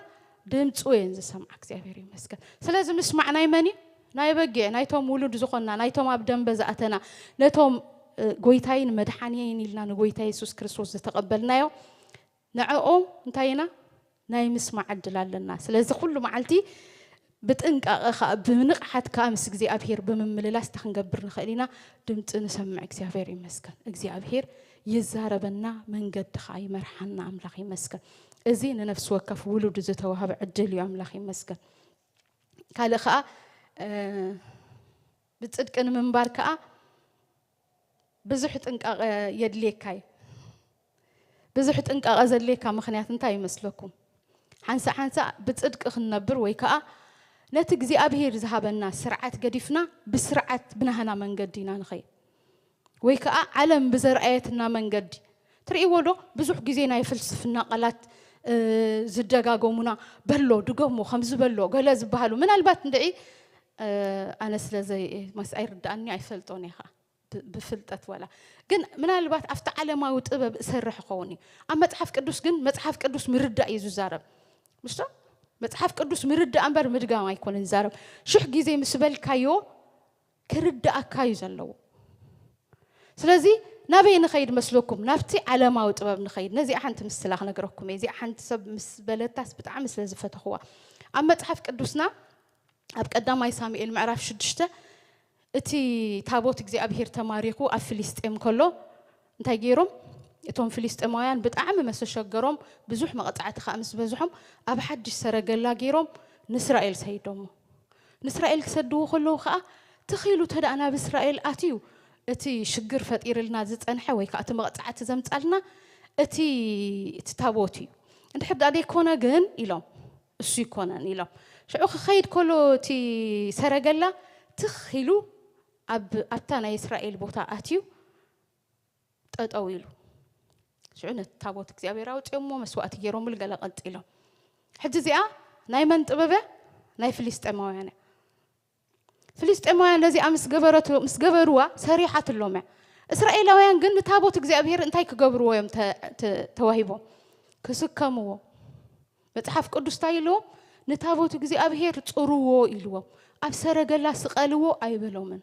ድምፁ እየን ዝሰምዓ። እግዚኣብሔር ይመስገን። ስለዚ ምስማዕ ናይ መን እዩ? ናይ በጊዕ፣ ናይቶም ውሉድ ዝኾንና፣ ናይቶም ኣብ ደንበ ዝኣተና፣ ነቶም፣ እ፣ ጎይታይን መድሓንየይን ኢልና ንጎይታ የሱስ ክርስቶስ ዝተቐበልናዮ፣ ንዕኦም እንታይ ኢና? ናይ ምስማዕ ዕድል ኣለና። ስለዚ ኩሉ መዓልቲ ብጥንቃቐ ከኣ፣ ብንቕሓት ከኣ ምስ እግዚኣብሔር ብምምልላስ እንታይ ክንገብር ንኽእል ኢና? ድምፂ ንሰምዕ። እግዚኣብሔር ይመስገን። እግዚኣብሔር ይዛረበና፣ መንገዲ ከኣ ይመርሓና። ኣምላኽ ይመስገን። እዚ ንነፍሲ ወከፍ ውሉድ ዝተዋህበ ዕድል እዩ። ኣምላኽ ይመስገን። ካልእ ከኣ፣ እ፣ ብጽድቂ ንምንባር ከኣ ብዙሕ ጥንቃቐ የድልየካ እዩ። ብዙሕ ጥንቃቐ ዘድልየካ ምኽንያት እንታይ ይመስለኩም? ሓንሳእ ሓንሳእ ብጽድቂ ክንነብር ወይ ከኣ ነቲ እግዚኣብሔር ዝሃበና ስርዓት ገዲፍና ብስርዓት ብናህና መንገዲ ኢና ንኸይድ። ወይ ከኣ ዓለም ብዘርኣየትና መንገዲ። ትርእይዎ ዶ? ብዙሕ ግዜ ናይ ፍልስፍና ቃላት፣ እ፣ ዝደጋገሙና፣ በሎ፣ ድገሞ፣ ከምዚ በሎ፣ ገለ ዝበሃሉ። ምናልባት እንድዒ፣ እ፣ ኣነ ስለ ዘይ-፣ ማስ ኣይርድኣኒ ኣይፈልጦን እየ ኸኣ። ብ-፣ ብፍልጠት ወላ። ግን ምናልባት ኣብቲ ዓለማዊ ጥበብ እሰርሕ እኸውን እዩ። ኣብ መጽሓፍ ቅዱስ ግን መጽሓፍ ቅዱስ ምርዳእ እዩ ዝዛረብ። ምሽቶ? መጽሓፍ ቅዱስ ምርዳእ እምበር ምድጋም ኣይኮነን ዝዛረብ። ሽሕ ግዜ ምስ በልካዮ ክርዳኣካ እዩ ዘለዎ። ስለዚ ናበይ ንኸይድ መስለኩም? ናብቲ ዓለማዊ ጥበብ ንኸይድ። ነዚኣ ሓንቲ ምስላ ክነግረኩም እየ። እዚኣ ሓንቲ ሰብ ምስ በለታስ ብጣዕሚ ስለ ዝፈተኽዋ። ኣብ መጽሓፍ ቅዱስና ኣብ ቀዳማይ ሳሙኤል ምዕራፍ ሽዱሽተ እቲ ታቦት እግዚኣብሔር ተማሪኹ ኣብ ፍልስጤም ከሎ እንታይ ገይሮም? እቶም ፍልስጤማውያን ብጣዕሚ መሰሸገሮም፣ ብዙሕ መቕጻዕቲ ከኣ ምስ በዝሖም ኣብ ሓድሽ ሰረገላ ገይሮም ንእስራኤል ሰይዶሞ። ንእስራኤል ክሰድዎ ከለዉ ከኣ ትኽ ኢሉ ተደኣ ናብ እስራኤል ኣትዩ እቲ ሽግር ፈጢርልና ዝጸንሐ ወይ ከኣ እቲ መቕጻዕቲ ዘምጻልና እቲ፣ እቲ ታቦት እዩ። እንድሕር ደኣ ዘይኮነ ግን ኢሎም፣ እሱ ይኮነን ኢሎም። ሽዑ ክኸይድ ከሎ እቲ ሰረገላ ትኽ ኢሉ ኣብ፣ ኣብታ ናይ እስራኤል ቦታ ኣትዩ ጠጠው ኢሉ። ሽዑ ነቲ ታቦት እግዚኣብሔር ኣውጺኦሞ መስዋእቲ ገይሮምሉ ገለ ቀጺሎም። ሕጂ እዚኣ ናይ መን ጥበብ እያ? ናይ ፍልስጤማውያን እያ። ፍልስጤማውያን ነዚኣ ምስ ገበረቱ-፣ ምስ ገበርዋ ሰሪሓትሎም እያ። እስራኤላውያን ግን ንታቦት እግዚኣብሔር እንታይ ክገብርዎ እዮም ተ-፣ ተ-፣ ተዋሂቦም? ክስከምዎ። መጽሓፍ ቅዱስ እንታይ ኢልዎም? ንታቦት እግዚኣብሔር ጽርዎ ኢልዎም። ኣብ ሰረገላ ስቐልዎ ኣይበሎምን።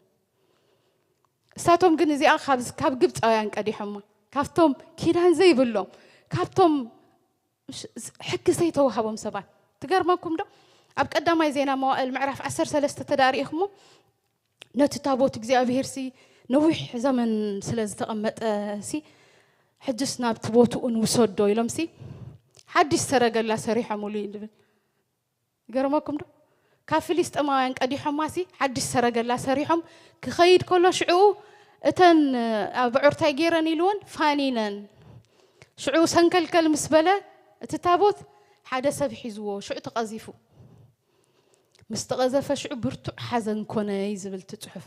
እሳቶም ግን እዚኣ ካብ፣ ካብ ግብፃውያን ቀዲሖማ። ካብቶም ኪዳን ዘይብሎም፣ ካብቶም ሽ-፣ ዝ-፣ ሕጊ ዘይተዋሃቦም ሰባት። ትገርመኩም ዶ? ኣብ ቀዳማይ ዜና መዋእል ምዕራፍ ዓሰርተ ሰለስተ ተዳሪእኹሞ፣ ነቲ ታቦት እግዚኣብሔር ሲ ነዊሕ ዘመን ስለ ዝተቐመጠ ሲ፣ ሕጅስ ናብቲ ቦትኡ ንውሰዶ ኢሎም ሲ፣ ሓድሽ ሰረገላ ሰሪሖምሉ እዩ ዝብል። ይገርመኩም ዶ? ካብ ፍልስጤማውያን ቀዲሖማ ሲ፣ ሓድሽ ሰረገላ ሰሪሖም ክኸይድ ከሎ ሽዑ እተን ኣብዑር ታይ ገይረን ኢልወን? ፋኒነን። ሽዑ ሰንከልከል ምስ በለ እቲ ታቦት ሓደ ሰብ ሒዝዎ ሽዑ ተቐዚፉ። ምስ ተቐዘፈ ሽዑ ብርቱዕ ሓዘን ኮነ እዩ ዝብል እቲ ጽሑፍ።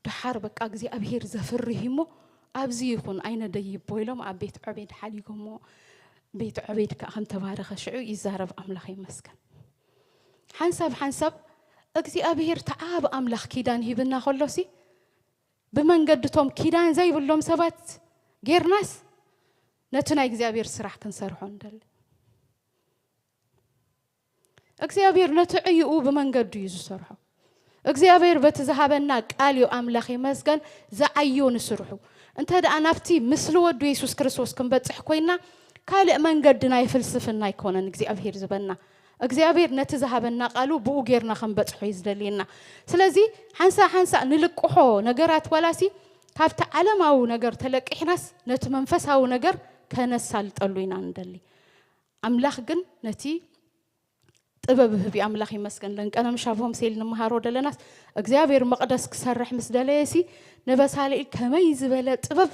ደሓር በቃ እግዚኣብሔር ዘፍርህ እሞ ኣብዚ ይኹን ኣይነደይቦ ኢሎም ኣብ ቤት ዖቤድ ሓሊጎሞ። ቤት ዖቤድ ከዓ ከም ተባረኸ ሽዑ ይዛረብ። ኣምላኽ ይመስገን። ሓንሳብ ሓንሳብ እግዚኣብሔር ተዓብ ኣምላኽ ኪዳን ሂብና ከሎሲ ብመንገድቶም ኪዳን ዘይብሎም ሰባት ጌርናስ ነቲ ናይ እግዚኣብሔር ስራሕ ክንሰርሖ ንደሊ። እግዚኣብሔር ነቲ ዕይኡ ብመንገዱ እዩ ዝሰርሖ። እግዚኣብሔር በቲ ዝሃበና ቃል እዩ ኣምላኽ ይመስገን ዝዓዮ ንስርሑ። እንተ ደኣ ናብቲ ምስሊ ወዱ የሱስ ክርስቶስ ክንበጽሕ ኮይና ካልእ መንገዲ ናይ ፍልስፍና ኣይኮነን እግዚኣብሔር ዝበና። እግዚኣብሔር ነቲ ዝሃበና ቃሉ ብኡ ጌርና ክንበጽሖ እዩ ዝደልየና። ስለዚ ሓንሳ ሓንሳ ንልቅሖ ነገራት ዋላሲ ካብቲ ዓለማዊ ነገር ተለቂሕናስ ነቲ መንፈሳዊ ነገር ከነሳልጠሉ ኢና ንደሊ። ኣምላኽ ግን ነቲ ጥበብ ህቢ ኣምላኽ ይመስገን። ለንቀነም ሻቦም ሴል ንምሃሮ ደለናስ እግዚኣብሔር መቕደስ ክሰርሕ ምስ ደለየሲ ንበሳልኤል ከመይ ዝበለ ጥበብ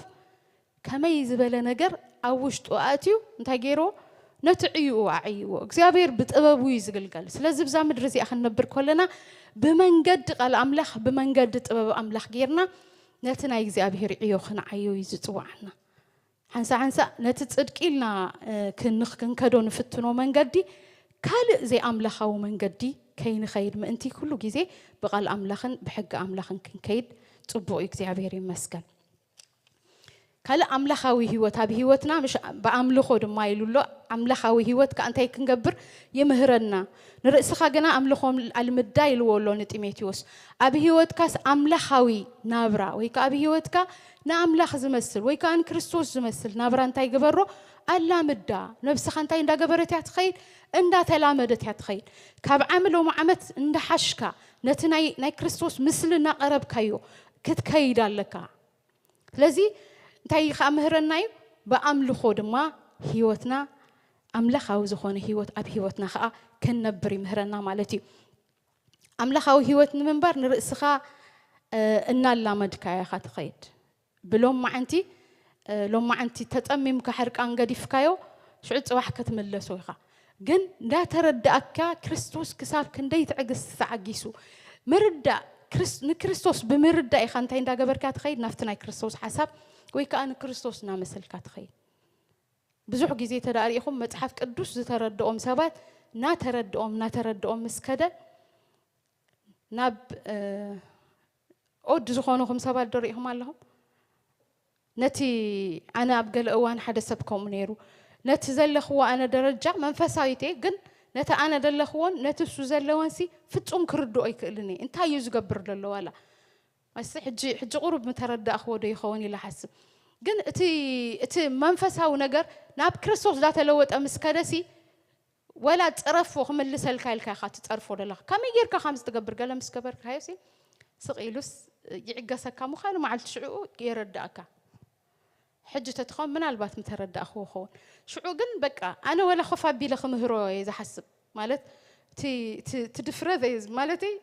ከመይ ዝበለ ነገር ኣብ ውሽጡ ኣእትዩ እንታይ ገይርዎ? ነቲ ዕይኡ ኣዕይዎ። እግዚኣብሔር ብጥበቡ እዩ ዝግልገል። ስለዚ ብዛ ምድሪ እዚኣ ክንነብር ከለና ብመንገዲ ቃል ኣምላኽ ብመንገዲ ጥበብ ኣምላኽ ጌርና ነቲ ናይ እግዚኣብሔር ዕዮ ክንዓዮ እዩ ዝፅዋዓና። ሓንሳ ሓንሳ ነቲ ጽድቂ ኢልና ክንኽ ክንከዶ ንፍትኖ መንገዲ ካልእ ዘይኣምላኻዊ መንገዲ ከይንኸይድ ምእንቲ ኩሉ ግዜ ብቓል ኣምላኽን ብሕጊ ኣምላኽን ክንከይድ ጽቡቕ እዩ። እግዚኣብሔር ይመስገን። ካልእ ኣምላኻዊ ህይወት ኣብ ህይወትና ምሽ ብኣምልኾ ድማ ኢሉ ኣሎ። ኣምላኻዊ ህይወት ከኣ እንታይ ክንገብር ይምህረና? ንርእስኻ ግና ኣምልኾ ኣልምዳ ኢልዎ ኣሎ ንጢሞቴዎስ። ኣብ ህይወትካስ ኣምላኻዊ ናብራ ወይ ከኣ ኣብ ህይወትካ ንኣምላኽ ዝመስል ወይ ከኣ ንክርስቶስ ዝመስል ናብራ እንታይ ግበሮ? ኣላምዳ። ነብስኻ እንታይ እንዳገበረት እያ ትኸይድ? እንዳተላመደት እያ ትኸይድ። ካብ ዓሚ ሎሚ ዓመት እንዳሓሽካ ነቲ ናይ ናይ ክርስቶስ ምስሊ እናቐረብካዮ ክትከይድ ኣለካ። ስለዚ እንታይ ከኣ ምህረና እዩ? ብኣምልኾ ድማ ህይወትና ኣምላኻዊ ዝኾነ ህይወት ኣብ ህይወትና ከኣ ክንነብር ይምህረና ማለት እዩ። ኣምላኻዊ ህይወት ንምንባር ንርእስኻ እናላመድካዮ ኢኻ ትኸይድ። ብሎማዓንቲ ሎማዓንቲ ተጸሚምካ ሕርቃን ገዲፍካዮ ሽዑ ጽባሕ ክትምለሶ ኢኻ። ግን እንዳተረዳእካ ክርስቶስ ክሳብ ክንደይ ትዕግስቲ ተዓጊሱ ምርዳእ ንክርስቶስ ብምርዳእ ኢኻ እንታይ እንዳገበርካ ትኸይድ ናብቲ ናይ ክርስቶስ ሓሳብ ወይ ከዓ ንክርስቶስ እናመሰልካ ትኸይድ። ብዙሕ ግዜ ተዳሪእኹም መጽሓፍ ቅዱስ ዝተረድኦም ሰባት እናተረድኦም እናተረድኦም ምስ ከደ ናብ ኦድ ዝኾኑኹም ሰባት ዶ ርኢኹም ኣለኹም? ነቲ ኣነ ኣብ ገለ እዋን ሓደ ሰብ ከምኡ ነይሩ። ነቲ ዘለኽዎ ኣነ ደረጃ መንፈሳዊት እየ፣ ግን ነቲ ኣነ ዘለኽዎን ነቲ እሱ ዘለወንሲ ፍጹም ክርድኦ ኣይክእልን እየ። እንታይ እዩ ዝገብር ዘሎ ዋላ? ኣስ ሕጂ ሕጂ ቁሩብ ምተረዳእኽዎ ዶ ይኸውን ኢለ ሓስብ። ግን እቲ እቲ መንፈሳዊ ነገር ናብ ክርስቶስ ዳተለወጠ ምስ ከደሲ ወላ ጽረፎ ክምልሰልካ ኢልካ ኢኻ ትጸርፎ ዘለኻ። ከመይ ጌርካ ከምዚ ትገብር ገለ ምስ ገበርካዮሲ ስቕ ኢሉስ ይዕገሰካ ምዃኑ መዓልቲ ሽዕኡ የረዳእካ። ሕጂ ተትኸውን ምናልባት ምተረዳእኽዎ ኸውን። ሽዑ ግን በቃ ኣነ ወላ ኮፍ ኣቢለ ክምህሮ እየ ዝሓስብ። ማለት እቲ እቲ እቲ ድፍረት እየ ዝ- ማለተይ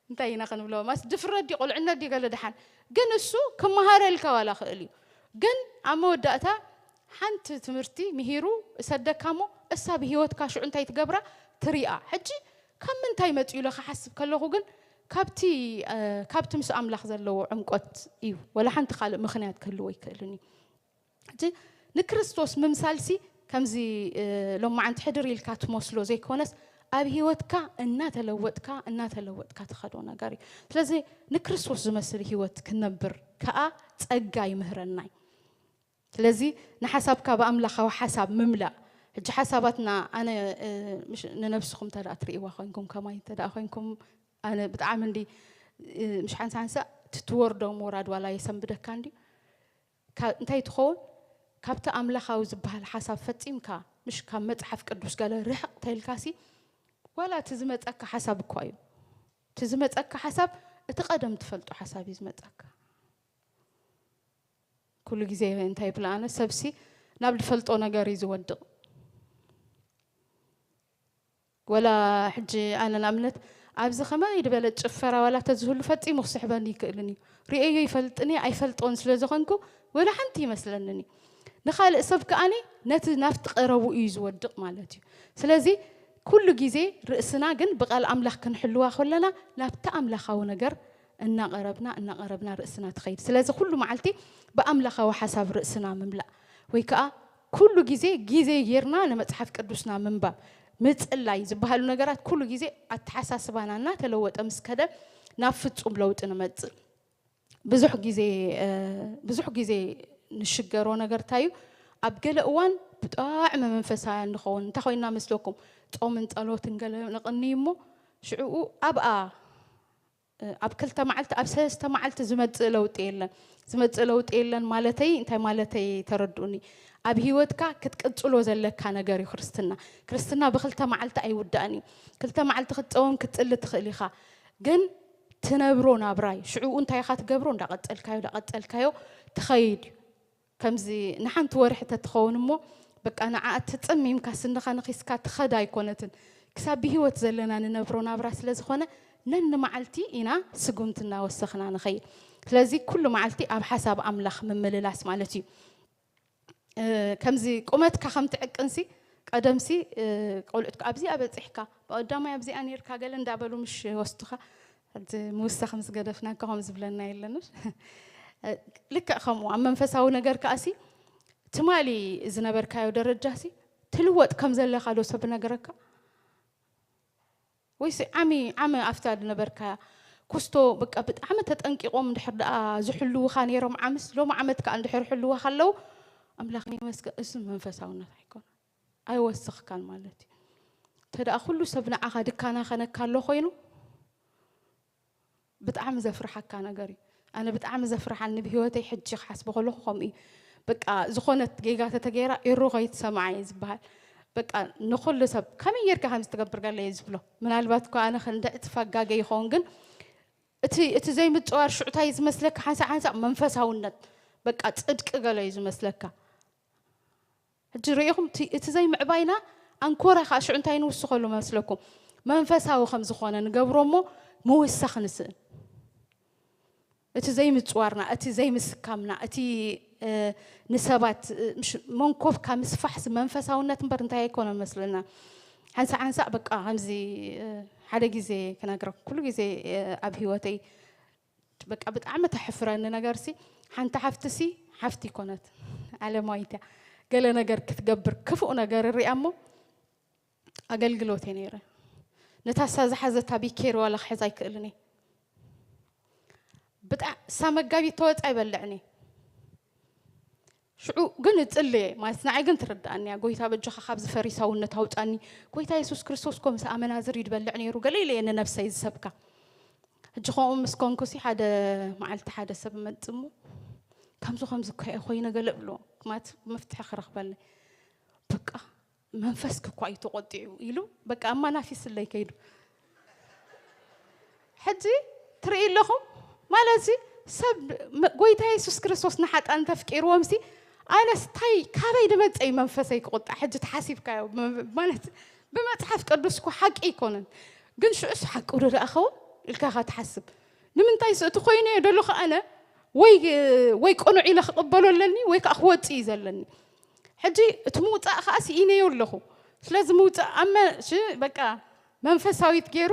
እንታይ ኢና ክንብሎ ማስ ድፍረት ድዩ ቁልዕነት ድዩ ገለ ደሓን ግን እሱ ክመሃረልካ ዋላ ክእል እዩ ግን ኣብ መወዳእታ ሓንቲ ትምህርቲ ምሂሩ እሰደካ እሞ እሳ ብሂወትካ ሽዑ እንታይ ትገብራ ትሪኣ ሕጂ ካብ ምንታይ መፅኡ ኢለ ክሓስብ ከለኹ ግን ካብቲ ካብቲ ምስ ኣምላኽ ዘለዎ ዕምቆት እዩ ወላ ሓንቲ ካልእ ምኽንያት ክህልዎ ኣይክእልን እዩ እቲ ንክርስቶስ ምምሳልሲ ከምዚ ሎማዓንቲ ሕድር ኢልካ ትመስሎ ዘይኮነስ ኣብ ህይወትካ እናተለወጥካ እናተለወጥካ ትኸዶ ነገር እዩ ስለዚ ንክርስቶስ ዝመስል ህይወት ክነብር ከዓ ፀጋ ይምህረና እዩ ስለዚ ንሓሳብካ ብኣምላኻዊ ሓሳብ ምምላእ ሕጂ ሓሳባትና ኣነ ንነብስኹም ተዳ ትርእይዋ ኮይንኩም ከማይ ተዳ ኮይንኩም ኣነ ብጣዕሚ እንዲ ምሽ ሓንሳ ሓንሳ ትትወርዶ ምውራድ ዋላ የሰንብደካ እንዲ እንታይ ትኸውን ካብቲ ኣምላኻዊ ዝበሃል ሓሳብ ፈጺምካ ምሽ ካብ መጽሓፍ ቅዱስ ገለ ርሕቕ ተልካሲ ዋላ እቲ ዝመጸካ ሓሳብ እኳ እዩ እቲ ዝመጸካ ሓሳብ እቲ ቀደም ትፈልጦ ሓሳብ እዩ ዝመጸካ ኩሉ ግዜ እንታይ ይብላ ኣነ ሰብሲ ናብ ዝፈልጦ ነገር እዩ ዝወድቕ ወላ ሕጂ ኣነ ንኣብነት ኣብዚ ከመይ ዝበለ ጭፈራ ዋላ ተዝህሉ ፈጺሙ ክስሕበኒ ይክእልን እዩ ርእዮ ይፈልጥን እየ ኣይፈልጦን ስለ ዝኾንኩ ወላ ሓንቲ ይመስለንን እዩ ንኻልእ ሰብ ከኣኒ ነቲ ናብቲ ቀረቡ እዩ ዝወድቕ ማለት እዩ። ስለዚ ኩሉ ግዜ ርእስና ግን ብቓል ኣምላኽ ክንሕልዋ ከለና ናብቲ ኣምላኻዊ ነገር እናቐረብና እናቐረብና ርእስና ትኸይድ። ስለዚ ኩሉ መዓልቲ ብኣምላኻዊ ሓሳብ ርእስና ምምላእ ወይ ከዓ ኩሉ ግዜ ግዜ ጌርና ንመጽሓፍ ቅዱስና ምንባብ ምጽላይ ዝበሃሉ ነገራት ኩሉ ግዜ ኣተሓሳስባና እናተለወጠ ምስ ከደ ናብ ፍጹም ለውጢ ንመጽእ። ብዙሕ ግዜ ብዙሕ ግዜ ንሽገሮ ነገር እንታይ እዩ? ኣብ ገለ እዋን ብጣዕሚ መንፈሳውያን ንኸውን እንታይ ኮይና መስለኩም? ጾምን ጸሎትን ገለ ነቕኒ እሞ ሽዕኡ ኣብኣ ኣብ ክልተ መዓልቲ ኣብ ሰለስተ መዓልቲ ዝመጽእ ለውጢ የለን። ዝመጽእ ለውጢ የለን ማለተይ እንታይ ማለተይ ተረድኡኒ። ኣብ ህይወትካ ክትቅጽሎ ዘለካ ነገር እዩ ክርስትና። ክርስትና ብክልተ መዓልቲ ኣይውዳእን እዩ። ክልተ መዓልቲ ክትጸውም ክትጽሊ ትኽእል ኢኻ። ግን ትነብሮ ናብራይ ሽዕኡ እንታይ ኢኻ ትገብሮ? እንዳቐጸልካዮ እንዳቐጸልካዮ ትኸይድ እዩ። ከምዚ ንሓንቲ ወርሒ ተትኸውን እሞ በቃ ንዓ ተጸሚምካ ስንኻ ነኺስካ ትኸዳ ኣይኮነትን። ክሳብ ብህይወት ዘለና ንነብሮ ናብራ ስለ ዝኾነ ነንመዓልቲ ኢና ስጉምቲ እናወሰኽና ንኸይድ። ስለዚ ኩሉ መዓልቲ ኣብ ሓሳብ ኣምላኽ ምምልላስ ማለት እዩ። ከምዚ ቁመትካ ከም ትዕቅንሲ ቀደምሲ ቆልዑትካ ኣብዚኣ በፂሕካ ብቀዳማይ ኣብዚኣ ነርካ ገለ እንዳበሉ ምሽ ወስዱካ። ሕዚ ምውሳኽ ምስ ገደፍናካ ከም ዝብለና የለንሽ። ልክዕ ከምኡ ኣብ መንፈሳዊ ነገር ከኣሲ ትማሊ ዝነበርካዮ ደረጃሲ ትልወጥ ከም ዘለካ ዶ ሰብ ነገረካ? ወይሲ ዓሚ ዓሚ ኣብታ ዝነበርካያ ኩስቶ በቃ ብጣዕሚ ተጠንቂቆም እንድሕር ደኣ ዝሕልውኻ ነይሮም ዓምስ ሎም ዓመት ከዓ እንድሕር ሕልወኻ ኣለዉ ኣምላኽ ይመስገን። እሱ መንፈሳውነት ኣይኮነ ኣይወስኽካን ማለት እዩ። እንተ ደኣ ኩሉ ሰብ ንዓኻ ድካናኸነካ ኣሎ ኮይኑ ብጣዕሚ ዘፍርሓካ ነገር እዩ። ኣነ ብጣዕሚ ዘፍርሓኒ ብህይወተይ ሕጂ ክሓስቦ ከለኹ ከምኡ እዩ። በቃ ዝኾነት ጌጋ ተተገይራ ኤሩ ከይትሰምዓ እየ ዝበሃል። በቃ ንኹሉ ሰብ ከመይ ጌርካ ከምዚ ትገብር ገለ እየ ዝብሎ። ምናልባት እኳ ኣነ ክንዲ ዕፅፍ ኣጋገ ይኸውን ግን እቲ እቲ ዘይምፅዋር ሽዑ እንታይ እዩ ዝመስለካ ሓንሳእ ሓንሳእ መንፈሳውነት በቃ ፅድቂ ገለ እዩ ዝመስለካ። ሕጂ ርኢኹም እቲ ዘይምዕባይና ኣንኮራ ከዓ ሽዑ እንታይ ንውስኸሉ መስለኩም? መንፈሳዊ ከም ዝኾነ ንገብሮ እሞ ምውሳኽ ንስእን። እቲ ዘይምፅዋርና እቲ ዘይምስካምና እቲ ንሰባት መንኮብካ ምስፋሕሲ መንፈሳውነት እምበር እንታይ ኣይኮነ መስለና። ሓንሳእ ሓንሳእ በቃ ከምዚ ሓደ ግዜ ክነግረኩም ኩሉ ግዜ ኣብ ህይወተይ በቃ ብጣዕሚ ተሕፍረኒ ነገርሲ ሓንቲ ሓፍትሲ ሓፍቲ ይኮነት ዓለማዊት እያ። ገለ ነገር ክትገብር ክፉእ ነገር እሪኣ እሞ ኣገልግሎት እየ ነይረ። ነታ እሳ ዝሓዘታ ቢኬር ዋላ ክሕዝ ኣይክእልን እየ። ብጣ እሳ መጋቢት ተወፃ ኣይበልዕን እየ። ሽዑ ግን እጽልየ ማለት ንዓይ ግን ትርድኣኒ እያ። ጎይታ በጃኻ ካብዚ ፈሪሳውነት ኣውጻኒ። ጎይታ የሱስ ክርስቶስ እኮ ምስ ኣመናዝር እዩ ዝበልዕ ነይሩ ገለ ኢለ እየ ንነብሰይ ዝሰብካ። ሕጂ ከምኡ ምስ ኮንኩሲ ሓደ መዓልቲ ሓደ ሰብ መጽእ እሞ ከምዚ ከምዚ እኮ እየ ኮይነ ገለ እብሎ ማለት መፍትሒ ክረኽበለይ በቃ መንፈስኪ እኳ እዩ ተቖጢዑ ኢሉ በቃ ኣማናፊስለይ ከይዱ። ሕጂ ትርኢ ኣለኹም ማለት እዚ ሰብ መ- ጎይታ የሱስ ክርስቶስ ንሓጣን ተፍቂርዎም ሲ ኣነስ ታይ ካበይ ድመፀ እዩ መንፈሰይ ክቁጣዕ? ሕጂ ተሓሲብካዮ ም- ማለት ብመፅሓፍ ቅዱስ እኮ ሓቂ ኣይኮነን፣ ግን ሽዑስ ሓቂ ዶ ደኣ ኸውን ኢልካ ኢኻ ትሓስብ። ንምንታይ ስ እቲ ኮይነዮ ደለኹ ኣነ ወይ ወይ ቅኑዕ ኢለ ክቕበሎ ኣለኒ ወይ ከዓ ክወፅእ እዩ ዘለኒ። ሕጂ እቲ ምውፃእ ከዓ ስኢነዮ ኣለኹ። ስለዚ ምውፃእ ኣብ መ- ሽ- በቃ መንፈሳዊት ገይሩ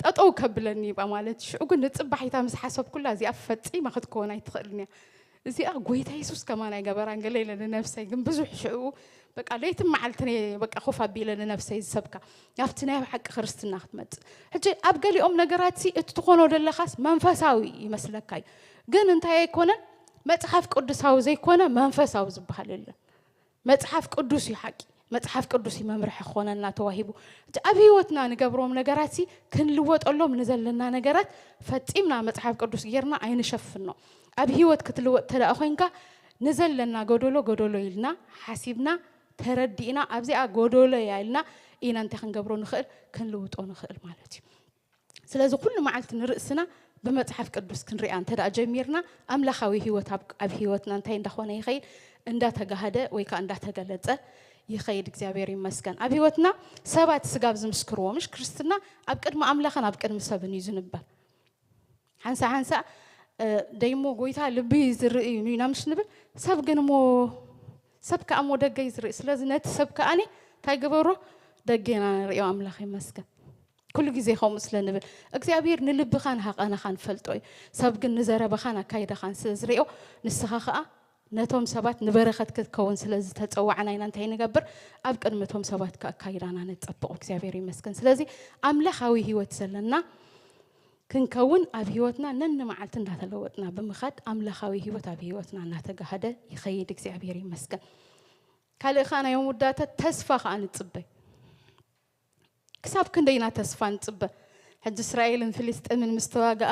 ጠጠው ከብለኒ ይባ ማለት እዩ። ሽዑ ግን ንፅባሒታ ምስ ሓሰብኩላ እዚኣ ፈፂማ ክትከውን ኣይትኽእልን እያ። እዚኣ ጎይታ የሱስ ከማን ኣይገበራን ገለ ኢለ ንነብሰይ ግን ብዙሕ ሽዑ በቃ ለይትን መዓልትን እየ በቃ ኮፍ ኣቢለ ንነብሰይ ዝሰብካ ናብቲ ናይ ሓቂ ክርስትና ክትመፅእ። ሕጂ ኣብ ገሊኦም ነገራት ሲ እቲ ትኾኖ ዘለኻስ መንፈሳዊ ይመስለካ እዩ፣ ግን እንታይ ኣይኮነን መፅሓፍ ቅዱሳዊ ዘይኮነ መንፈሳዊ ዝበሃል የለን። መፅሓፍ ቅዱስ እዩ ሓቂ። መፅሓፍ ቅዱስ እዩ መምርሒ ክኾነና ተዋሂቡ። እቲ ኣብ ህይወትና ንገብሮም ነገራት ሲ ክንልወጠሎም ንዘለና ነገራት ፈፂምና መፅሓፍ ቅዱስ ጌርና ኣይንሸፍኖ። ኣብ ህይወት ክትልወጥ ተደኣ ኮይንካ ንዘለና ጎደሎ ጎደሎ ኢልና ሓሲብና ተረዲእና ኣብዚኣ ጎደሎ እያ ኢልና ኢና እንታይ ክንገብሮ ንኽእል ክንልውጦ ንኽእል ማለት እዩ። ስለዚ ኩሉ መዓልቲ ንርእስና ብመጽሓፍ ቅዱስ ክንሪኣ እንተ ደኣ ጀሚርና ኣምላኻዊ ህይወት ኣብ ኣብ ህይወትና እንታይ እንዳኾነ ይኸይድ? እንዳተጋህደ ወይ ከኣ እንዳተገለጸ ይኸይድ። እግዚኣብሔር ይመስገን። ኣብ ህይወትና ሰባት ስጋብ ዝምስክርዎ፣ ምሽ ክርስትና ኣብ ቅድሚ ኣምላኽን ኣብ ቅድሚ ሰብን እዩ ዝንበር። ሓንሳ ሓንሳ ደይሞ ጎይታ ልቢ ዝርኢ እዩ ኢና ምሽ ንብል፣ ሰብ ግን እሞ ሰብ ከኣ እሞ ደገ እዩ ዝርኢ። ስለዚ ነቲ ሰብ ከኣኒ እንታይ ግበሮ? ደጌና ንርእዮ። ኣምላኽ ይመስገን። ኩሉ ግዜ ከምኡ ስለ ንብል እግዚኣብሔር ንልብኻን ሃቐናኻን ፈልጦ እዩ። ሰብ ግን ንዘረባኻን ኣካይዳኻን ስለ ዝርእዮ ንስኻ ከኣ ነቶም ሰባት ንበረኸት ክትከውን ስለ ዝተጸዋዕና ኢና እንታይ ንገብር? ኣብ ቅድሚ እቶም ሰባት ከኣ ኣካይዳና ነጸብቑ። እግዚኣብሔር ይመስገን። ስለዚ ኣምላኻዊ ህይወት ዘለና ክንከውን ኣብ ህይወትና ነንመዓልቲ እንዳተለወጥና ብምኻድ ኣምላኻዊ ህይወት ኣብ ህይወትና እናተጋህደ ይኸይድ። እግዚኣብሔር ይመስገን። ካልእ ከኣ ናይ መወዳእታ ተስፋ ከኣ ንጽበ። ክሳብ ክንደይ ኢና ተስፋ ንጽበ? ሕጂ እስራኤልን ፍልስጤምን ምስ ተዋግኣ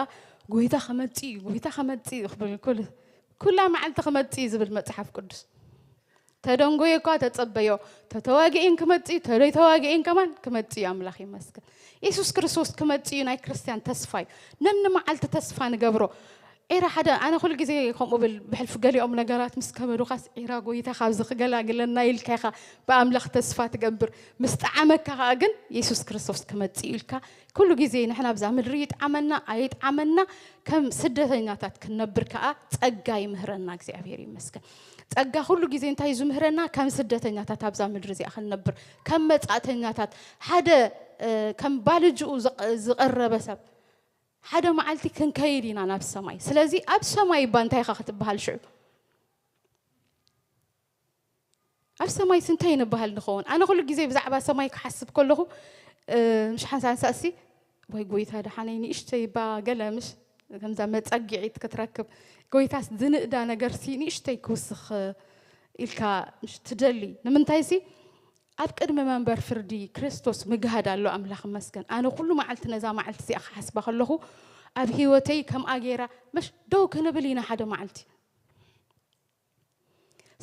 ጎይታ ክመጽእ እዩ፣ ጎይታ ክመጽእ እዩ ክብል ኩሉ ኩላ መዓልቲ ክመጽእ እዩ ዝብል መጽሓፍ ቅዱስ። ተደንጎየ እኳ ተጸበዮ፣ ተተዋግኤን ክመጽእ እዩ፣ ተደይተዋግኤን ከማን ክመጽእ እዩ። ኣምላኽ ይመስገን። የሱስ ክርስቶስ ክመጽእ እዩ ናይ ክርስትያን ተስፋ እዩ። ነንመዓልቲ ተስፋ ንገብሮ። ኤራ ሓደ ኣነ ኩሉ ግዜ ከምኡ ብል ብሕልፊ ገሊኦም ነገራት ምስ ከበዱኻስ ኤራ ጎይታ ካብዚ ክገላግለና ኢልካ ኢኻ ብኣምላኽ ተስፋ ትገብር። ምስ ጠዓመካ ከኣ ግን የሱስ ክርስቶስ ክመጽእ እዩ ኢልካ ኩሉ ግዜ ንሕና ኣብዛ ምድሪ ይጥዓመና ኣይጥዓመና ከም ስደተኛታት ክንነብር ከኣ ጸጋ ይምህረና እግዚኣብሔር ይመስገን። ጸጋ ኩሉ ግዜ እንታይ እዩ ዝምህረና? ከም ስደተኛታት ኣብዛ ምድሪ እዚኣ ክንነብር ከም መጻእተኛታት ሓደ እ፣ ከም ባልጅኡ ዝቐ- ዝቐረበ ሰብ ሓደ መዓልቲ ክንከይድ ኢና ናብ ሰማይ። ስለዚ ኣብ ሰማይ እባ እንታይ ኢኻ ክትበሃል ሽዑ? ኣብ ሰማይስ እንታይ ንበሃል ንኸውን? ኣነ ኩሉ ግዜ ብዛዕባ ሰማይ ክሓስብ ከለኹ እ፣ ምሽ ሓንሳንሳእሲ ወይ ጎይታ ደሓነይ ንእሽተይ እባ ገለ ምሽ ከምዛ መጸጊዒት ክትረክብ ጎይታስ ዝንእዳ ነገርሲ ንእሽተይ ክውስኽ ኢልካ ምሽ ትደሊ። ንምንታይሲ ኣብ ቅድሚ መንበር ፍርዲ ክርስቶስ ምግሃድ ኣሎ። ኣምላኽ ይመስገን። ኣነ ኩሉ መዓልቲ ነዛ መዓልቲ እዚኣ ክሓስባ ከለኹ ኣብ ህይወተይ ከምኣ ገይራ መሽ ደው ክንብል ኢና ሓደ መዓልቲ።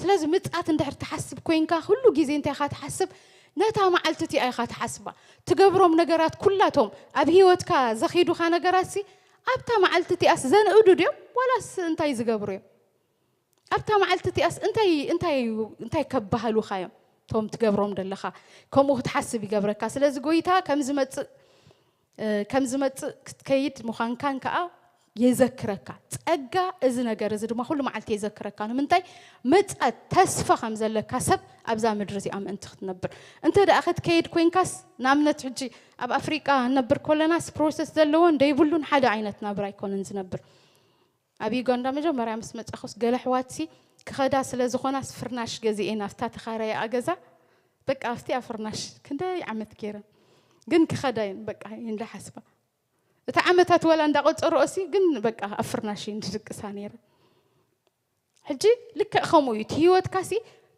ስለዚ ምጽኣት እንድሕር ትሓስብ ኮይንካ ኩሉ ግዜ እንታይ ኢኻ ትሓስብ? ነታ መዓልቲ እቲኣ ኢኻ ትሓስባ። ትገብሮም ነገራት ኩላቶም ኣብ ህይወትካ ዘኺዱኻ ነገራትሲ ኣብታ መዓልቲ እቲኣስ ዘንእዱ ድዮም ዋላስ እንታይ ዝገብሩ እዮም? ኣብታ መዓልቲ እቲኣስ እንታይ እንታይ እንታይ ከባህሉኻ እዮም? እቶም ትገብሮም ዘለኻ ከምኡ ክትሓስብ ይገብረካ። ስለዚ ጎይታ ከም ዝመጽእ እ፣ ከም ዝመጽእ ክትከይድ ምዃንካን ከኣ የዘክረካ። ጸጋ እዚ ነገር እዚ ድማ ኩሉ መዓልቲ የዘክረካ። ንምንታይ? መጻት ተስፋ ከም ዘለካ ሰብ ኣብዛ ምድሪ እዚኣ ምእንቲ ክትነብር። እንተ ደኣ ክትከይድ ኮይንካስ ንኣብነት ሕጂ ኣብ ኣፍሪቃ ንነብር ኮለናስ ፕሮሰስ ዘለዎን ደይብሉን ሓደ ዓይነት ናብራ ኣይኮነን ዝነብር። ኣብ ዩጋንዳ መጀመርያ ምስ መጻኹስ ገለ ኣሕዋትሲ ክኸዳ ስለ ዝኾናስ ፍርናሽ ገዚኤ ናብታ ተኻራይኣ ገዛ በቃ ኣብቲኣ ፍርናሽ ክንደይ ዓመት ገይረን ግን ክኸዳ እየን በቃ እንዳሓስባ እቲ ዓመታት ወላ እንዳቆጸረኦሲ ግን በቃ ኣብ ፍርናሽ እየን ዝድቅሳ ነይረን። ሕጂ ልክዕ ከምኡ እዩ እቲ ህይወትካሲ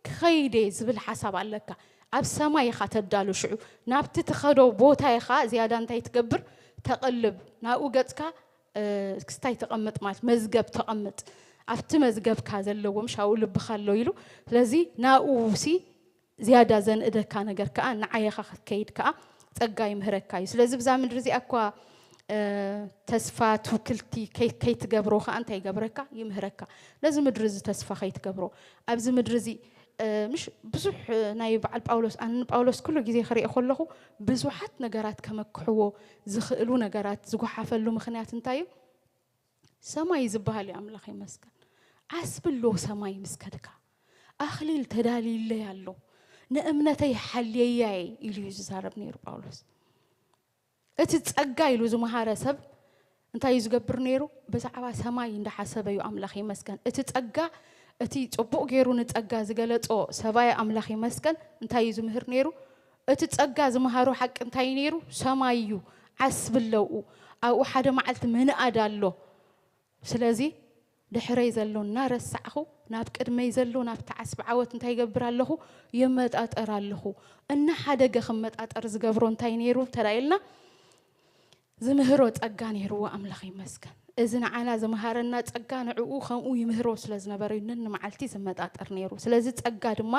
ክኸይድ እየ ዝብል ሓሳብ ኣለካ ኣብ ሰማይ ኢኻ ተዳሉ ሽዑ ናብቲ ትኸዶ ቦታ ኢኻ ዝያዳ እንታይ ትገብር ተቐልብ ናብኡ ገጽካ ክስታይ ተቐምጥ ማለት መዝገብ ተቐምጥ ኣብቲ መዝገብካ ዘለዎ ምሽ ኣብኡ ልብኻ ኣሎ ኢሉ ስለዚ ናብኡ ሲ ዝያዳ ዘንእደካ ነገር ከዓ ንዓየኻ ክትከይድ ከዓ ጸጋ ይምህረካ እዩ ስለዚ ብዛ ምድሪ እዚኣ እኳ ተስፋ ትውክልቲ ከይትገብሮ ከዓ እንታይ ይገብረካ ይምህረካ ነዚ ምድሪ እዚ ተስፋ ከይትገብሮ ኣብዚ ምድሪ እዚ ምሽ ብዙሕ ናይ በዓል ጳውሎስ ኣነ ንጳውሎስ ኩሉ ግዜ ክሪኦ ከለኹ ብዙሓት ነገራት ከመክሕዎ ዝኽእሉ ነገራት ዝጓሓፈሉ ምኽንያት እንታይ እዩ ሰማይ ዝበሃል እዩ ኣምላኽ ይመስገን ዓስቢ ኣሎ ሰማይ ምስ ከድካ ኣኽሊል ተዳልዩለይ ኣሎ ንእምነተይ ሓልየያየ ኢሉ እዩ ዝዛረብ ነይሩ ጳውሎስ እቲ ጸጋ ኢሉ ዝመሃረ ሰብ እንታይ እዩ ዝገብር ነይሩ ብዛዕባ ሰማይ እንዳሓሰበ እዩ ኣምላኽ ይመስገን እቲ ጸጋ እቲ ጽቡቕ ገይሩ ንጸጋ ዝገለጾ ሰብኣይ ኣምላኽ ይመስገን እንታይ እዩ ዝምህር ነይሩ እቲ ጸጋ ዝመሃሮ ሓቂ እንታይ ነይሩ ሰማይ እዩ ዓስቢ ኣለውኡ ኣብኡ ሓደ መዓልቲ ምንኣድ ኣሎ ስለዚ ድሕረይ ዘሎ እናረሳዕኹ ናብ ቅድመይ ዘሎ ናብቲ ዓስቢ ዓወት እንታይ ይገብር ኣለኹ ይመጣጠር ኣለኹ እናሓደገ ክመጣጠር ዝገብሮ እንታይ ነይሩ ተዳኢልና ዝምህሮ ጸጋ ነይርዎ ኣምላኽ ይመስገን እዚ ንዓና ዝመሃረና ጸጋ ንዕኡ ከምኡ ይምህሮ ስለ ዝነበረ እዩ ነንመዓልቲ ዝመጣጠር ነይሩ ስለዚ ጸጋ ድማ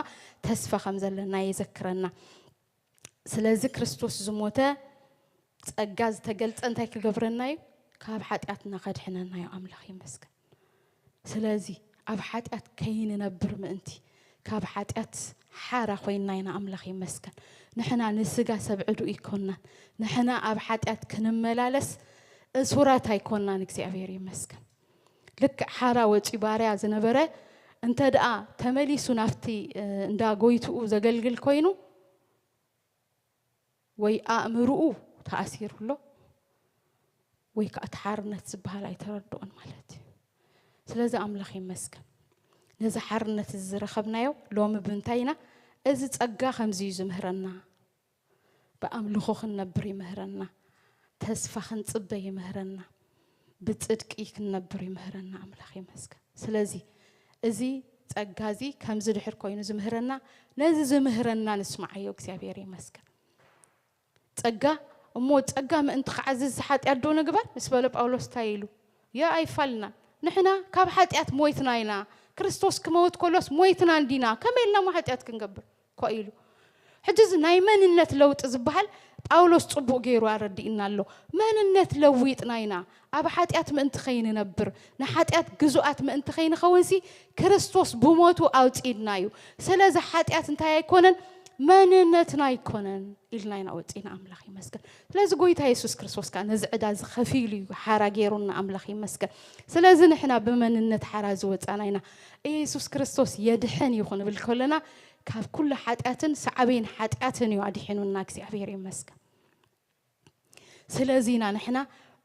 ተስፋ ከም ዘለና የዘክረና ስለዚ ክርስቶስ ዝሞተ ጸጋ ዝተገልጸ እንታይ ክገብረና እዩ ካብ ሓጢኣትና ከድሕነና እዩ ኣምላኽ ይመስገን ስለዚ ኣብ ሓጢኣት ከይንነብር ምእንቲ ካብ ሓጢኣት ሓራ ኮይንና ኢና ኣምላኽ ይመስገን ንሕና ንስጋ ሰብ ዕዱ ይኮንናን ንሕና ኣብ ሓጢኣት ክንመላለስ እሱራት ኣይኮንናን እግዚኣብሔር ይመስገን ልክዕ ሓራ ወፂ ባርያ ዝነበረ እንተ ደኣ ተመሊሱ ናብቲ እንዳ ጎይትኡ ዘገልግል ኮይኑ፣ ወይ ኣእምርኡ ተኣሲሩ ኣሎ፣ ወይ ከዓ እቲ ሓርነት ዝበሃል ኣይተረድኦን ማለት እዩ። ስለዚ ኣምላኽ ይመስገን፣ ነዚ ሓርነት እዚ ዝረኸብናዮ ሎሚ ብምንታይ ኢና? እዚ ጸጋ ከምዚ እዩ ዝምህረና። ብኣምልኾ ክንነብር ይምህረና፣ ተስፋ ክንጽበ ይምህረና፣ ብጽድቂ ክንነብር ይምህረና። ኣምላኽ ይመስገን። ስለዚ እዚ ጸጋ እዚ ከምዚ ድሕር ኮይኑ ዝምህረና፣ ነዚ ዝምህረና ንስምዓዮ። እግዚኣብሔር ይመስገን። ጸጋ እሞ ጸጋ ምእንቲ ክዓዝዝ ሓጢኣት ዶ ንግበር ምስ በለ ጳውሎስ እንታይ ኢሉ? ያ ኣይፋልና፣ ንሕና ካብ ሓጢኣት ሞይትና ኢና። ክርስቶስ ክመውት ከሎስ ሞይትና እንዲና፣ ከመይ ኢልና ሞ ሓጢኣት ክንገብር? ኮ ኢሉ። ሕጂ እዚ ናይ መንነት ለውጢ ዝበሃል ጳውሎስ ጽቡቕ ገይሩ ኣረዲእና ኣሎ። መንነት ለዊጥና ኢና። ኣብ ሓጢኣት ምእንቲ ከይንነብር፣ ንሓጢኣት ግዙኣት ምእንቲ ከይንኸውንሲ ክርስቶስ ብሞቱ ኣውጺእና እዩ። ስለዚ ሓጢኣት እንታይ ኣይኮነን? መንነትና ኣይኮነን ኢልና ኢና ወጺና። ኣምላኽ ይመስገን። ስለዚ ጎይታ የሱስ ክርስቶስ ከኣ ነዚ ዕዳ እዚ ከፊሉ እዩ፣ ሓራ ገይሩና። ኣምላኽ ይመስገን። ስለዚ ንሕና ብመንነት ሓራ ዝወጻና ኢና። ኢየሱስ ክርስቶስ የድሕን እዩ ክንብል ከለና ካብ ኩሉ ሓጢኣትን ሳዕቤን ሓጢኣትን እዩ ኣድሒኑና። እግዚኣብሔር ይመስገን። ስለዚ ኢና ንሕና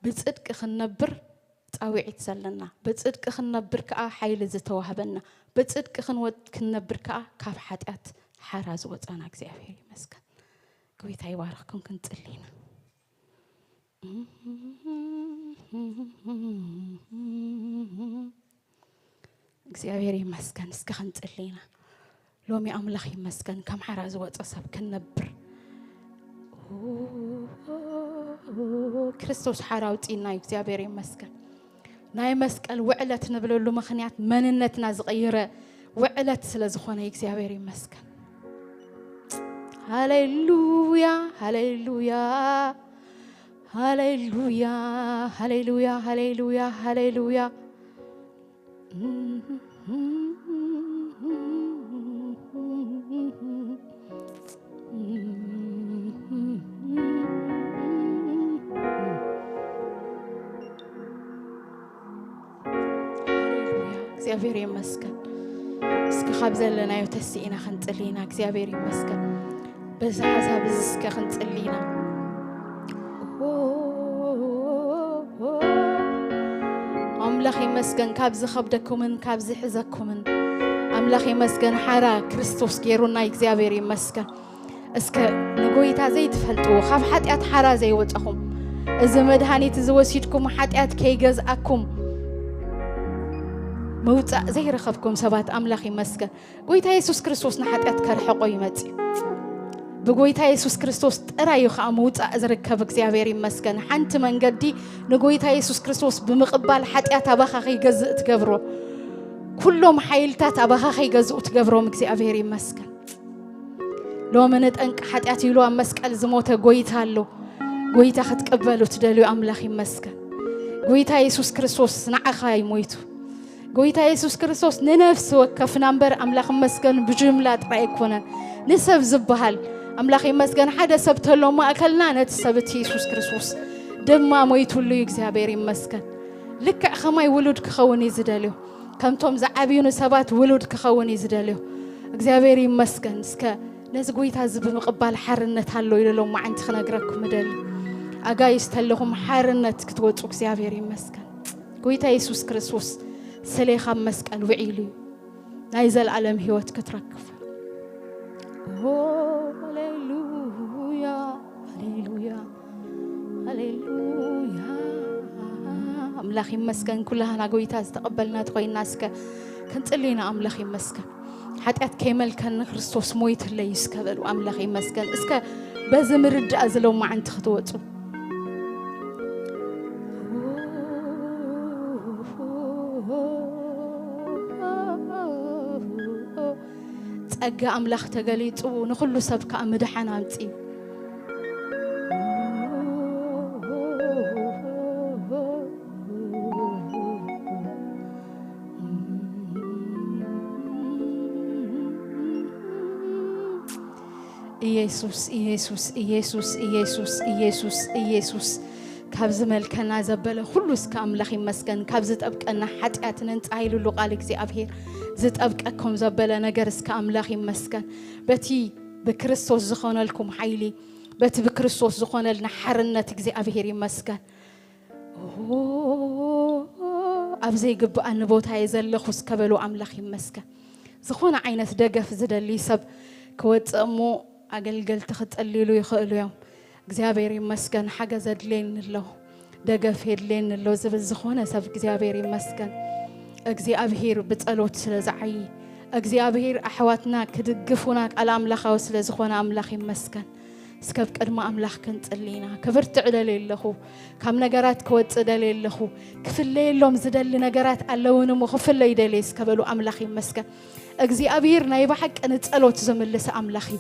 ብጽድቂ ክንነብር ጻውዒት ዘለና፣ ብጽድቂ ክንነብር ከኣ ሓይሊ ዝተዋህበና፣ ብጽድቂ ክንወ-፣ ክንነብር ከኣ ካብ ሓጢኣት ሓራ ዝወጻና። እግዚኣብሔር ይመስገን። ጎይታ ይባርኽኩም። ክንጽሊ ኢና። እግዚኣብሔር ይመስገን። እስከ ክንጽሊ ኢና። ሎሚ ኣምላኽ ይመስገን ከም ሓራ ዝወጸ ሰብ ክንነብር ክርስቶስ ሓራ ኣውጺእና እዩ። እግዚኣብሔር ይመስገን። ናይ መስቀል ውዕለት ንብለሉ ምኽንያት መንነትና ዝቐየረ ውዕለት ስለ ዝኾነ እግዚኣብሔር ይመስገን። ሃሌሉያ፣ ሃሌሉያ፣ ሃሌሉያ፣ ሃሌሉያ፣ ሃሌሉያ፣ ሃሌሉያ። እግዚኣብሔር ይመስገን። እስኪ ካብ ዘለናዮ ተስኢና ክንጽሊ ኢና። እግዚኣብሔር ይመስገን። በዚ ሓሳብ እዚ እስከ ክንጽሊ ኢና። ኣምላኽ ይመስገን ካብ ዝኸብደኩምን ካብ ዝሕዘኩምን። ኣምላኽ ይመስገን ሓራ ክርስቶስ ገይሩና እግዚኣብሔር ይመስገን። እስከ ንጎይታ ዘይትፈልጥዎ፣ ካብ ሓጢኣት ሓራ ዘይወጸኹም፣ እዚ መድሃኒት እዚ ወሲድኩም ሓጢኣት ከይገዝኣኩም ምውጻእ ዘይረኸብኩም ሰባት ኣምላኽ ይመስገን። ጎይታ የሱስ ክርስቶስ ንሓጢኣት ከርሕቆ ይመጽእ። ብጎይታ የሱስ ክርስቶስ ጥራይ እዩ ኸኣ ምውጻእ ዝርከብ። እግዚኣብሔር ይመስገን። ሓንቲ መንገዲ ንጎይታ የሱስ ክርስቶስ ብምቕባል ሓጢኣት ኣባኻ ከይገዝእ ትገብሮ። ኩሎም ሓይልታት ኣባኻ ከይገዝኡ ትገብሮም። እግዚኣብሔር ይመስገን። ሎሚ ንጠንቂ ሓጢኣት ኢሉ ኣብ መስቀል ዝሞተ ጎይታ ኣሎ። ጎይታ ክትቅበሉ ትደልዩ ኣምላኽ ይመስገን። ጎይታ የሱስ ክርስቶስ ንዓኻ እዩ ሞይቱ። ጎይታ የሱስ ክርስቶስ ንነፍሲ ወከፍና እምበር ኣምላኽ ይመስገን ብጅምላ ጥራይ ኣይኮነን። ንሰብ ዝበሃል ኣምላኽ ይመስገን ሓደ ሰብ ተሎ ማእከልና ነቲ ሰብ እቲ የሱስ ክርስቶስ ድማ ሞይቱሉ እዩ። እግዚኣብሔር ይመስገን። ልክዕ ኸማይ ውሉድ ክኸውን እዩ ዝደልዮ። ከምቶም ዝዓብዩ ንሰባት ውሉድ ክኸውን እዩ ዝደልዮ። እግዚኣብሔር ይመስገን። እስከ ነዚ ጎይታ እዚ ብምቕባል ሓርነት ኣሎ ኢሉ ሎም መዓንቲ ክነግረኩም እደሊ። ኣጋይሽ ተለኹም ሓርነት ክትወጹ እግዚኣብሔር ይመስገን። ጎይታ የሱስ ክርስቶስ ስለ ካብ መስቀል ውዒሉ እዩ። ናይ ዘለኣለም ህይወት ክትረክብ። ሃሌሉያ፣ ሃሌሉያ፣ ሃሌሉያ። ኣምላኽ ይመስገን። ኩላህና ጎይታ ዝተቐበልና ተኾይንና እስከ ክንጽሊ ኢና። ኣምላኽ ይመስገን። ሓጢኣት ከይመልከኒ ክርስቶስ ሞይትለይ እስከ በሉ። ኣምላኽ ይመስገን። እስከ በዚ ምርዳእ ዝሎም መዓንቲ ክትወጹ። ጸጋ ኣምላኽ ተገሊጹ ንኹሉ ሰብ ከኣ ምድሓን ኣምጺኡ። ኢየሱስ፣ ኢየሱስ፣ ኢየሱስ፣ ኢየሱስ፣ ኢየሱስ፣ ኢየሱስ። ካብ ዝመልከና ዘበለ ኩሉ እስከ ኣምላኽ ይመስገን። ካብ ዝጠብቀና ሓጢኣት ነንጻ ኢሉ ቃል እግዚኣብሔር። ዝጠብቀኩም ዘበለ ነገር እስከ ኣምላኽ ይመስገን። በቲ ብክርስቶስ ዝኾነልኩም ሓይሊ፣ በቲ ብክርስቶስ ዝኾነልና ሓርነት እግዚኣብሔር ይመስገን። ኦ፣ ኣብ ዘይግብኣኒ ቦታ እየ ዘለኹ እስከ በሉ ኣምላኽ ይመስገን። ዝኾነ ዓይነት ደገፍ ዝደሊ ሰብ ክወፅእ እሞ ኣገልገልቲ ክጥልሉ ይኽእሉ እዮም። እግዚኣብሔር ይመስገን፣ ሓገዝ ኣድልየኒ ኣሎ፣ ደገፍ የድልየኒ ኣሎ ዝብል ዝኾነ ሰብ እግዚኣብሔር ይመስገን። እግዚኣብሔር ብጸሎት ስለ ዝዓዪ፣ እግዚኣብሔር ኣሕዋትና ክድግፉና ቃል ኣምላኻዊ ስለ ዝኾነ ኣምላኽ ይመስገን። እስከ ኣብ ቅድሚ ኣምላኽ ክንጽሊ ኢና። ክብርትዕ ደልየ ኣለኹ፣ ካብ ነገራት ክወጽእ ደልየ ኣለኹ፣ ክፍለየሎም ዝደሊ ነገራት ኣለውኒ እሞ ክፍለዩ ደልየ እስከ በሉ። ኣምላኽ ይመስገን። እግዚኣብሔር ናይ ብሓቂ ንጸሎት ዝምልስ ኣምላኽ እዩ።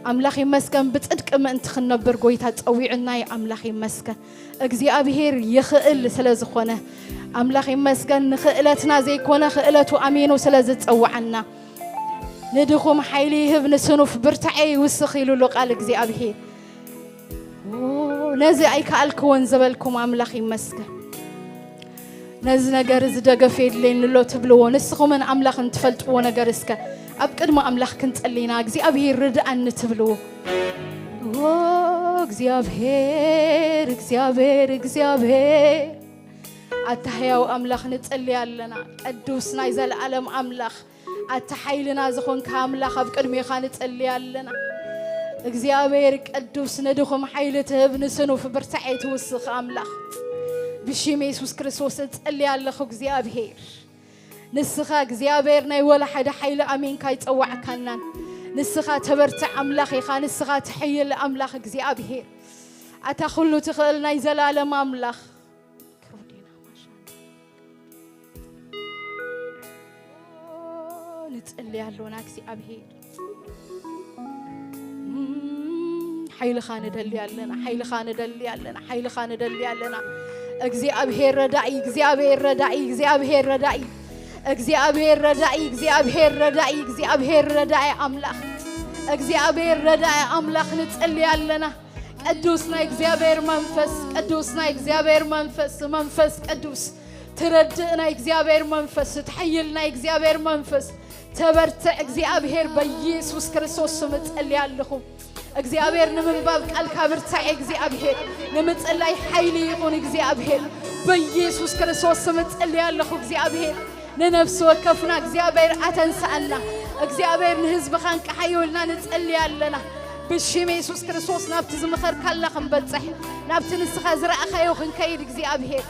ኣምላኽ ይመስገን፣ ብጽድቂ ምእንቲ ክንነብር ጎይታ ጸዊዑና እዩ። ኣምላኽ ይመስገን። እግዚኣብሔር ይኽእል ስለ ዝኾነ ኣምላኽ ይመስገን። ንኽእለትና ዘይኮነ ክእለቱ ኣሚኑ ስለ ዝጸውዓና፣ ንድኹም ሓይሊ ይህብ፣ ንስኑፍ ብርታዐ ይውስኽ ኢሉ ኣሎ ቃል እግዚኣብሔር። ኦ፣ ነዚ ኣይከኣልክዎን ዝበልኩም ኣምላኽ ይመስገን። ነዚ ነገር እዚ ደገፍ የድልየኒ ኣሎ ትብልዎ፣ ንስኹምን ኣምላኽን ትፈልጥዎ ነገር እስከ ኣብ ቅድሚ ኣምላኽ ክንጽሊ ኢና። እግዚኣብሔር ርድኣኒ ትብልዎ። ኦ፣ እግዚኣብሔር፣ እግዚኣብሔር፣ እግዚኣብሔር፣ ኣታ ህያው ኣምላኽ ንጽሊ ኣለና። ቅዱስ ናይ ዘለኣለም ኣምላኽ፣ ኣታ ሓይልና ዝኾንካ ኣምላኽ፣ ኣብ ቅድሜኻ ንጽሊ ኣለና። እግዚኣብሔር ቅዱስ፣ ንድኹም ሓይሊ ትህብ፣ ንስኑፍ ብርታዐ ትውስኽ ኣምላኽ፣ ብሽም የሱስ ክርስቶስ እጸሊ ኣለኹ እግዚኣብሔር። ንስኻ እግዚኣብሔር ናይ ወላ ሓደ ሓይሊ ኣሚንካ ኣይጸዋዕካናን። ንስኻ ተበርትዕ ኣምላኽ ኢኻ፣ ንስኻ ትሕይል ኣምላኽ እግዚኣብሔር። ኣታ ኩሉ ትኽእል ናይ ዘላለም ኣምላኽ። ንጽሊ ኣሎና እግዚኣብሔር። እም፣ ሓይልኻ ንደሊ ኣለና፣ ሓይልኻ ንደሊ ኣለና፣ ሓይልኻ ንደሊ ኣለና። እግዚኣብሔር ረዳኢ፣ እግዚኣብሔር ረዳኢ፣ እግዚኣብሔር ረዳኢ፣ እግዚኣብሔር ረዳኢ፣ እግዚኣብሔር ረዳኢ፣ እግዚኣብሔር ረዳኢ ኣምላኽ፣ እግዚኣብሔር ረዳኢ ኣምላኽ ንጸሊ ኣለና። ቅዱስ ናይ እግዚኣብሔር መንፈስ፣ ቅዱስ ናይ እግዚኣብሔር መንፈስ፣ መንፈስ ቅዱስ ትረድእ ናይ እግዚኣብሔር መንፈስ፣ ትሕይል ናይ እግዚኣብሔር መንፈስ፣ ተበርትዕ እግዚኣብሔር። በኢየሱስ ክርስቶስ ስም እጸሊ ኣለኹ። እግዚኣብሔር ንምንባብ ቃልካ ብርታዕ እግዚኣብሔር፣ ንምጽላይ ሓይሊ ይኹን እግዚኣብሔር። በኢየሱስ ክርስቶስ ስም እጸሊ ኣለኹ እግዚኣብሔር። ንነፍሲ ወከፍና እግዚኣብሔር ኣተንስኣና። እግዚኣብሔር ንህዝብኻ እንቅሓዮ ኢልና ንጸሊ ኣለና። ብሽም የሱስ ክርስቶስ ናብቲ ዝመኸርካልና ክንበጽሕ፣ ናብቲ ንስኻ ዝረኣኻዮ ክንከይድ እግዚኣብሔር።